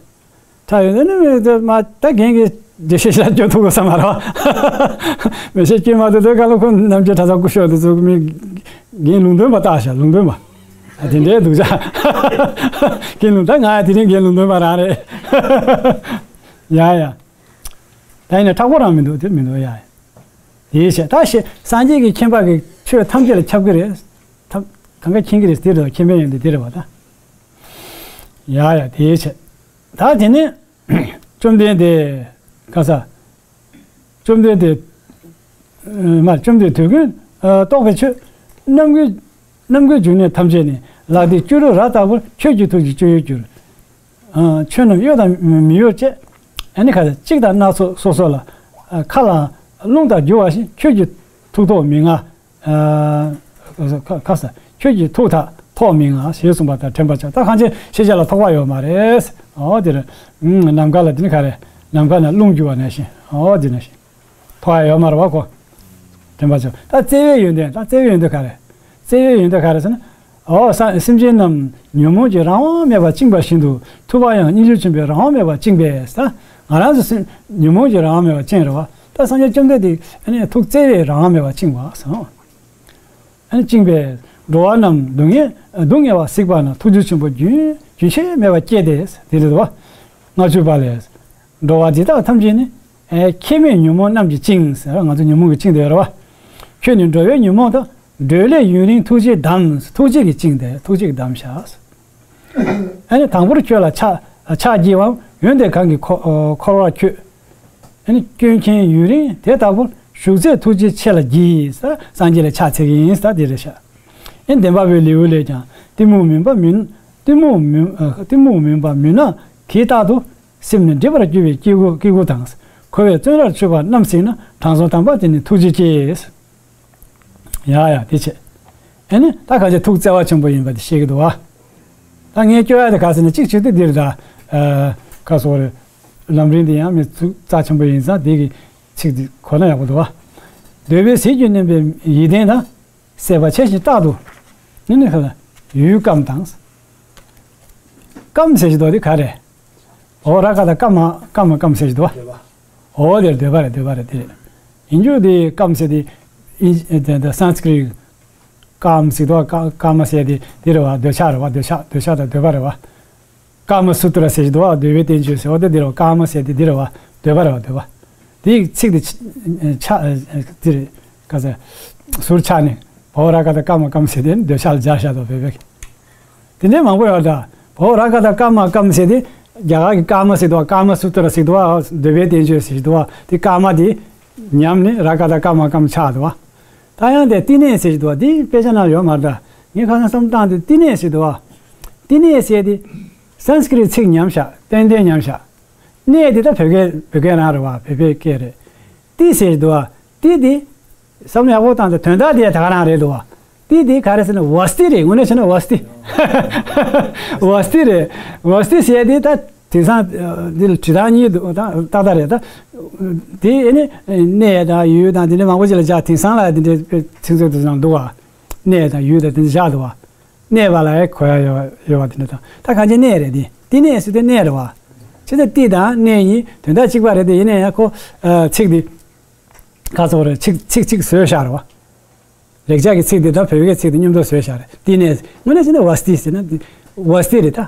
ད་ཡོད་ནི་མི་དེ་མ་ད་རྒན་གྱིས་འགྲེལ་བཤད་ཞེ་དྲག་སྐྱོན་ཐུབ་གོ་ས་མ་རེད་བ། མི་ཤེས་སྐྱོན་མ་ཐུབ་དེ་ག་ལ་ཁོ་རྣམ་རྒྱལ་གྲྭ་ཚང་སྐུ་ཞབས་དེ་ཚོ་མི་རྒན་ལུང་སྟོན་པ་བཏགས་ཤག་ལུང་སྟོན་པ། ད་དེ་འདྲའི་སྡུག་ཅག་རྒན་ལུང་ད་ང་ཡ་དེ་རིང་རྒན་ལུང་སྟོན་པ་རང་རེད། ཡ་ཡ། ད་ཡིན་ན་མཁྲེགས་པོ་རང་མི་འདུག་དེ་མི་འདུག་ཡ་ཡ། དེའི་ཕྱིར་ད་ཤེས་སངས་རྒྱས་ཀྱི་མཁྱེན་པ་གི་ཆོས་ཐམས་ཅད་ལ་ཁྱབ་ཀྱི་རེད། ཐམས་གང་ག་མཁྱེན་གྱི་རེད། དེ་རེད་བ། མཁྱེན་པའི་ཡོན་ཏན་དེ་རེད་བ་ད། ཡ་ཡ་དེའི་ཕྱིར། ད་དེ་ནས་བཅོམ་ལྡན་འདས་ ག་ས། བཅོམ་ལྡན་འདས། མ་བཅོམ་ལྡན་དུས་ཀུན། རྟོགས་པའི་ཆོས། རྣམ་ཀུན། རྣམ་ཀུན་འབྱུང་གནས་ཐམས་ཅད་ནི། ལག་མཐིལ་ཅོག་རོ་ར་ལྟ་བུར། ཁྱོད་ཀྱི་ཐུགས་ཀྱི་སྤྱོད་ཡུལ་གྱུར། ཆོས་རྣམས་གཡོ་དང་མི་གཡོ་བཅས། ཨ་ནི་ག་ས་གཅིག་དང་སྣ་ཚོགས་སོ་སོ་ལ། མཁའ་ལ་རླུང་ལྟར་རྒྱུ་བ་བཞིན། ཁྱོད་ཀྱི་ཐུགས་ཐོགས་མི་མངའ། ཨ། ཁ་ཁ་ས། ཁྱོད་ཀྱི་ཐུགས་ཐག་ཐོགས་མི་མངའ་ཞེས་གསུངས་པ་ལྟར་དྲན་པར་བྱ། ད་གང་ཅི་ཤེས་བྱ་ལ་ཐོགས་པ་ཡོད་མ་རེད། འོ་དེ་རེད། ཨུམ། ནམ་མཁའ་ལ་དེ་ནི་ག་རེ། ནམ་མཁའ་ན་རླུང་རྒྱུ་བ་ནང་བཞིན། འོ་དེ་ནང་བཞིན། ཐོགས་ཡ་ཡོད་མ་རེད་བ་ཁོ། དྲན་པར་བྱ། ད་བརྩེ་བའི་ཡོན་ཏན། ད་བརྩེ་བའི་ཡོན་ཏན་ག་རེ། བརྩེ་བའི་ཡོན་ཏན་ག་རེ་ཟེར་ན། འོ་ས། སེམས་ཅན་རྣམས་ཉོན་མོངས་ཀྱི་རང་དབང་མེད་པར་བཅིངས་པ་བཞིན་དུ། ཐུབ་པ་ཡང་སྙིང་རྗེ་ཆེན་པོའི་རང་དབང་མེད་པར་བཅིངས་པས། ད་ང་རང་ཚོ་སེམས་ཉོན་མོངས་ཀྱི་རང་དབང་མེད་པར་བཅིངས་རེད་བ། ད་སངས་རྒྱས་བཅོམ་ལྡན་འདས་ཨ་ནི་ཐུགས་བརྩེ་བའི་རང་དབང་མེད་པར་བཅིངས་པ་སོང་། ཨ་ནི་བཅིངས་པས། འགྲོ་བ་རྣམས་སྡུག་བསྔལ་སྡུག་བསྔལ་བ་གཟིགས་པ་ན། ཐུགས་རྗེ་ཆེན་པོ་རྒྱུན་རྒྱུན་ཆད་མེད་པར་སྐྱེས་ཏེ། དེ་རེད་བ། ལྔ་བཅུ་པ་ལས། འགྲོ་བ་འདི་དག་ཐམས་ཅད་ནི། ཨེ། ཁྱད་མེད་ཉོན་མོངས་རྣམས་ཀྱིས་བཅིངས་ཟེར། ང་ཚོ་ཉོན་མོངས་ཀྱིས་བཅིངས་ཏེ་ཡོད་རེད་བ། ཁྱོད་ནི་འགྲོ་བའི་ཉོན་མོངས་དག། འགྲོས་ལས་ཡུན་རིང་ཐུགས་རྗེས་བསྡམས། ཐུགས་རྗེས་ཀྱིས་བཅིངས་ཏེ། ཐུགས་རྗེས་ཀྱིས་བསྡམས་བཞག། ཨ་ནི་དང་པོར་ཁྱོད་ལ་ཕྱག་ཕྱག་བགྱིའམ། འོན་ཏེ་གང་གིས་འཁོར་འཁོར་བར་ཁྱོད། ཨ་ནི་སྐྱོན་མཁན་ཡུན་རིང་དེ་ལྟ་བུར། བཞུགས་ཚེ་ཐུགས་རྗེ་ཆེ་ལ་བགྱི། ཟེར་སངས་རྒྱས་ལ་ཕྱག་འཚལ་གྱི་ཡིན་ཟེར་དེ་རེད་ཤག། ཨ་ནི་བདེན་པ་བའི་ལེའུ་ལས་ཀྱང་གཏི་མུག་མུན་པ་མུན། གཏི་མུག་མུན། གཏི་མུག་མུན་པ་མུན་ནག་གིས་རྟག་ཏུ། སེམས་ནི་སྒྲིབ་པར་གྱུར་པའི་སྐྱེ་དགུ་སྐྱེ་དགུ་དང་། འཁོར་བའི་བཙོན་རར་ཆུད་པ་རྣམས་གཟིགས་ན། དྲང་སྲོང་དམ་པ་དེ་ནི་ཐུགས་རྗེ་སྐྱེས། ཡ་ཡ་དེ་བྱས། ཨ་ནི་ད་ག་ཅི་ཐུགས་བརྩེ་བ་ཆེན་པོ་ཡིན་པ་དེ་ཤེས་ཀྱི་འདུག་བ། ད་ངས་སྐྱོ་ཡ་དེ་ག་ཟེར་ན་གཅིག་བྱེད་དུས་འདིར་ད། ཨ། ག་སོགས་རེད། ལམ་རིམ་དེ་ཡང་མི་ཚུགས་རྩ་ཆེན་པོ་ཡིན་ཙང་དེ་གི་ཚིག་དེ་གོ་ན་ཡག་པོ་འདུག་བ། འདོད་པའི་ཟས་ཀྱིས་མནན་པའི་ཡིད་བརྟན་དང་། སྲེད་པ་ཆེ་ཞིང་རྟག་ཏུ། ནི་ནི་ག་ལ་ཡུལ་སྐམ་དང་། སྐམ་ཟེར་གྱི་འདུག་དེ་ག་རེད། འོ་ར་ག་ད་ཀ་མ་ཀ་མ་སྐམ་ཟེར་གྱི་འདུག་བ། འོ་དེར་འདོད་པ་རེད། འདོད་པ་རེད་དེ་རེད། ཡིན་རྒྱུ་དེ་སྐམ་ཟེར་དེ། ཨིན་དེ་དེ་སཾ་སྐྲྀཏ་ཀམ་ཟེར་དུས་ཀ་ཀ་མ་ཟེར་དེ་དེ་རེད་བ། འདོད་ཆགས་རེད་བ། འདོད་ཆགས་འདོད་ཆགས་དང་འདོད་པ་རེད་བ། ཀ་མ་སུ་ཏྲ་ཟེར་དུས་བ། འདོད་པའི་བསྟན་བཅོས་ཟེར་བ་དེ་དེ་རེད་བ། ཀ་མ་ཟེར་དེ་དེ་རེད་བ། འདོད་པ་རེད་བ། འདོད་པ། དེའི་ཚིག་དེ་ཆ་ཆ་དེ་རེད། ག་ཟེར། ཟུར་ཆག་ནས་བོ་ར་ག་ད་ཀ་མ་སྐམ་ཟེར་དེ་འདོད་ཆགས་ལ་སྦྱར་བཞག་དང་བོད་པའི། དེ་འདྲའི་མང་པོ་ཡོད་ད། བོ་ར་ག་ད་ཀ་མ་སྐམ་ཟེར་དེ། རྒྱ་གར་གྱི་ཀ་མ་ཟེར་དུས་བ། ཀ་མ་སུ་ཏྲ་ཟེར་དུས་བ། འདོད་པའི་བསྟན་བཅོས་ཟེར་དུས་བ། དེ་ཀ་མ་དེ་ཉམས་ནས་ར་ག་ད་ཀ་མ་སྐམ་ཆགས་འདུག་བ། ད་ཡང་དེ་བསྟི་གནས་ཟེར་དུས་བ། དེ་དཔེ་ཆ་ནང་ཡོད་མ་རེད་ད། ངས་ཁ་སང་བསམ་བཏང་དེ་བསྟི་གནས་ཟེར་དུས་བ། བསྟི་གནས་ཟེར་དེ་སཾ་སྐྲྀཏ་ཚིག་ཉམས་བཞག། ཏན་ཏན་ཉམས་བཞག། གནས་དེ་ད་བོད་སྐད་བོད་སྐད་རང་རེད་བ། བོད་པའི་སྐད་རེད། བསྟི་ཟེར་དུས་བ། བསྟི་དེ། བསམ་ཡག་པོ་བཏང་སྟེ་དོན་དག་དེ་ད་ག་རང་རེད་འདུག་བ། བསྟི་དེ་ག་རེ་ཟེར་ན་བ་སྟི་རེད། དངོས་གནས་བྱས་ན་བ་སྟི། བ་སྟི་རེད། བ་སྟི་ཟེར་དེ་ད་དེང་སང་འདི་ལ་བྲིས་སྟངས་གཉིས་འདུག་ད་ཏག་ཏག་རེད་ད། དེ་ཨེ་ནི་གནས་དང་ཡུལ་དང་དེ་འདྲ་མང་པོ་ཅིག་ལ་སྦྱར། དེང་སང་ལ་དེ་འདྲའི་ཚིག་མཛོད་དེ་ཚང་འདུག་བ། གནས་དང་ཡུལ་དང་དེ་འདྲ་བཞག་འདུག་བ། གནས་པ་ལ་ཡང་གོ་ཡ་ཡོད་ཡོད་པ་དེ་འདྲ་དང་། ད་གང་ཅི་གནས་རེད་དེ། བསྟི་གནས་ཟེར་དུས་གནས་རེད་བ། ཅི་ད་བསྟི་དང་གནས་གཉིས་དོན་དག་གཅིག་པ་རེད་དེ། ཡིན་ན་ཡང་ཁོ་ཚིག་དེ། ཁ་སོགས་རེ་ཚིག་ཚིག་ཚིག་བཟོས་བཞག་རེད་བ། ལེགས་སྦྱར་གྱི་ཚིག་འདི་དང་བོད་སྐད་ཚིག་འདི་མཉམ་དུ་བཟོས་བཞག་རེད། བསྟི་གནས། དངོས་གནས་བྱས་ན་བ་སྟི་ཟེར་ན་འདི་བ་སྟི་རེད་ད།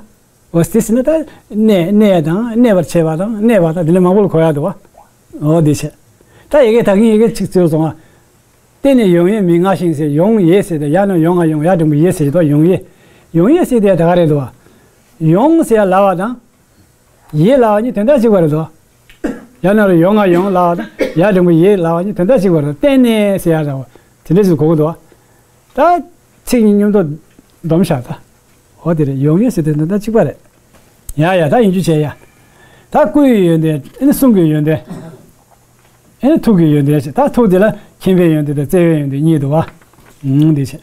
བ་སྟི་ཟེར་ན་ད་གནས་གནས་དང་གནས་པར་བྱེད་པ་དང་གནས་པ་དང་དེ་འདྲ་མང་པོ་ལ་གོ་ཡག་འདུག་བ། འོ་འདི་བྱས། ད་ཡི་གེ་ད་གིན་ཡི་གེ་ཚིག་བཟོས་སོང་ང་། བསྟི་གནས་ཡོང་ཡེ་མི་མངའ་ཞིང་ཟེར། ཡོང་ཡེ་ཟེར་ཏེ་ཡ་ན་ཡོང་ང་ཡོང་ཡ་འགྲེང་བུ་ཡེ་ཟེར་གྱི་འདུག་ཡོང་ཡེ། ཡོང་ཡེ་ཟེར་དེ་ད་ག་རེད་འདུག་བ། ཡོང་ཟེར་ཡ་ལ་བ་དང་། ཡེ་ལ་བ་གཉིས་དོན་དག་གཅིག་པ་རེད་དོ། ཡ་ན་རོ་ཡོ་ང་ཡོང་ལ་བ་དང་ཡ་འགྲེང་བུ་ཡེ་ལ་བ་གཉིས་དོན་དག་གཅིག་པ་རེད། བསྟི་གནས་ཟེར་ཡ་ར་བ་དེ་འདྲ་ཞིག་གོ་གི་འདུག་བ། ད་ཚིག་གཉིས་མཉམ་དུ་སྡོམ་བཞག་ད། འོ་དེ་རེད། ཡོང་ཡེ་ཟེར་དེ་དོན་དག་གཅིག་པ་རེད། ཡ་ཡ་ད་ཡིན་རྒྱུ་བྱས་ཡ། ད་སྐུ་ཡི་ཡོན་ཏན་ཨེ་ནི་གསུང་གི་ཡོན་ཏན། ཨེ་ནི་ཐུགས་ཀྱི་ཡོན་ཏན་ཞེས། ད་ཐུགས་དེ་ལ་མཁྱེན་པའི་ཡོན་ཏན་དང་བརྩེ་བའི་ཡོན་ཏན་གཉིས་འདུག་བ། ཨང་འདི་བྱས།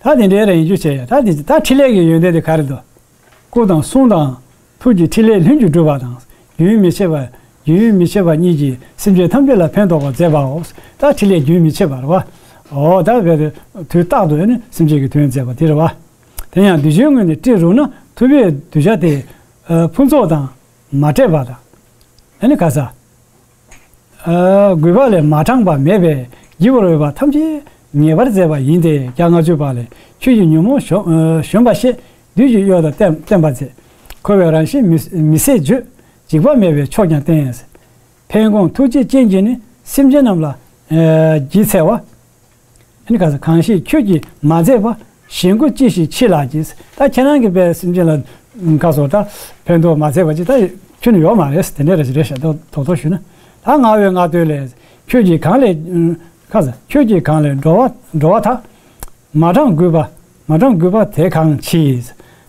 ད་དེ་འདྲའི་ར་ཡིན་རྒྱུ་བྱས་ཡ། ད་དེ་ད་ཕྲིན་ལས་ཀྱི་ཡོན་ཏན་དེ་ག་རེ་འདུག་སྐུ་དང་གསུང་དང་ཐུགས་ཀྱི་ཕྲིན་ལས་ལྷུན་གྱིས་གྲུབ་པ་དང་། རྒྱུན་མི་འཆད་པ། རྒྱུན་མི་འཆད་པ་གཉིས་ཀྱིས་སེམས་ཅན་ཐམས་ཅད་ལ་ཕན་འདོགས་པར་མཛད་པའོ། ད་ཕྲིན་ལས་རྒྱུན་མི་འཆད་པ་རེད་བ། འོ་ད་བས་དུས་རྟག་ཏུ་ནི་སེམས་ཅན་གྱི་དོན་མཛད་པ་དེ་རེད་བ། དེ་ཡང་གདུལ་བྱའི་ངོས་ནས་དཔེར་རུང་ན་ཐུབ་པའི་གདུལ་བྱ་དེ། ཨ། ཕུན་ཚོགས་དང་མ་འཕྲད་པ་དང་། ཨ་ནི་ག་ས། ཨ། རྒུད་པ་ལས་མ་དྲངས་པ་མེད་པས་བགྱི་བར་འོས་པ་ཐམས་ཅད་ངེས་པར་མཛད་པ་ཡིན་ཏེ། བརྒྱ་ལྔ་བཅུ་པ་ལས། ཁྱོད་ཀྱིས་ཉོན་མོངས་གཞོམ་ཨ་གཞོམ་པ་ཤེས། བདུད་ཀྱི་གཡོ་དང་བསྟན་བསྟན་པ་མཛད། འཁོར་བའི་རང་བཞིན་མི་མི་ཟད་བརྗོད། འཇིགས་པ་མེད་པའི་མཆོག་ཀྱང་བསྟན། ཕན་དགོངས་ཐུགས་རྗེའི་སྤྱན་གྱིས་ནི། སེམས་ཅན་རྣམས་ལ་ཨ་བགྱིད་འཚལ་བ། ཨ་ནི་ག་ས། གང་ཞིག་ཁྱོད་ཀྱིས་མ་མཛད་པ། གཞན་ཀུན་ཅི་ཞིག་མཆིས་ལགས་ཀྱིས། ད་ཁྱེད་རང་གིས་དཔེ་སེམས་ཅན་ལ་ག་སོ་ད་ཕན་ཐོགས་མ་མཛད་པ་ཅིག་ད་ ཁྱོན་ནས་ཡོད་མ་རེད། དེ་འདྲ་རེད་ཤག་རེད་ཤག་རྡོག་རྡོག་རྡོག་ཞུས་ན། ད་ང་བས་ང་བསྟོད་ལས། ཁྱོད་ཀྱིས་གང་ལས། ཁ་ས། ཁྱོད་ཀྱིས་གང་ལས་འགྲོ་བ་འགྲོ་བ་དག་མ་དྲངས་གུས་པ། མ་དྲངས་གུས་པ་དེ་གང་མཆིས།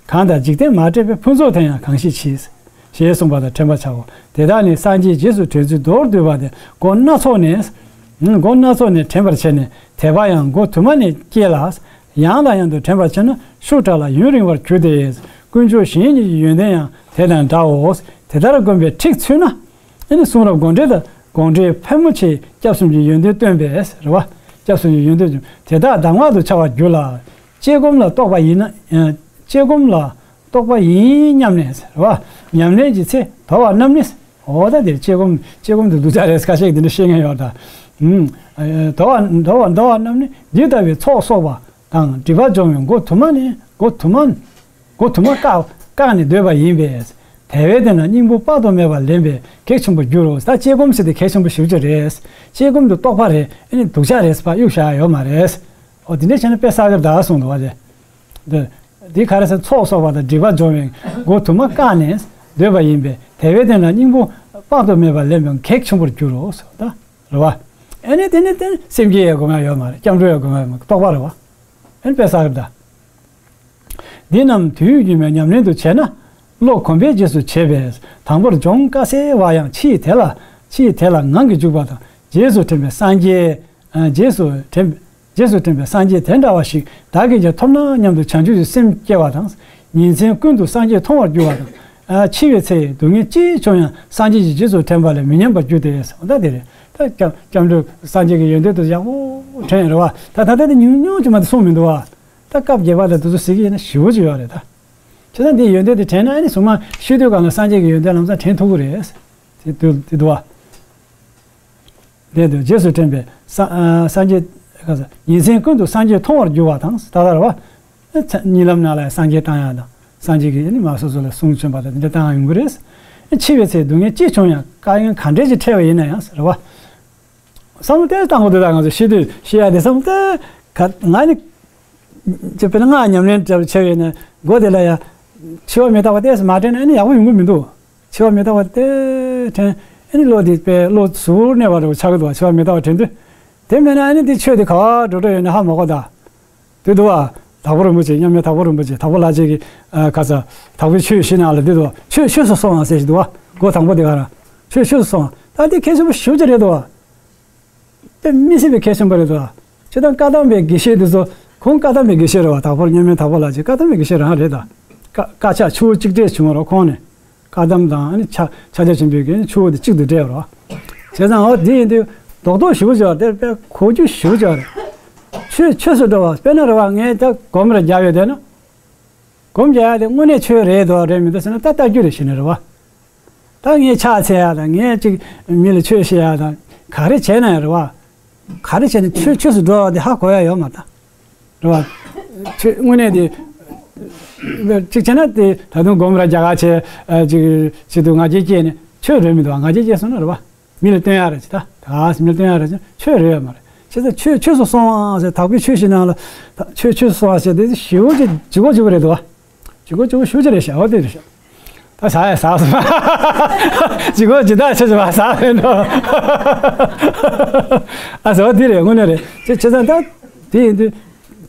གང་དག་འཇིག་རྟེན་མ་དྲན་པའི་ཕུན་ཚོགས་དེ་ཡང་གང་ཞིག་མཆིས། ཞེས་གསུངས་པ་དང་དྲན་པར་བྱའོ། དེ་དག་ནི་སངས་རྒྱས་རྗེས་སུ་དྲན་ཚུལ་མདོར་བསྡུས་པ་སྟེ། སྒོ་སྣ་ཚོགས་ནས། སྒོ་སྣ་ཚོགས་ནས་དྲན་པར་བྱས་ནས། དད་པ་ཡང་སྒོ་དུ་མ་ནས་སྐྱེ་ལ། ཡང་དང་ཡང་དུ་དྲན་པར་བྱས་ན་ཤུགས་དྲག་ལ་ཡུན་རིང་བར་འགྱུར་ཏེ། དཀོན་མཆོག་གཞན་གཉིས་ཀྱི་ཡོན་ཏན་ཡང་དེ་དང་འདྲའོ། དེ་ལྟར་བསྒོམས་པས་འགྲིག་ཚུལ་ན། ཨེ་ནི་གསུང་རབ་དགོངས་འགྲེལ་དང་དགོངས་འགྲེལ་ཕལ་མོ་ཆེས་སྐྱབས་གསུམ་གྱི་ཡོན་ཏན་སྟོན་པས་རེད་བ། སྐྱབས་གསུམ་གྱི་ཡོན་ཏན་དེ་དག་གདམས་ངག་ཏུ་འཆར་བར་འགྱུར་ལ། དཔྱད་སྒོམ་ལ་རྟོག་པ་ཡིན་ན། དཔྱད་སྒོམ་ལ་རྟོག་པ་ཡིན་སྙམ་ནས་རེད་བ། ཉམས་ལེན་གྱི་ཚེ་དོར་བ་རྣམས་ནི། འོ་ད་དེ་དཔྱད་སྒོམ་དཔྱད་སྒོམ་དུ་སྡུག་ཅག་རེད་ཁ་ཤས་ཀྱིས་འདི་འདྲ་བཤད་མཁན་ཡོད་ད། ཨུམ། དོར་བ་དོར་བ་དོར་བ་རྣམས་ནི་འདི་ལྟ་བུའི་ཚོགས་གསོག་པ་དང་སྒྲིབ་པ་སྦྱོང་བའི་སྒོ་དུ་མ་ནས་སྒོ་དུ་མ། སྒོ་དུ་མ་བཀག་བཀག་ནས་སྡོད་པ་ཡིན་པས། དལ་བའི་སྟེང་ན་སྙིང་པོ་དཔག་ཏུ་མེད་པ་ལེན་པས་གེགས་ཆེན་པོར་འགྱུར་རོ། ད་དཔྱད་སྒོམ་ཟེར་དེ་གལ་ཆེན་པོ་ཞེ་པོ་ཅིག་རེད། དཔྱད་སྒོམ་དུ་རྟོག་པ་རེད། ཨེ་ནི་སྡུག་ཅག་རེད་ཟེར་བ་གཡུག་བཞག་ཡོད་མ་རེད། འོ་དེ་འདྲ་བྱས་ན་དཔེ་བསགས་ཀྱི་རེད་ད་གསུངས་འདུག་བ་དེ། འདི་འདི་ག་རེ་ཟེར། ཚོགས་གསོག་པ་དང་སྒྲིབ་པ་སྦྱོང་བའི་སྒོ་དུ་མ་བཀག་ནས་སྡོད་པ་ཡིན་པས་དལ་བའི་སྟེང་ན་སྙིང་པོ་དཔག་ཏུ་མེད་པ་ལེན་པས་གེགས་ཆེན་པོར་འགྱུར་རོ་ཟེར་བ་ད། རེད་བ། ཨེ་ནི་དེ་ནི་དེ་ནི་སེམས་བསྐྱེད་ཡང་དགོས་ངེས་ཡོད་མ་རེད། སྐྱབས་འགྲོ་ཡང་དགོས་ངེས་ཡོད་མ་རེད། རྟོག་པ་རེད་བ། ཨེ་ནི་དཔེ་བསགས་ཀྱི་རེད་ད། འདི་རྣམས་དུས་རྒྱུན་པའི་ཉམས་ལེན་དུ་བྱས་ན། བློ་གོམས་པས་རྗེས་སུ་བྱེད་པས་དང་པོར་སྦྱོང་དཀའ་སེལ་བ་ཡང་ཕྱིའི་དེ་ལ་ཕྱིའི་དེ་ལ་ངང་གིས་འཇུག་པ་དང་རྗེས་སུ་དྲན་པའི་སངས་རྒྱས། ཨ། རྗེས་སུ་དྲན། རྗེས་སུ་དྲན་པའི་སངས་རྒྱས་དེ་འདྲ་བ་ཞིག་བདག་གིས་ཀྱང་ཐོབ་ན་སྙམ་དུ་བྱང་ཆུབ་ཀྱི་སེམས་སྐྱེ་བ་དང་། ཉིན་མཚན་ཀུན་ཏུ་སངས་རྒྱས་མཐོང་བར་འགྱུར་བ་དང་། ཨ། འཆི་བའི་ཚེ་སྡུག་བསྔལ་ཅི་བྱུང་ཡང་སངས་རྒྱས་ཀྱི་རྗེས་སུ་དྲན་པ་ལས་མི་ཉམས་པར་འགྱུར་ཏེ། ད་དེ་རེད། ད་སྐྱབས་སྐྱབས་འགྲོ་སངས་རྒྱས་ཀྱི་ཡོན་ཏན་དུ་ཡག་པོ་དྲན་རེད་བ། ད་ད་ལྟ་དེ་ཉུང་ཉུང་ཅིག་མ་གཏོགས་གསུངས་མི་འདུག་བ། ད་སྐབས་བརྒྱད་པ་ལ་དེ་ཚོ་གཟིགས་ཀྱི་ཡིན་ན་ཞེ་པོ་ཅིག་ཡོད་རེད་ད། བྱས་ཙང་འདིའི་ཡོན་ཏན་དེ་དྲན་ན་ཨ་ནི་གཟུངས་སྔགས་ཤེས་དུས་གང་ལ་སངས་རྒྱས་ཀྱི་ཡོན་ཏན་ལམ་སང་དྲན་ཐུབ་ཀྱི་རེད། དེ་འདུག་དེ་འདུག་བ། དེ་འདུག་རྗེས་སུ་དྲན་པས་སངས་ཨ་སངས་རྒྱས། ཉིན་མཚན་ཀུན་ཏུ་སངས་རྒྱས་མཐོང་བར་འགྱུར་བ་དང་ད་ལྟར་བ། ཚེ་གཉིད་ལམ་ནང་ལ་སངས་རྒྱས་བཏང་ཡག་དང་སངས་རྒྱས་ཀྱིས་ཨ་ནི་མ་སོ་སོ་ལ་གསུང་བྱོན་པ་དང་དེ་འདྲ་བཏང་ཡག་ཡོང་གི་རེད། འཆི་བའི་ཚེ་སྡུག་བསྔལ་ཅི་བྱུང་ཡང་དཀའ་ངལ་ག་འདྲས་ཅིག་འཕྲད་པ་ཡིན་ན་ཡང་རེད་བ། བསམ་བློ་གཏད་བཏང་དགོས་འདུག་ད་ང་ཚོ་ཤི་དུས་ཤི་ཡག་དེ་བསམ་བློ་གཏད་ག་ང་ནི། ཅེས་དཔེར་ན་སྔགས་ཉམས་ལེན་བྱས་ཡོད་ན་མགོ་དེ་ལ་ཡ། འཆི་བ་མི་རྟག་པ་ཏོག་ཙམ་མ་དྲན་ན་ཨ་ནི་ཡག་པོ་ཡོང་གི་མི་འདུག་འཆི་བ་མི་རྟག་པ་ཏོག་ཙམ་དྲན་ཨ་ནི་བློ་དེ་དཔེ་བློ་གཟུར་གནས་པ་འདྲ་པོ་ཆགས་ཀྱི་འདུག་འཆི་བ་མི་རྟག་པ་དྲན་དུས། དེ་མེད་ན་ཨ་ནི་དེ་ཆོས་དེ་ག་པར་འགྲོ་འགྲོ་ཡོད་ན་ཧ་མ་གོ་ད། དེ་འདུག་བ། དྭགས་པོ་རིན་པོ་ཆེ་མཉམ་མེད་དྭགས་པོ་རིན་པོ་ཆེ་དྭགས་པོ་ལྷ་རྗེ་གི་ཨ་ཁ་ས་དྭགས་པོའི་ཆོས་ཞུ་ནང་ལ་དེ་འདུག་བ། ཆོས་ཆོས་སུ་སོང་བ་ཟེར་ཞིག་འདུག་བ། སྒོ་དང་པོ་དེ་ག་ར། ཆོས་ཆོས་སུ་སོང་བ། ད་དེ་གལ་ཆེན་པོ་ཞེ་པོ་ཅིག་རེད་འདུག་བ། དེ་མི་སྲིད་པའི་གལ་ཆེན་པོ་རེད་དོ། ཇི་ལྟར་བཀའ་གདམས་པའི་དགེ་བཤེས་དེ་ཚོ་ཁོང་བཀའ་གདམས་པའི་དགེ་བཤེས་རེད་བ། དྭགས་པོར་མཉམ་མེད་དྭགས་པོ་ལགས་ཀྱི་བཀའ་གདམས་པའི་དགེ་བཤེས་རང་རེད་ད། བཀའ་བཀའ་ཕྱག་ཆུ་བོ་གཅིག་སྒྲིལ་བྱུང་བ་རོ་ཁོང་ནས། བཀའ་གདམས་དང་ཨ་ནི་ཕྱག་ཕྱག་རྒྱ་ཆེན་པོའི་གི་ཆུ་བོ་དེ་གཅིག་ཏུ་འདྲེས་པ་རོ། བྱས་ཙང་འོ་དེ་ཡིན་དུས་རྡོག་རྡོག་ཞེ་པོ་ཅིག་བ་དེ་དཔེ་གོ་རྒྱུ་ཞེ་པོ་ཅིག་བ་རེད། ཆོས་ཆོས་སུ་འགྲོ་བ་དཔེར་ན་རེད་བ། ངས་ད་སྒོམ་རེ་རྒྱག་ཡོད་དེ་ན། སྒོམ་རྒྱག་ཡ་དེ་དངོས་གནས་ཆོས་རེད་དོ་རེད་མི་འདུག་ཟེར་ན་ད་ལྟ་རྒྱུ་རེད་ཤི་ནས་རེད་བ། ད་ངས་ཕྱག་འཚལ་ཡ་དང་ངས་ཅིག་མི་ལ་ཆོས་བཤད་ཡ་དང་ག་རེ་བྱས་ན་ཡང་རེད་བ། ག་རེ་བྱས་ན་ཆོས་ཆོས་སུ་འགྲོ་བ་དེ་ཧ་གོ་ཡ་ཡོད་མ་རེད་ད། རེད་བ། ཆོས་དངོས་གནས་དེ་ཅིག་བྱས་ན་དེ་ད་དུང་སྒོམ་ར་རྒྱ་གར་བྱས་ཅིག་བྱེད་དུས་ང་རྒྱལ་སྐྱེས་ནས་ཆོས་རེད་མི་འདུག་བ། ང་རྒྱལ་སྐྱེས་སོང་ན་རེད་བ། མི་ལ་སྟོན་ཡ་རེད་ཅེས་ད། ད་མི་ལ་སྟོན་ཡ་རེད་ཅེས་ཆོས་རེད་ཡོད་མ་རེད། བྱས་ཙང་ཆོས་ཆོས་སུ་སོང་བ་ཟེར་དྭགས་པོའི་ཆོས་ཤིག་ནང་ལ་ད་ཆོས་ཆོས་སུ་སོང་བ་ཟེར་དེ་ཞེ་པོ་ཅིག་ལྗིད་ཁོག་ལྗིད་པོ་རེད་འདུག་བ། ལྗིད་ཁོག་ལྗིད་པོ་ཞེ་པོ་ཅིག་རེད་ཤག་འོ་དེ་རེད་ཤག་ད་ཟ་ཡ་ཟ་སོང་། ལྗིད་ཁོག་ཇི་ལྟར་ཆེ་ཆེ་བ་ཟ་རེད་འགྲོ། ཨ་ཟ་བ་དེ་རེད་དངོས་གནས་རེད། བྱས་བྱས་ཙང་ད་དེ་ཡིན་དུས་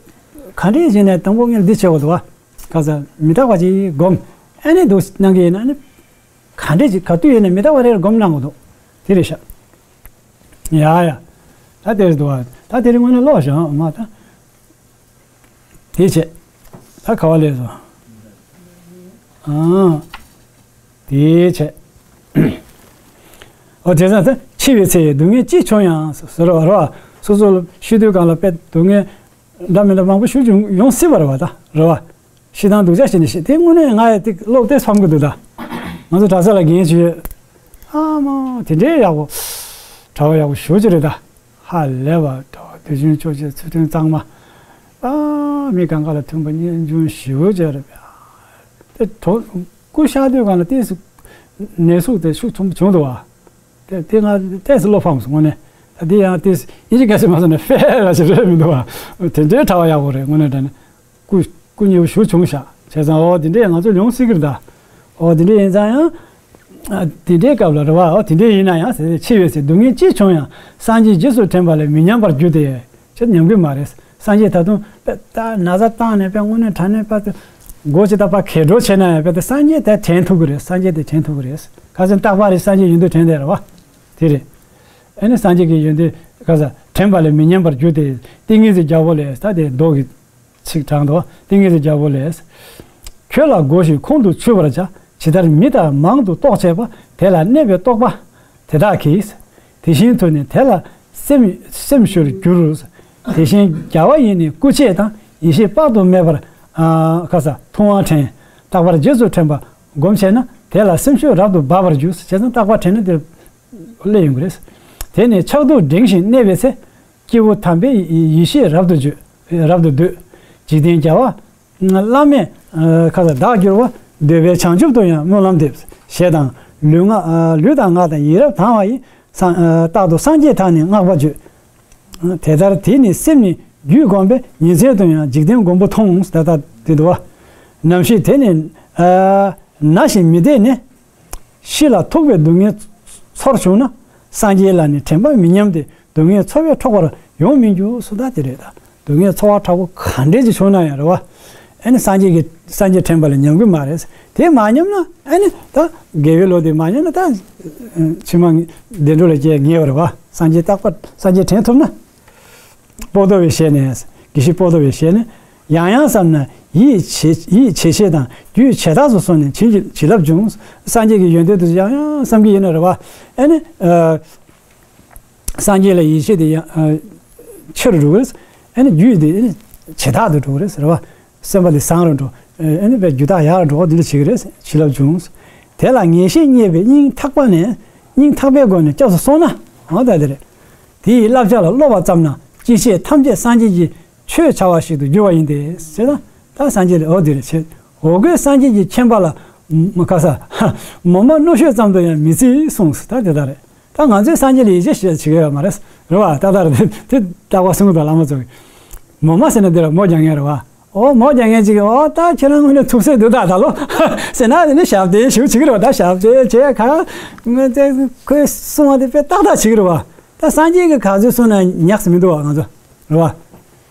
ག་འདྲས་བྱས་ནས་དང་པོ་ངས་འདི་བྱེད་དགོས་འདུག་བ། ག་ས་མི་རྟག་པ་ཅིག་སྒོམ་ཨ་ནི་འདུག་གནང་གི་ཡིན་ན་ནི། ག་འདྲས་ཅིག་ག་དུས་ཡིན་ན་མི་རྟག་པ་རེ་རེ་སྒོམ་གནང་དགོས་འདུག་དེ་རེད་ཤག་ཡ་ཡ། ད་དེ་རེད་འདུག་བ། ད་དེ་རིང་དངོས་གནས་ཀློག་བཞག་མ་ད། དེ་བྱས། ད་ག་བ་ལས་སོ། ཨང་། དེ་བྱས། ཨོ་དེ་ཙང་ད་འཆི་བའི་ཚེ་སྡུག་བསྔལ་ཅི་བྱུང་ཡང་ཟེར་བ་རེད་བ། སོ་སོ་ལ་ཤི་དུས་སྒང་ལ་དཔེ་སྡུག་བསྔལ་འདྲ་མི་འདྲ་མང་པོ་ཞིག་ཡོང་ཡོང་སྲིད་པ་རེད་བ་ད་རེད་བ། ཤི་སྟངས་སྡུག་ཅག་བྱས་ནས་ཤི་དེ་དངོས་གནས་ང་ཡི་དེ་ཀློག་དེ་བསམ་གི་འདུག་ད། ང་ཚོ་གྲྭ་ས་ལ་རྒན་ཞིག་ཡོད། ཨ་མ་དེ་འདྲའི་ཡག་པོ། གྲྭ་པ་ཡག་པོ་ཞེ་པོ་ཅིག་རེད་ད། ཧ་ལས་པ་གྲྭ་པ་དུས་རྒྱུན་ཅོག་ཅེ་ཚུལ་ཁྲིམས་གཙང་མ། ཨ་མི་གང་ག་ལ་མཐུན་པ་སྙན་ཆུང་ཞེ་པོ་ཅིག་རེད་པས། དེ་གྲོ་སྐུ་གཤེགས་དུས་སྒང་ལ་ཏོག་ཙམ་ནད་ཟུག་དེ་ཤུགས་ཆེན་པོ་བྱུང་འདུག་བ། དེ་དེ་ང་ཏོག་ཙམ་བློ་ཕམ་སོང་དངོས་གནས། ད་དེ་ཡང་ཏོག་ཙམ་ཡིན་གཅིག་མིན་གཅིག་མ་སོང་ནས་ཕེ་ར་ཞིག་རེད་མི་འདུག་བ། དེ་འདྲའི་གྲྭ་པ་ཡག་པོ་རེད་དངོས་གནས་དྲང་གནས། སྐུ་སྐུ་མཉེལ་པོ་ཞེ་པོ་བྱུང་ཤག་བྱས་ཙང་འོ་དེ་འདྲས་ང་ཚོ་ཡོང་སྲིད་ཀྱི་རེད་ད། འོ་དེ་འདྲས་ཡིན་ཙང་ཡང་ ཨ། དེ་འདྲའི་སྐབས་ལ་རེད་བ། འོ། དེ་འདྲའི་ཡིན་ན་ཡང་ཟེར་ཏེ། འཆི་བས་ཟེར། སྡུག་བསྔལ་ཅི་བྱུང་ཡང་། སངས་རྒྱས་རྗེས་སུ་དྲན་པ་ལས། མི་ཉམས་པར་འགྱུར་ཏེ། ཅེས་ཉམས་ཀྱི་མ་རེད། སངས་རྒྱས་ད་དུང་དཔེ་ད་ན་ཚ་བཏང་ནས་དཔེ་དངོས་གནས་དྲང་གནས་དཔེ་དེ་སྒོ་ཅིག་ད་ཕར་གས་འགྲོ་བྱས་ན་ཡང་། དཔེ་དེ་སངས་རྒྱས་དེ་དྲན་ཐུབ་ཀྱི་རེད། སངས་རྒྱས་དེ་དྲན་ཐུབ་ཀྱི་རེད། ཁ་སང་རྟག་པར་རེད། སངས་རྒྱས་ཡོན་ཏན་དྲན་བསྡད་རེད་བ། དེ་རེད། ཨ་ནི་སངས་རྒྱས་ཀྱི་ཡོན་ཏན་ཁ་སང་དྲན་པ་ལས། མི་ཉམས་པར་འགྱུར་ཏེ། ཏིང་ངེ་འཛིན་རྒྱལ་པོ་ལས། ད་དེ་མདོ་གི་ཚིག་དྲངས་འདུག། ཏིང་ངེ་འཛིན་རྒྱལ་པོ་ལས། ཁྱོད་ལ་བསྒོ་ཞིང་ཁོང་དུ་ཆུད་པར་བྱ། ཇི་ལྟར་མི་དག་མང་དུ་རྟོག་བྱེད་པ། དེ་ལ་གནས་པའི་རྟོག་པ་དེ་དག་གིས། དེ་བཞིན་དུ་ནི་དེ་ལ་སེམས་སེམས་ཞུར་འགྱུར། དེ་བཞིན་རྒྱལ་བ་ཡི་ནི་སྐུ་བྱད་དང་། ཡེ་ཤེས་དཔག་ཏུ་མེད་པར། ཨ། ཁ་སང་མཐོང་བ་དྲན། རྟག་པར་རྗེས་སུ་དྲན་པ་སྒོམ་བྱས་ན། དེ་ལ་སེམས་ཤུགས་རབ་ཏུ་འབབ་པར་འགྱུར། བྱས་ཙང་རྟག་པར་དྲན་ན་དེར་སླེབས་ཡོང་གི་རེད། དེ་ནི་ཕྱག་རྡོར་འགྲེང་ཞིང་གནས་པའི་ཚེ། སྐྱེས་བུ་དམ་པའི་ཡེ་ཤེས་རབ་ཏུ་བརྗོད། རབ་ཏུ་འདོད། འཇིག་རྟེན་རྒྱལ་བ་བླ་མེད། ཨ། ཁ་སང་བདག་གྱུར་པ། འདོད་པའི་བྱང་ཆུབ་ཏུ་ཡང་སྨོན་ལམ་འདེབས། ཞེས་དང་། ལུས་ངག་ཨ། ལུས་དང་ངག་དང་ཡིད་རབ་དང་བ་ཡིས། སངས་ཨ། རྟག་ཏུ་སངས་རྒྱས་དང་ནི་བསྔགས་པ་བརྗོད། དེ་ལྟར་དེ་ནི་སེམས་ནི་རྒྱུད་བསྒོམས་པས། ཉིན་མཚན་དུ་ཡང་འཇིག་རྟེན་མགོན་པོ་མཐོང་། ད་ལྟ་དེ་འདུག་བ། ནམ་ཞིག་དེ་ནི་ཨ། ན་ཞིང་མི་བདེ་ནས། ཤི་ལ་ཐུག་པའི་སྡུག་བསྔལ་ཚོར་བྱུང་ན། སངས་རྒྱས་ལ་ནི་དྲན་པ་མི་ཉམས་ཏེ། སྡུག་བསྔལ་ཚོར་བས་འཕྲོག་པར་ཡོང་མི་འགྱུར། སོ། ད་དེ་རེད། ད་སྡུག་བསྔལ་ཚོར་བ་དྲག་པོ་ག་འདྲས་ཅིག་བྱུང་ན་ཡང་རེད་བ། ཨ་ནི་སངས་རྒྱས་ཀྱི་སངས་རྒྱས་དྲན་པ་ལ་ཉམས་ཀྱི་མ་རེད། དེ་མ་ཉམས་ན་ཨ་ནི་ད་དགེ་བའི་བློ་དེ་མ་ཉམས་ན། ད་ཕྱི་མ་བདེ་འགྲོ་ལ་སྐྱེ་ངེས་པ་རེད་བ། སངས་རྒྱས་རྟག་པར་སངས་རྒྱས་དྲན་ཐུབ་ན། པོ་ཏོ་བའི་ཞལ་ནས། དགེ་བཤེས་པོ་ཏོ་བའི་ཞལ་ནས། ཡང་ཡང་བསམ་ན་ཡིད་ཇེ་ཡིད་ཇེ་ཆེ་དང་རྒྱུད་ཇེ་དག་ཏུ་སོང་ནས་བྱིན་གྱིས་བྱིན་རླབས་འབྱུང་། སངས་རྒྱས་ཀྱི་ཡོན་ཏན་དེ་ཚོ་ཡང་ཡང་བསམ་གྱི་ཡིན་ན་རེད་བ། ཨ་ནི་ཨ། སངས་རྒྱས་ལ་ཡིད་ཆེས་དེ་ཡང་ཨ། ཆེ་རུ་འགྲོ་གི་རེད། ཨ་ནི་རྒྱུད་དེ་ཨ་ནི་ཇེ་དག་ཏུ་འགྲོ་གི་རེད་ཟེར་བ། སེམས་པ་དེ་བཟང་རུ་འགྲོ། ཨ་ནི་དཔེ་རྒྱུད་དག་ཡག་རུ་འགྲོ། དེ་འདྲ་བྱེད་ཀྱི་རེད། བྱིན་རླབས་འབྱུང་། དེ་ལ་ངེས་ཤེས་རྙེད་པས་སྙིང་ཐག་པ་ནས། སྙིང་ཐག་པའི་སྒོ་ནས་སྐྱབས་སུ་སོང་ན། འོ་ད་དེ་རེད། དེ་ཡི་བསླབ་བྱ་ལ་སློབ་པ་ཙམ་ན། ཅི་བྱེད་ཐམས་ཅད་སངས་རྒྱས་ཀྱི་ཆོས་བྱ་བ་ཞིག་ཏུ་འགྱུར་བ་ཡིན་ཏེ། ཟེར་ན། ད་སངས་རྒྱས་ལ་འོ་དེ་རེད་བྱེད། འོ་གོས་སངས་རྒྱས་ཀྱི་མཁྱེན་པ་ལ། མ་ཁ་ས། མོ་མ་རྣོ་ཤོས་ཙམ་དུ་ཡང་མི་བརྩི་གསུངས། ད་དེ་ལྟར་རེད། ད་ང་ཚོས་སངས་རྒྱས་ལ་ཡིད་ཆེས་བྱེད་བྱེད་ཀྱི་ཡོད་མ་རེད། རེད་བ། ད་ལྟར་དེ་དེ་རྟག་པར་གསུང་གི་འདུག། བླ་མ་ཚོ་གིས། མོ་མ་ཟེར་ན་དེ་ལ་མོ་རྒྱག་མཁན་རེད་བ། ཨོ་མོ་རྒྱག་མཁན་ཅིག་གིས། ཨོ་ད་ཁྱེད་རང་དངོས་གནས་ཐུབ་ཚད་འདུག་ད། ད་ལོ་ཟེར་ན་དེ་ནི་ཞབས་བརྟན་ཞུ་བྱེད་ཀྱི་རེད་བ། ད་ཞབས་བརྟན་བྱས་ག་ང་ཚོས་ཁོས་གསུང་བ་དེ་དཔེ་ཏག་ཏག་བྱེད་ཀྱི་རེད་བ། ད་སངས་རྒྱས་ཀྱིས་ག་ཚོད་གསུངས་ན་ཉག་ཙམ་མི་འདུག་བ། ང་ཚོ་རེད་བ།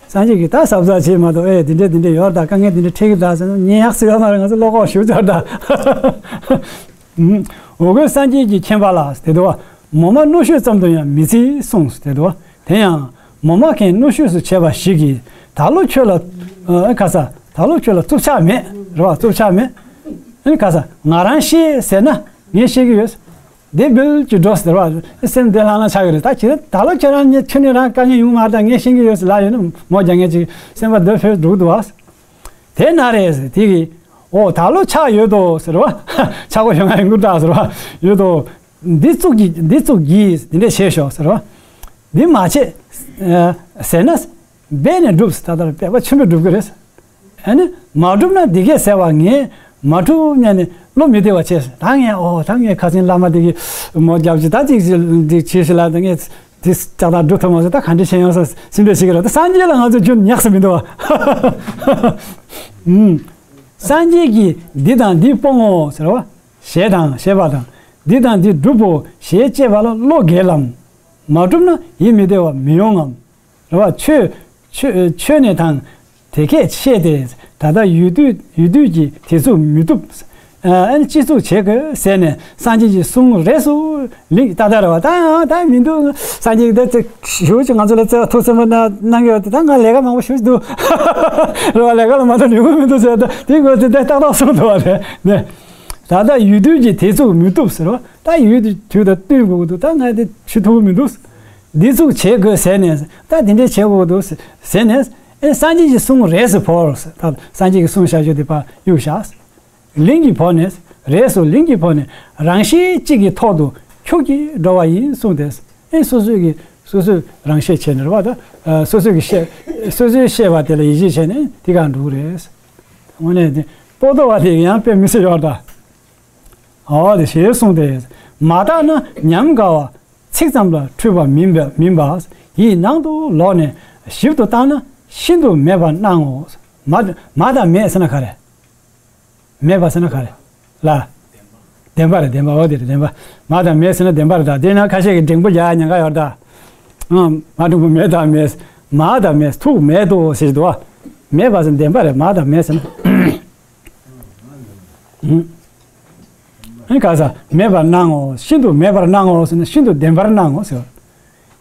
སངས་རྒྱས་ཀྱིས་ད་གཟབ་གཟབ་བྱེད་མ་གཏོགས། ཨེ་དེ་འདྲས་དེ་འདྲས་ཡོད་ད། དཀའ་ངལ་དེ་འདྲས་འཕྲད་ཀྱི་ད་ཟེར་ན་ཉན་ཡག་ཟེར་ཡོད་མ་རེད། ང་ཚོ་བློ་ཁོག་ཞུ་ཚར་ད། འོ་གོས་སངས་རྒྱས་ཀྱི་མཁྱེན་པ་ལ། དེ་འདུག་བ། མོ་མ་རྣོ་ཤོས་ཙམ་དུ་ཡང་མི་བརྩི་གསུངས། དེ་འདུག་བ། དེ་ཡང་མོ་མ་མཁན་རྣོ་ཤོས་སུ་བྱས་པ་ཞིག་གིས། ད་ལོ་ཁྱོད་ལ་ཨ་ཁ་ས། ད་ལོ་ཁྱོད་ལ་རྩུབ་ཆག་མེད། རེད་བ། རྩུབ་ཆག་མེད། ཨ་ནི་ཁ་ས་ང་རང་ཤེས་ཟེར་ན་ངས་ཤེས་ཀྱི་ཡོད། དེ་འབུལ་གྱི་འགྲོ་ཟེར་བ། སེམས་བདེ་ལྷང་ལྷང་ཆགས་ཀྱི་རེད། ད་ཁྱེད་ད་ལོ་ཁྱེད་རང་ཉིད་ཁྱོད་ནི་རང་དཀའ་ངལ་ཡོང་མ་རེད། ད་ངས་ཤེས་ཀྱི་ཡོད་ཟེར་ལབ་ཡོད་ན། མོ་རྒྱག་མཁན་ཅིག་སེམས་པ་འདོད་ཕེབས་འགྲོ་གི་འདུག་བ། དེ་ན་རེ་ཟེར་དེ་གིས། ཨོ་ད་ལོ་ཆགས་ཡོད་དོ་ཟེར་བ། ཆགས་པ་ཡོང་ང་ཡོང་གི་འདུག་ཟེར་བ། ཡོད་དོ། འདི་བཙུགས་ཀྱི་འདི་བཙུགས་ཀྱིས་འདི་འདྲས་བྱས་ཤོག་ཟེར་བ། འདི་མ་བྱེད་ཟེར་ན། འབད་ནས་སྒྲུབ་ཟེར། ད་ལྟར་འབད་པ་ཆེན་པོས་སྒྲུབ་ཀྱི་རེད། ཨ་ནི་མ་སྒྲུབ་ན་འདི་སྐད་ཟེར་བ། ངས་མ་སྒྲུབ་ཉན་ནས་བློ་མི་བདེ་བ་བྱས། ད་ངས་ཨོ་ད་ངས་ཁ་སང་བླ་མ་དེ་གིས་མོ་རྒྱབ་ཀྱི་ད་ཅིག་ཅིག་ཅིག་བྱས་ཤིག་ལ། ད་ངས་དེ་ལྕགས་ཐག་སྒྲུབ་ཐུབ་མ་སོང་། ད་ག་འདྲ་བྱས་ཡོང་ས་སེམས་པའི་ཞིག་རེད། ད་སངས་རྒྱས་ལ་ང་ཚོ་རྒྱུན་ཉག་ས་མི་འདུག་བ། ཨུམ། སངས་རྒྱས་ཀྱིས་འདི་དང་འདི་སྤོང་ངོ་ཟེར་བ། ཞེས་དང་ཞེས་པ་དང་། འདི་དང་འདི་སྒྲུབ་བོ་ཞེས་བཅས་པ་ལ་བློ་འགེལ་ལམ། མ་བསྒྲུབས་ན་ཡིད་མི་བདེ་བ་མི་ཡོང་ངམ། རེད་བ། ཆོས་ཆོས་ཆོས་ནི་དང་དེ་སྐད་བཤད་དེ། ད་ལྟ་ཡུལ་དུས་ཡུལ་དུས་ཀྱི་དེ་ཚུགས་མི་བཏུབ། ཨ་ནི་ཅི་ཚུགས་བྱེད་དགོས་ཟེར་ནས། སངས་རྒྱས་ཀྱི་གསུང་རེས་སུ་ལིང་ཏག་ཏག་རེད་བ། ད་ད་མི་འདུག། སངས་རྒྱས་ཀྱིས་ད་ཞུ་ཅིག་ང་ཚོ་ལ་བརྩེ་བ་ཐུགས་བརྩེ་བ་གནང་གནང་གི་ཡོད་དེ། ད་ང་ལས་ཀ་མང་པོ་ཞུ་ཅིག་འདུག། རེད་བ། ལས་ཀ་ལ་མ་གཏོགས་ལུས་པོ་མི་འདུག་ཟེར། ད་དེ་ངོ་ཚ་དེ་ཏག་ཏག་གསུངས་འདུག་བ། རེད་ནས། ད་ལྟ་ཡུལ་དུས་ཀྱི་དེ་ཚུགས་མི་བཏུབ་ཟེར་བ། ད་ཡུལ་དུས་དུས་དང་བསྟུན་དགོས་ཀྱི་འདུག། ད་ང་དེ་ཞུ་ཐུབ་ཀྱི་མི་འདུག། འདི་ཚུགས་བྱེད་དགོས་ཟེར་ནས། ད་འདི་འདྲས་བྱེད་དགོས་འདུག་ཟེར་ནས། ཨེ་སངས་རྒྱས་ཀྱི་གསུང་རེས་སུ་བོར། ད་སངས་རྒྱས་ཀྱི་གསུང་བཞག་རྒྱུ་དེ་ཕར་གཡུག་བཞག། ལིང་གིས་བོར་ནས། རེས་སུ་ལིང་གིས་བོར་ནས། རང་ཤེས་གཅིག་གི་ཐོག་ཏུ་འཁྱུག་གིས་འགྲོ་བ་ཡིན་གསུངས་ཏེ། ཨེ་སོ་སོས་ཀྱི་སོ་སོས་རང་ཤེས་བྱས་ནས་རེད་བ། ད་སོ་སོས་ཀྱི་ཤེས་སོ་སོའི་ཤེས་པ་དེ་ལ་ཡིད་ཆེས་བྱས་ནས་དེ་ག་འགྲོ་གི་རེད། དངོས་གནས་དེ་པོ་ཏོ་བ་དེ་ཡང་དཔེ་མི་སྲིད་ཡོད་ད། འོ་དེ་ཞེས་གསུངས་ཏེ། མ་དག་ན་ཉམས་དགའ་བ། ཚིག་ཙམ་ལ་འཁྲུལ་པ་མིན་པ་མིན་པ། ཡིད་ནང་དུ་ལོག་ནས་ཞིབ་ཏུ་བརྟགས་ན་ཤིན་ཏུ་མེད་པར་སྣང་ངོ་། མ་མ་དང་མེད་ཟེར་ན་ག་རེ། མེད་པ་ཟེར་ན་ག་རེ་ལ། བདེན་པ་རེད། བདེན་པ། འོ་དེ་རེད། བདེན་པ། མ་དང་མེད་ཟེར་ན་བདེན་པ་རེད། ད་དེ་ན་ཁ་ཤས་ཀྱིས་འགྲེང་བུ་རྒྱག་ཉེན་ཁ་ཡོད་ད། ཨང་། མ་འགྲེང་བུ་མེ་དང་མེད། མ་དང་མེད། ཐུག་མེད་དོ་ཟེར་གྱི་འདུག་བ། མེད་པ་ཟེར་ན་བདེན་པ་རེད། མ་དང་མེད་ཟེར་ན། ཨང་། ཨེ་ག་ས། མེད་པར་སྣང་ངོ་། ཤིན་ཏུ་མེད་པར་སྣང་ངོ་ཟེར་ན་ཤིན་ཏུ་བདེན་པར་སྣང་ངོ་ཟེར།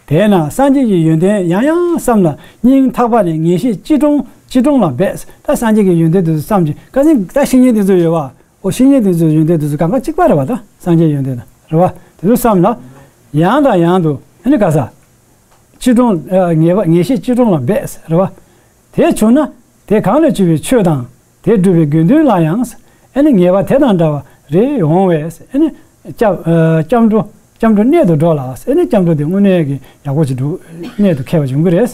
དེས་ན་སངས་རྒྱས་ཀྱི་ཡོན་ཏན་ཡང་ཡང་བསམས་ལ་སྙིང་ཐག་པ་ནས་ངེས་ཤེས་སྐྱིལ་ཀྲུང་། སྐྱིལ་ཀྲུང་ལ་སྦས། ད་སངས་རྒྱས་ཀྱི་ཡོན་ཏན་དེ་ཚོ་བསམ་གྱིས། ཁ་སང་ད་བཤེས་གཉེན་དེ་ཚོ་ཡོད་བ། འོ། བཤེས་གཉེན་དེ་ཚོའི་ཡོན་ཏན་དེ་ཚོ་གང་ག་གཅིག་པ་རེད་བ། ད་སངས་རྒྱས་ཡོན་ཏན་དང་རེད་བ། དེ་ཚོ་བསམ་ལ། ཡང་དང་ཡང་དུ་ཨ་ནི་ག་ས། སྐྱིལ་ཀྲུང་། ཨ། ངེས་པ། ངེས་ཤེས་སྐྱིལ་ཀྲུང་ལ་སྦས་རེད་བ། དེ་བྱུང་ན་དེ་གང་ལས་བྱུང་བའི་ཆོས་དང་། དེ་སྒྲུབ་པའི་དགེ་འདུན་ལ་ཡང་། ཨ་ནི་ངེས་པ་དེ་དང་འདྲ་བ་རེ་འོང་བས། ཨ་ནི་སྐྱབས། ཨ། སྐྱབས་འགྲོ། སྐྱབས་འགྲོ་གནད་དུ་འགྲོ་ལ། ཨ་ནི་སྐྱབས་འགྲོ་དེ་དངོས་གནས་ཀྱི་ཡག་པོ་ཅིག་འགྲོ། གནད་དུ་འཁེལ་བ་འབྱུང་གི་རེད།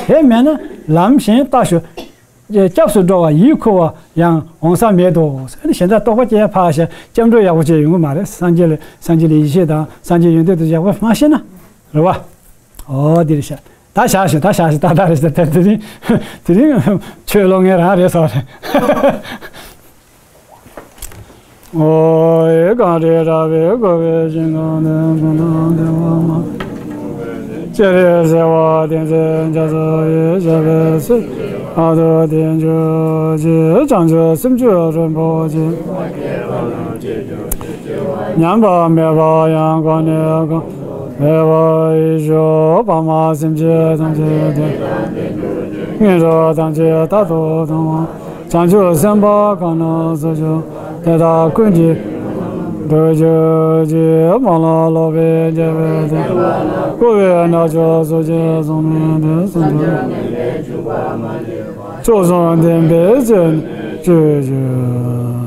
དེ་མེད་ན་ལམ་གཞན་ལྟ་ཞོག། སྐྱབས་སུ་འགྲོ་བ་ཡིད་ཁུ་བ་ཡང་འོང་ས་མེད་དོ། ཨ་ནི་གཞན་དག་རྟོགས་པ་སྐྱེ་ཡ་ཕར་བཞག། སྐྱབས་འགྲོ་ཡག་པོ་ཅིག་ཡོང་གི་མ་རེད། སངས་རྒྱས་ལ། སངས་རྒྱས་ལ་ཡིད་ཆེས་དང་སངས་རྒྱས་ཡོན་ཏན་དེ་ཡག་པོ་མ་ཤེས་ན། རེད་བ། འོ་དེ་རེད་ཤག། ད་བཞག་ཞོག། ད་བཞག་ཞོག། ད་ད་རེད་ཤག། ད་དེ་རིང་། དེ་རིང་ཆོས་ལོ་ངན་རང་རེད་ཟེར་བ་རེད། ཨོ་ཡེ། གངས་རི་ར་བས་བསྐོར་བའི་ཞིང་ཁམས་དེར། ཕན་དང་བདེ་བ་མ། སྤྱན་རས་གཟིགས་དབང་ཏིང་འཛིན་རྒྱ་མཚོ་ཡི། ཞབས་པད་སྲིད་མཐའ་དུ་བརྟན་གྱུར་ཅིག། བྱང་ཆུབ་སེམས་མཆོག་རིན་པོ་ཆེ། ཉམས་པ་མེད་པ་ཡང་གོང་ནས་གོང་། འཕེལ་བ་ཡི་ཞོ་བ་མ་སེམས་ཅན་ཐམས་ཅད་དེ། ངན་སོང་ཐམས་ཅད་རྟག་ཏུ་དང་བ། བྱང་ཆུབ་སེམས་དཔའ་གང་རྣམས་སུ་འཇུག། དེ་དག་ཀུན་གྱི་ཐུགས་རྗེ་ཆེ། མ་ལ་ལོག་པའི་རྒྱལ་བའི་བསྟན། བསྐོར་བའི་རྣལ་འབྱོར་སོགས་ཀྱིས་བཟུང་མི་འདི། སངས་རྒྱས་མཆོག་གསུམ་ལྡན་པའི་སྤྱན་ནས་སྤྱོད་ཕྱིར།